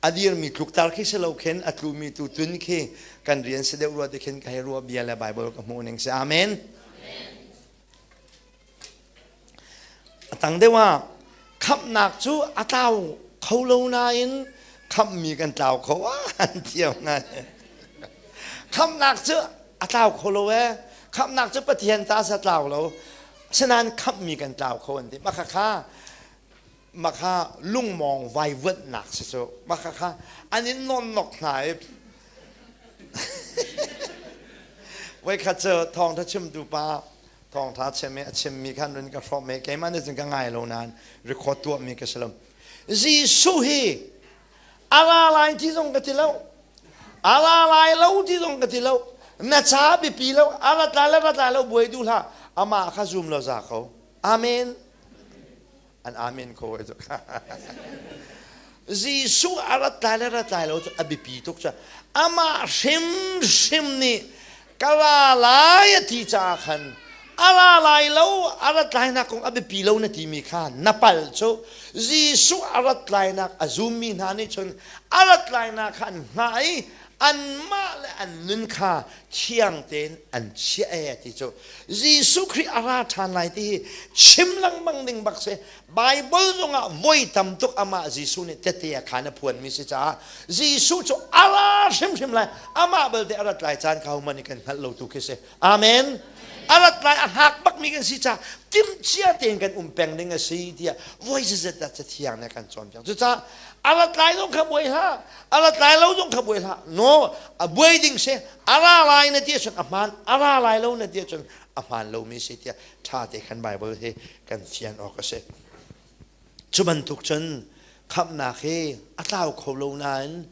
A dirmi tluktar khi si lo khin a tlumi tu tun khi kan rian si deuh rua ti khin ka hei ruah bia le Bible ka hmuh ning si. Amen. A tang deuh ah khamhnak cu a tlau kho lo nain khamhmi kan tlau kho an thiam ngai. Khamhnak cu a tlau kho lo ee. Khamhnak cu Pathian ta sa tlau lo. Asinain khamhmi kan tlau kho an ti. Mah kha mah kha lungmawng vaivuanhnak si cu mah kha kha an in nawnnok hna i voikhat cu thawngtha chimtu pa thawngtha chim i a chimmi khan run ka hrawm i keimah nih cun ka ngai lo nain record tuahmi ka si lo Jesuh hi a ra lai ti zong ka ti lo a ra lai lo ti zong ka ti lo na ca biapi lo a rat lai le rat lai lo buai duh hlah amah kha zum lo za ko amen An amen ko ai cu. Jesuh a rat lai le rat lai lo cu a biapi tuk cu. Amah hrimhrim nih ka ra lai a ti caah khan a ra lai lo a rat lainak kong a biapi lo na timi kha na pal cu Jesuh a rat lainak a zummi hna nih cun a rat lainak kha an hngah i anmah le an nun kha thiang tein an chiah e ti cu Jesuh Khrih a ra ṭhan lai ti hi chim lengmang ding bak si Bible zongah voi tam tuk amah Jesuh nih tete a khan a phuanmi si caah Jesuh cu a ra hrimhrim lai amah belte a rat lai caan kha hohmanh nih kan hngalh lo tu khi si Amen a rat lai a hngak bakmi kan si caah timhcia tein kan um peng ding a si tiah voi zizet dah cathiang nih a kan cawnpiak cucaah a rat lai zong kha buai hlah a rat lai lo zong kha buai hlah no a buai ding si a ra lai na ti ahcun a hmaan a ra lai lo na ti ahcun a hmaan lomi si tiah ṭha te khan Bible hi kan fian awk a si cu bantuk cun khamhnak hi a tlau kho lo nain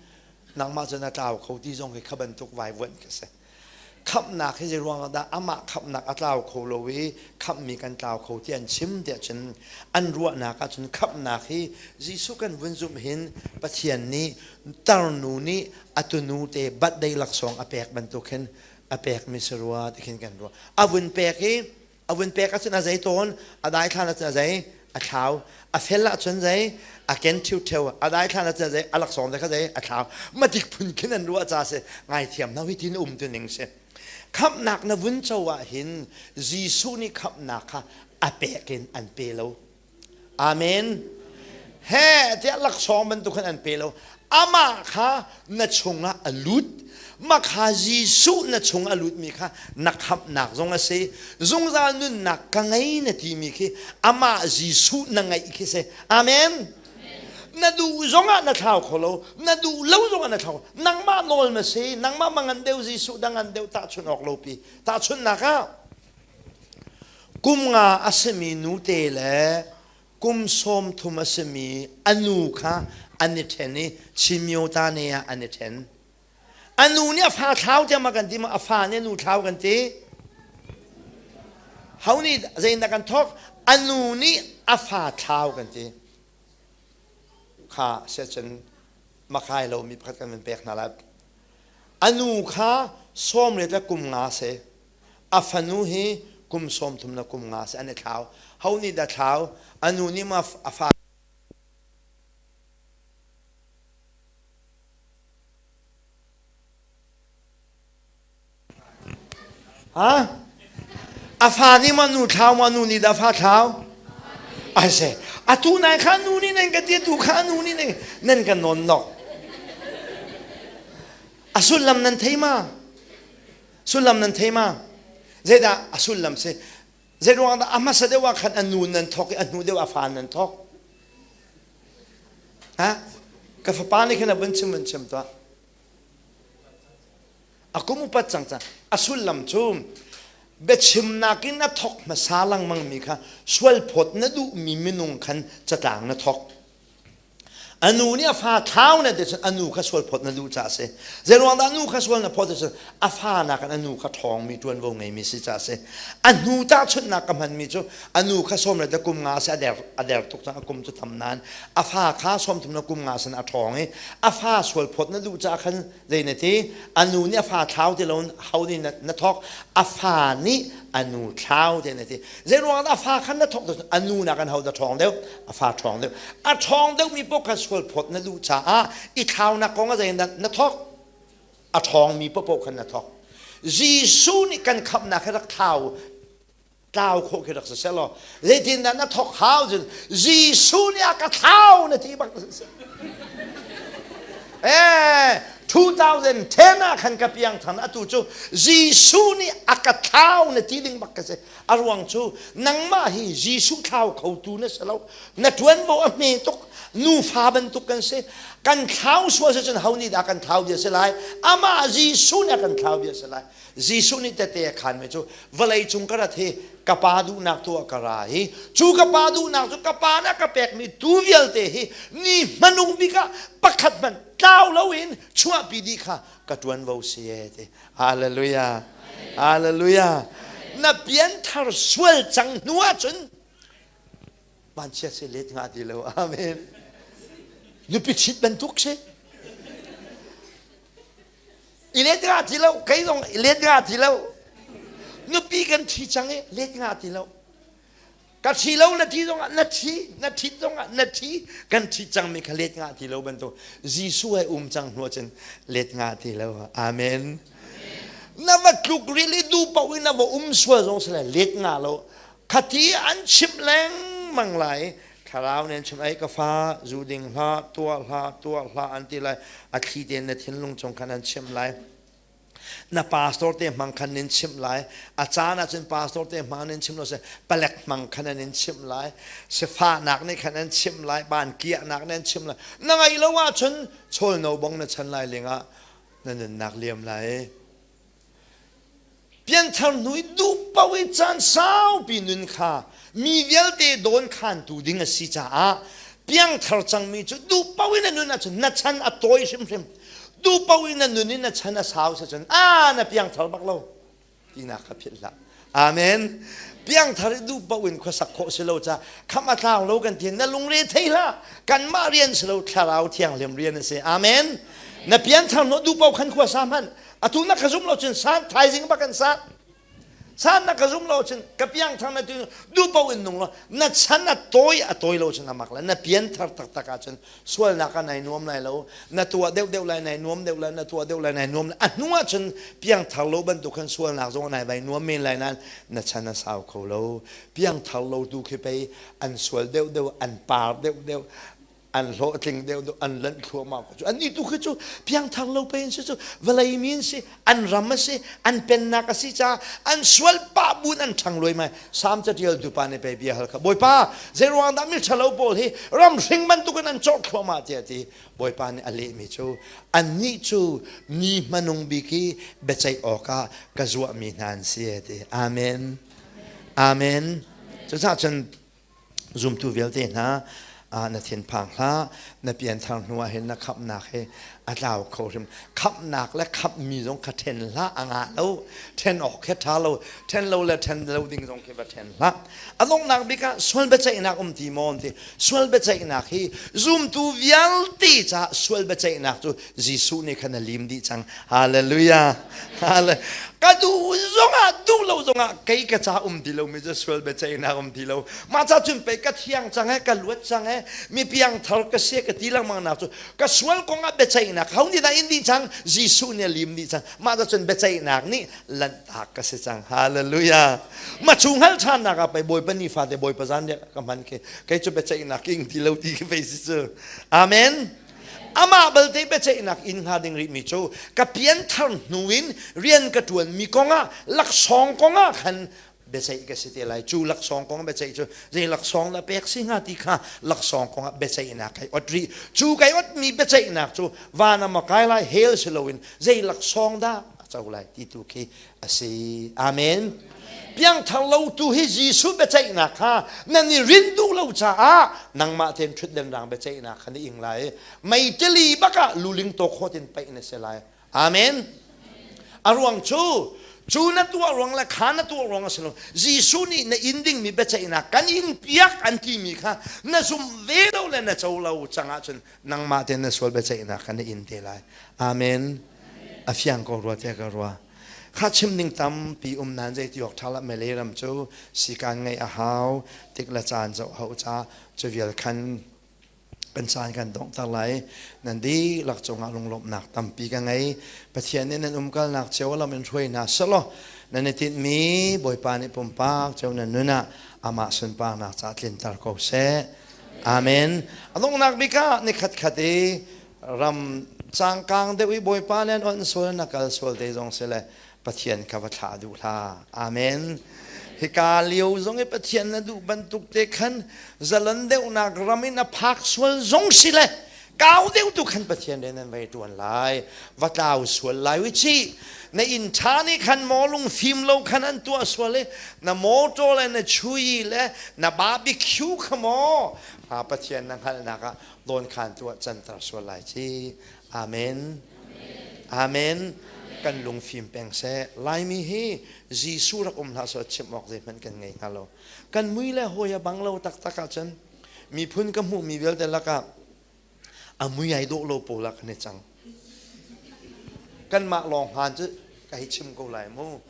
nangmah cun a tlau kho ti zong hi kha bantuk vaivuanh ka si Khamhnak hi zei ruangah dah amah khamhnak a tlau kho lo i khamhmi kan tlau kho ti an chim tiah cun an ruahnak ahcun khamhnak hi Jesuh kan vun zumh hin Pathian nih tarnu nih a tunu te birthday laksawng a pek bantuk hin a pekmi si rua ti khin kan ruah. A vun pek i a vun pek ahcun a zei tawn a daithlan ahcun a zei a thlau a fel ahcun zei a ken ṭhiuṭheu a daithlan ahcun a zei a laksawng te kha zei a thlau matik phun khin an ruah ca si ngaithiam hna hi tin um tu ning si khamhnak na vun co ah hin Jesuh nih khamhnak kha a pek in an pe lo Amen. He tiah laksawng bantuk khan an pe lo. Amah kha na chungah a lut. Mah kha Jesuh na chung a lutmi kha na khamhnak zong a si. Zungzal nunnak ka ngei na timi khi amah Jesuh na ngeih khi si. Amen. Na duh zongah na thlau kho lo, na duh lo zongah na thlau. Nangmah nawl na si, nangmah mangan deuh Jesuh dangan deuh tahchunh awk lo pi. Tahchunhnak ah kum nga a simi nute le kum 30 a simi a nu kha an i ṭhen i Chimyota ne ah an i ṭhen. A nu nih a fa thlau tiah ma kan ti ma a fa nih a nu thlau kan ti? Ho nih zeidah kan thawk? A nu nih a fa thlau kan ti. Kha siacun makai lomi pakhat kan van pek hna lai. A nu kha 18 le kum nga si. A fanu hi kum 30 le kum nga si an i thlau. Ho nih dah thlau? A nu nih ma a fa Ha? A fa nih maw nu thlau maw nu nih dah fa thlau? Ai se. Atu nai kha nu nih nan ka ti tu kha nu nih nan nan ka nawn nok. A sullam nan thei ma? Sullam nan thei ma? Zeidah a sullam si? Zei ruang dah a hmasa deuh ah khan a nu nan thawk i a hnu deuh a fa nan thawk? Ha? Ka fapa nih khan a vun chim vun chim tuah. A kum upat cang cang. A sullam cu biachimnak in a thawk hmasa lengmang mi kha sualphawt na duhmi minung khan catlang na thawk. A nu nih a fa thlau na ti cun a nu kha sualphawt na duh caah a si. Zeiruang dah nu kha sual na phawt ti cun a fa nakin a nu kha ṭhawngmi ṭuanvo ngeimi si caah a si. A hnu tahchunhnak ka hmanmi cu a nu kha sawm le ta kum nga si a der, a der tuk cang a kum cu tam nain a fa kha sawm thum na kum nga sin a ṭhawng i a fa sualphawt na duh caah khan zei na ti a nu nih a fa thlau ti lo ho nih na, na thawk a fa nih a nu thlau ti na ti zei ruang dah a fa khan na thawk a nu nakin ho dah ṭhawng deuh a fa ṭhawng deuh a ṭhawng deuhmi paoh kha sualphawt na duh caah i thlaunak kong a zei na, na thawk a ṭhawngmi paohpaoh khan na thawk Jesuh nih kan khamhnak hi rak thlau tlau khawh khi rak si seh law zeitindah na thawk hau cun Jesuh nih a ka thlau na ti bak si eh 2010 ah khan ka piang than atu cu Jesuh nih a ka thlau na ti ding bak ka si a ruang cu nangmah hi Jesuh thlau khotu na si lo na tuanvo a hme tuk nufa bantuk kan si kan thlau sual si cun ho nih dah kan thlau bia si lai amah Jesuh nih a kan thlau bia si lai Jesuh nih tete a khanmi cu vawlei cung ka rat hi ka pa duhnak tu ah ka ra hi cu ka pa duhnak cu ka pa nih a ka pekmi tu vialte hi ni hmanung bik ah pakhat hmanh tlau loin chuahpi dih kha ka ṭuanvo si e ti hallelujah hallelujah na pianthar sual cang hnu ahcun vanchia si let nga ti lo amen nupi ṭhit bantuk si I let nga ti lo, kei zong i let nga ti lo. Nupi kan ṭhi cang i let nga ti lo. Ka ṭhi lo na ti zongah na ṭhi, na ṭhit zongah na ṭhi, kan ṭhi cangmi kha let nga ti lo bantuk Jesuh he um cang hnu ahcun let nga ti lo. Amen. Na va tluk ril i duh paoh in na va um sual zong si le let nga lo. Khati an chimh lengmang lai Thlarau nih an chim ai ka fa zu ding hlah tuah hlah tuah hlah an ti lai a thli tein na thinlung chung khan an chimh lai na pastor te hmang khan nin chimh lai a caan ahcun pastor te hmang nin chim lo se palek hmang khan an in chimh lai sifahnak nih khan an chimh lai ban kiahnak nih an chimh lai na ngaih lo ahcun chawl no bong na chan lai lingah na nunnak liam lai Pianthar hnu i duh paoh i caan saupi nun kha mi vialte dawnkhantu ding a si caah piangthar cangmi cu duh paoh in a nun ahcun na chan a tawi hrimhrim. Duh paoh in na nun in na chan a sau si cun aa na piangthar bak lo tinak kha philh hlah. Amen. Piangthar i duh paoh in khuasak khawh si lo ca khamh a tlau lo kan ti na lungre thei hlah. Kanmah rian si lo thlarau thianghlim rian a si. Amen. Na pianthar hnu duh paoh khan khua sa hmanh. Atu na ka zum lo cun san thaizing bak an san. San na ka zum lo cun ka piangthar na tu duh paoh in nung lo na chan a tawi a tawi lo cun a mak lai na pianthar taktak ahcun sualnak ah nai nuam lai lo na tuah deuh deuh lai nai nuam deuh lai na tuah deuh lai nai nuam lai a hnu ahcun piangthar lo bantuk khan sualnak zong nai vai nuam men lai nain na chan a sau kho lo piangthar lo tu khi pei an sual deuh deuh an par deuh deuh. An hlawhtling deuh deuh an lanh thluahmah ko cu. Annih tu khi cu piangthar lo pe in si cu vawlei mi an si, an ram a si, an pennak a si caah an sual pah buin an ṭhang luaimai. Salm caṭialtu pa nih pei bia hal kha Bawipa, zeiruang dah miṭhalo pawl hi ramhring bantukin an corh thluahmah tiah a ti. Bawipa nih a lehmi cu annih cu ni hmanung bik i biaceih awkah ka zuahmi hna an si a ti. Amen. Amen. Cucaah cun zumtu vialte hna na thinphang hlah na pianthar hnu ah hin na khamhnak hi a tlau kho hrim khamhnak le khamhmi zong kha ṭhen hlah a ngah lo ṭhen awk khi ṭha lo ṭhen lo le ṭhen lo ding zong khi va ṭhen hlah a donghnak bik ah sual biaceihnak um ti maw ti sual biaceihnak hi zumtu vialte caah sual biaceihnak cu Jesuh nih khan a lim dih cang. Hallelujah. Ka duh zongah duh lo zongah kei ka ca um ti lomi cu sual biaceihnak um ti lo. Mah ca cun pei ka thiang cang e, ka luat cang e, mi piangthar ka si ka ti lengmang nak cu ka sual kong ah biaceihnak ho nih dah in dih cang? Jesuh nih a lim dih cang. Mah ca cun biaceihnak nih lanhtak ka si cang. Hallelujah. Ma cu hngal ṭhannak ah pei Bawipa ni fate Bawipa zan ka hman khi kei cu biaceihnak ing ti lo ti khi pei si cu. Amen. Amah balte biaceihnak inn hnga ding rihmi cu ka pianthar hnu in rian ka ṭuanmi kongah laksawng kongah khan biaceih ka si te lai. Cu laksawng kong biaceih cu zei laksawng dah pek si hnga ti kha laksawng kongah biaceihnak kai ot rih. Cu kai otmi biaceihnak cu van ah maw kai lai hell si loin zei laksawng dah a co lai ti tu khi a si. Amen. Piangthar lo tu hi Jesuh biaceihnak kha nan i rin duh lo caah nangmah tein ṭhutden rang biaceihnak kha na ing lai. Meitili bak ah luling tawk khawt in paih na si lai. Amen. A ruang cu cu na tuah ruang le kha na tuah ruang a si lo. Jesuh nih na inn dingmi biaceihnak kan in piak an timi kha na zum ve lo le na co lo cang ahcun nangmah tein na sual biaceihnak kha na in te lai. Amen. A fiang ko rua tiah ka ruah. Kha chim ding tampi um nain zeiti awk ṭha lah Malay ram cu sikaan ngeih a hau tik le caan zoh hau ca cu vial khan kan caan kan donghter lai. Nan dihlak cungah lunglawmhnak tampi ka ngei. Pathian nih nan umkalnak cio lam in hruai hna selaw nan i tinhmi Bawipa nih pumpak cio nan nun ah amah sunparnak ca tlinter ko seh. Amen. A donghnak bik ah nikhat khat i ram cangkang deuh i Bawipa nih an onh sual na kal sual te zong si le Pathian kha va thlah duh hlah. Amen. Hika lio zong i Pathian na duh bantuk te khan zalon deuhnak ram in a phak sual zong si le kau deuh tu khan Pathian rian nan vai ṭuan lai. Va tlau sual lai ui chi. Na inn ṭha nih khan maw lungfim lo khan an tuah sual i na motor le na chui le na barbecue kha maw Pathian na hngalhnak ah dawnkhan tu ah canter sual lai ci. Amen. Amen. Kan lungfim peng seh. Laimi hi Jesuh rak um hlah seh chim awk zeihmanh kan ngei hnga lo. Kan mui le hawi a bang lo taktak ahcun miphun ka hmuhmi vialte lakah a mui ai dawh lo pawl ah kan i cang. Kanmah lawng hmaan cu ka hei chim ko lai mu.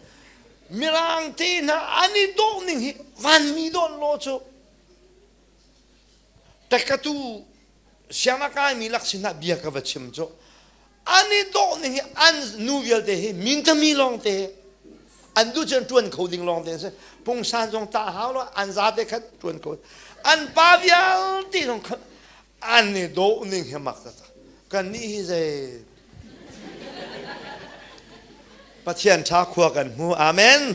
Mirang te hna an i dawh ning hi vanmi dawh law cu Tekatu siang a kaimi lak sinah bia ka va chim cu an i dawh ning hi an nu vialte hi mintami lawng te an duh cun ṭuan kho ding lawng te an si pungsan zong tah hau lo an zate khat ṭuan kho an pa vialte zong kha an i dawh ning hi mak taktak kannih hi zei Pathian ṭha khua kan hmu. Amen.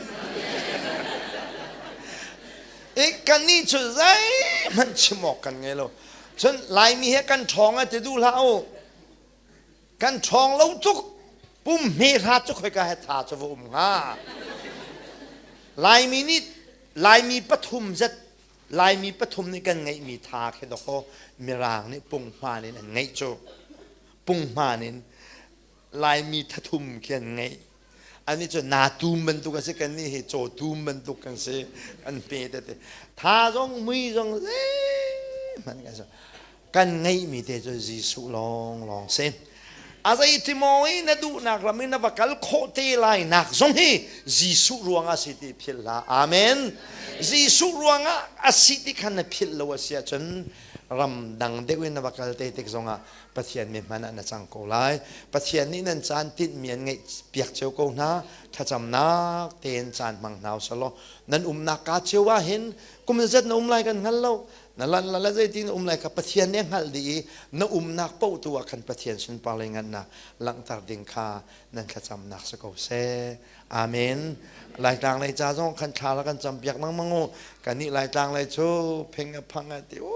I kannih cu zeihmanh chim awk kan ngei lo. Cun Laimi he kan ṭhawng a ti duh hlah u. Kan ṭhawng lo tuk. Pum hme hra cu khoika he tha cu va um hnga. Laimi nih Laimi pathum zet Laimi pathum nih kan ngeihmi tha khi dawkaw Mirang nih punghman in an ngeih cu. Punghman in Laimi thathum khi an ngeih. Ani cu naa tum bantuk a si kan nih hi caw tum bantuk kan si kan hme tete. Tha zong mui zong zeihmanh kan si. Kan ngeihmi te cu Jesuh lawnglawng si. A zeiti maw i na duhnak ram in na va kal khawh te lai nak zong hi Jesuh ruangah si ti philh hlah. Amen. Jesuh ruangah a si ti khan na philh lo a si ahcun. Ram dang deuh in na va kal te tik zongah Pathian mi hman ah na cang ko lai. Pathian nih nan caan tinhmi an ngeih piak cio ko hna. Thlacamnak tein caan hmang hna usalaw nan umnak ka cio ah hin kum zat na um lai kan hngal lo. Na lan la la zeitin um lai kha Pathian nih a hngalh dih i na umnak paoh tu ah khan Pathian sunpar le ngannak langhter ding kha nan thlacamnak si ko seh. Amen. Laitlang lei ca zong khan thla ra kan cam piak lengmang u. Kannih Laitlang lei cu phing a phang a ti u.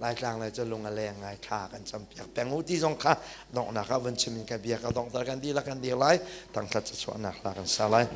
Laitlang lei cu lung a leng ngai thla kan cam piak peng u ti zong kha donghnak ah vun chim in ka bia ka donghter kan dihlak kan dir lai. Tangthlat cachuahnak hla kan sa lai.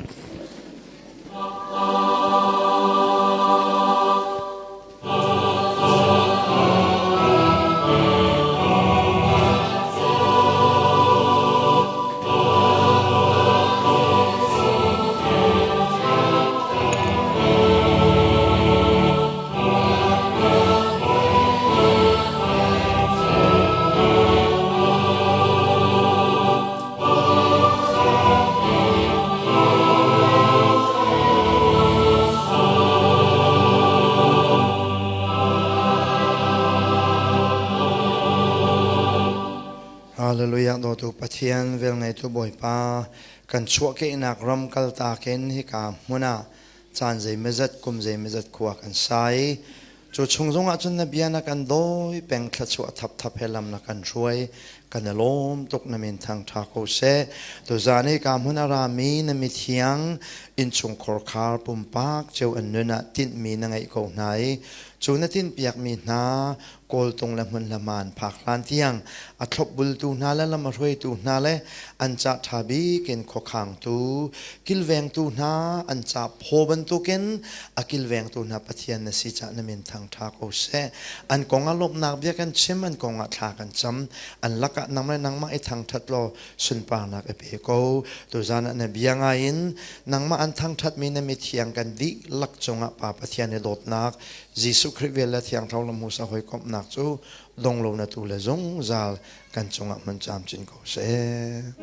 Hallelujah dawtu Pathian velngeitu Bawipa kan chuahkehnak ram kaltak in hika hmun ah caan zeimazat kum zeimazat khua kan sai Cu chung zongah cun na bia na kan dawi peng thluachuah thapthap he lam na kan hruai kan i lawm tuk na min thangṭha ko seh. Tuzaan i ka hmun a rami na mithiang innchungkhar khar pumpak cio an nun ah tinhmi na ngeih ko hna i cu na tinhpiakmi hna kawltung le hmun hlamaan phak hlan tiang a thlopbultu hna le lam a hruaitu hna le an ca ṭha bik in khuakhangtu kilvengtu hna an ca phaw bantukin a kilvengtu hna Pathian na si cah na min thangṭha ko seh. An kong ah lawmhnak bia kan chim, an kong ah thla kan cam. An lakah nang le nangmah i thangṭhat law sunparnak i pe ko. Tuzan ah na bia ngai in nangmah an thangṭhatmi na mithiang kan dihlak cungah Pa Pathian i dawtnak, Jesuh Khrih vel le Thiang Thlarau lamhmusa hawikomhnak cu dong lo na tu le zungzal kan cungah hmun camcin ko seh.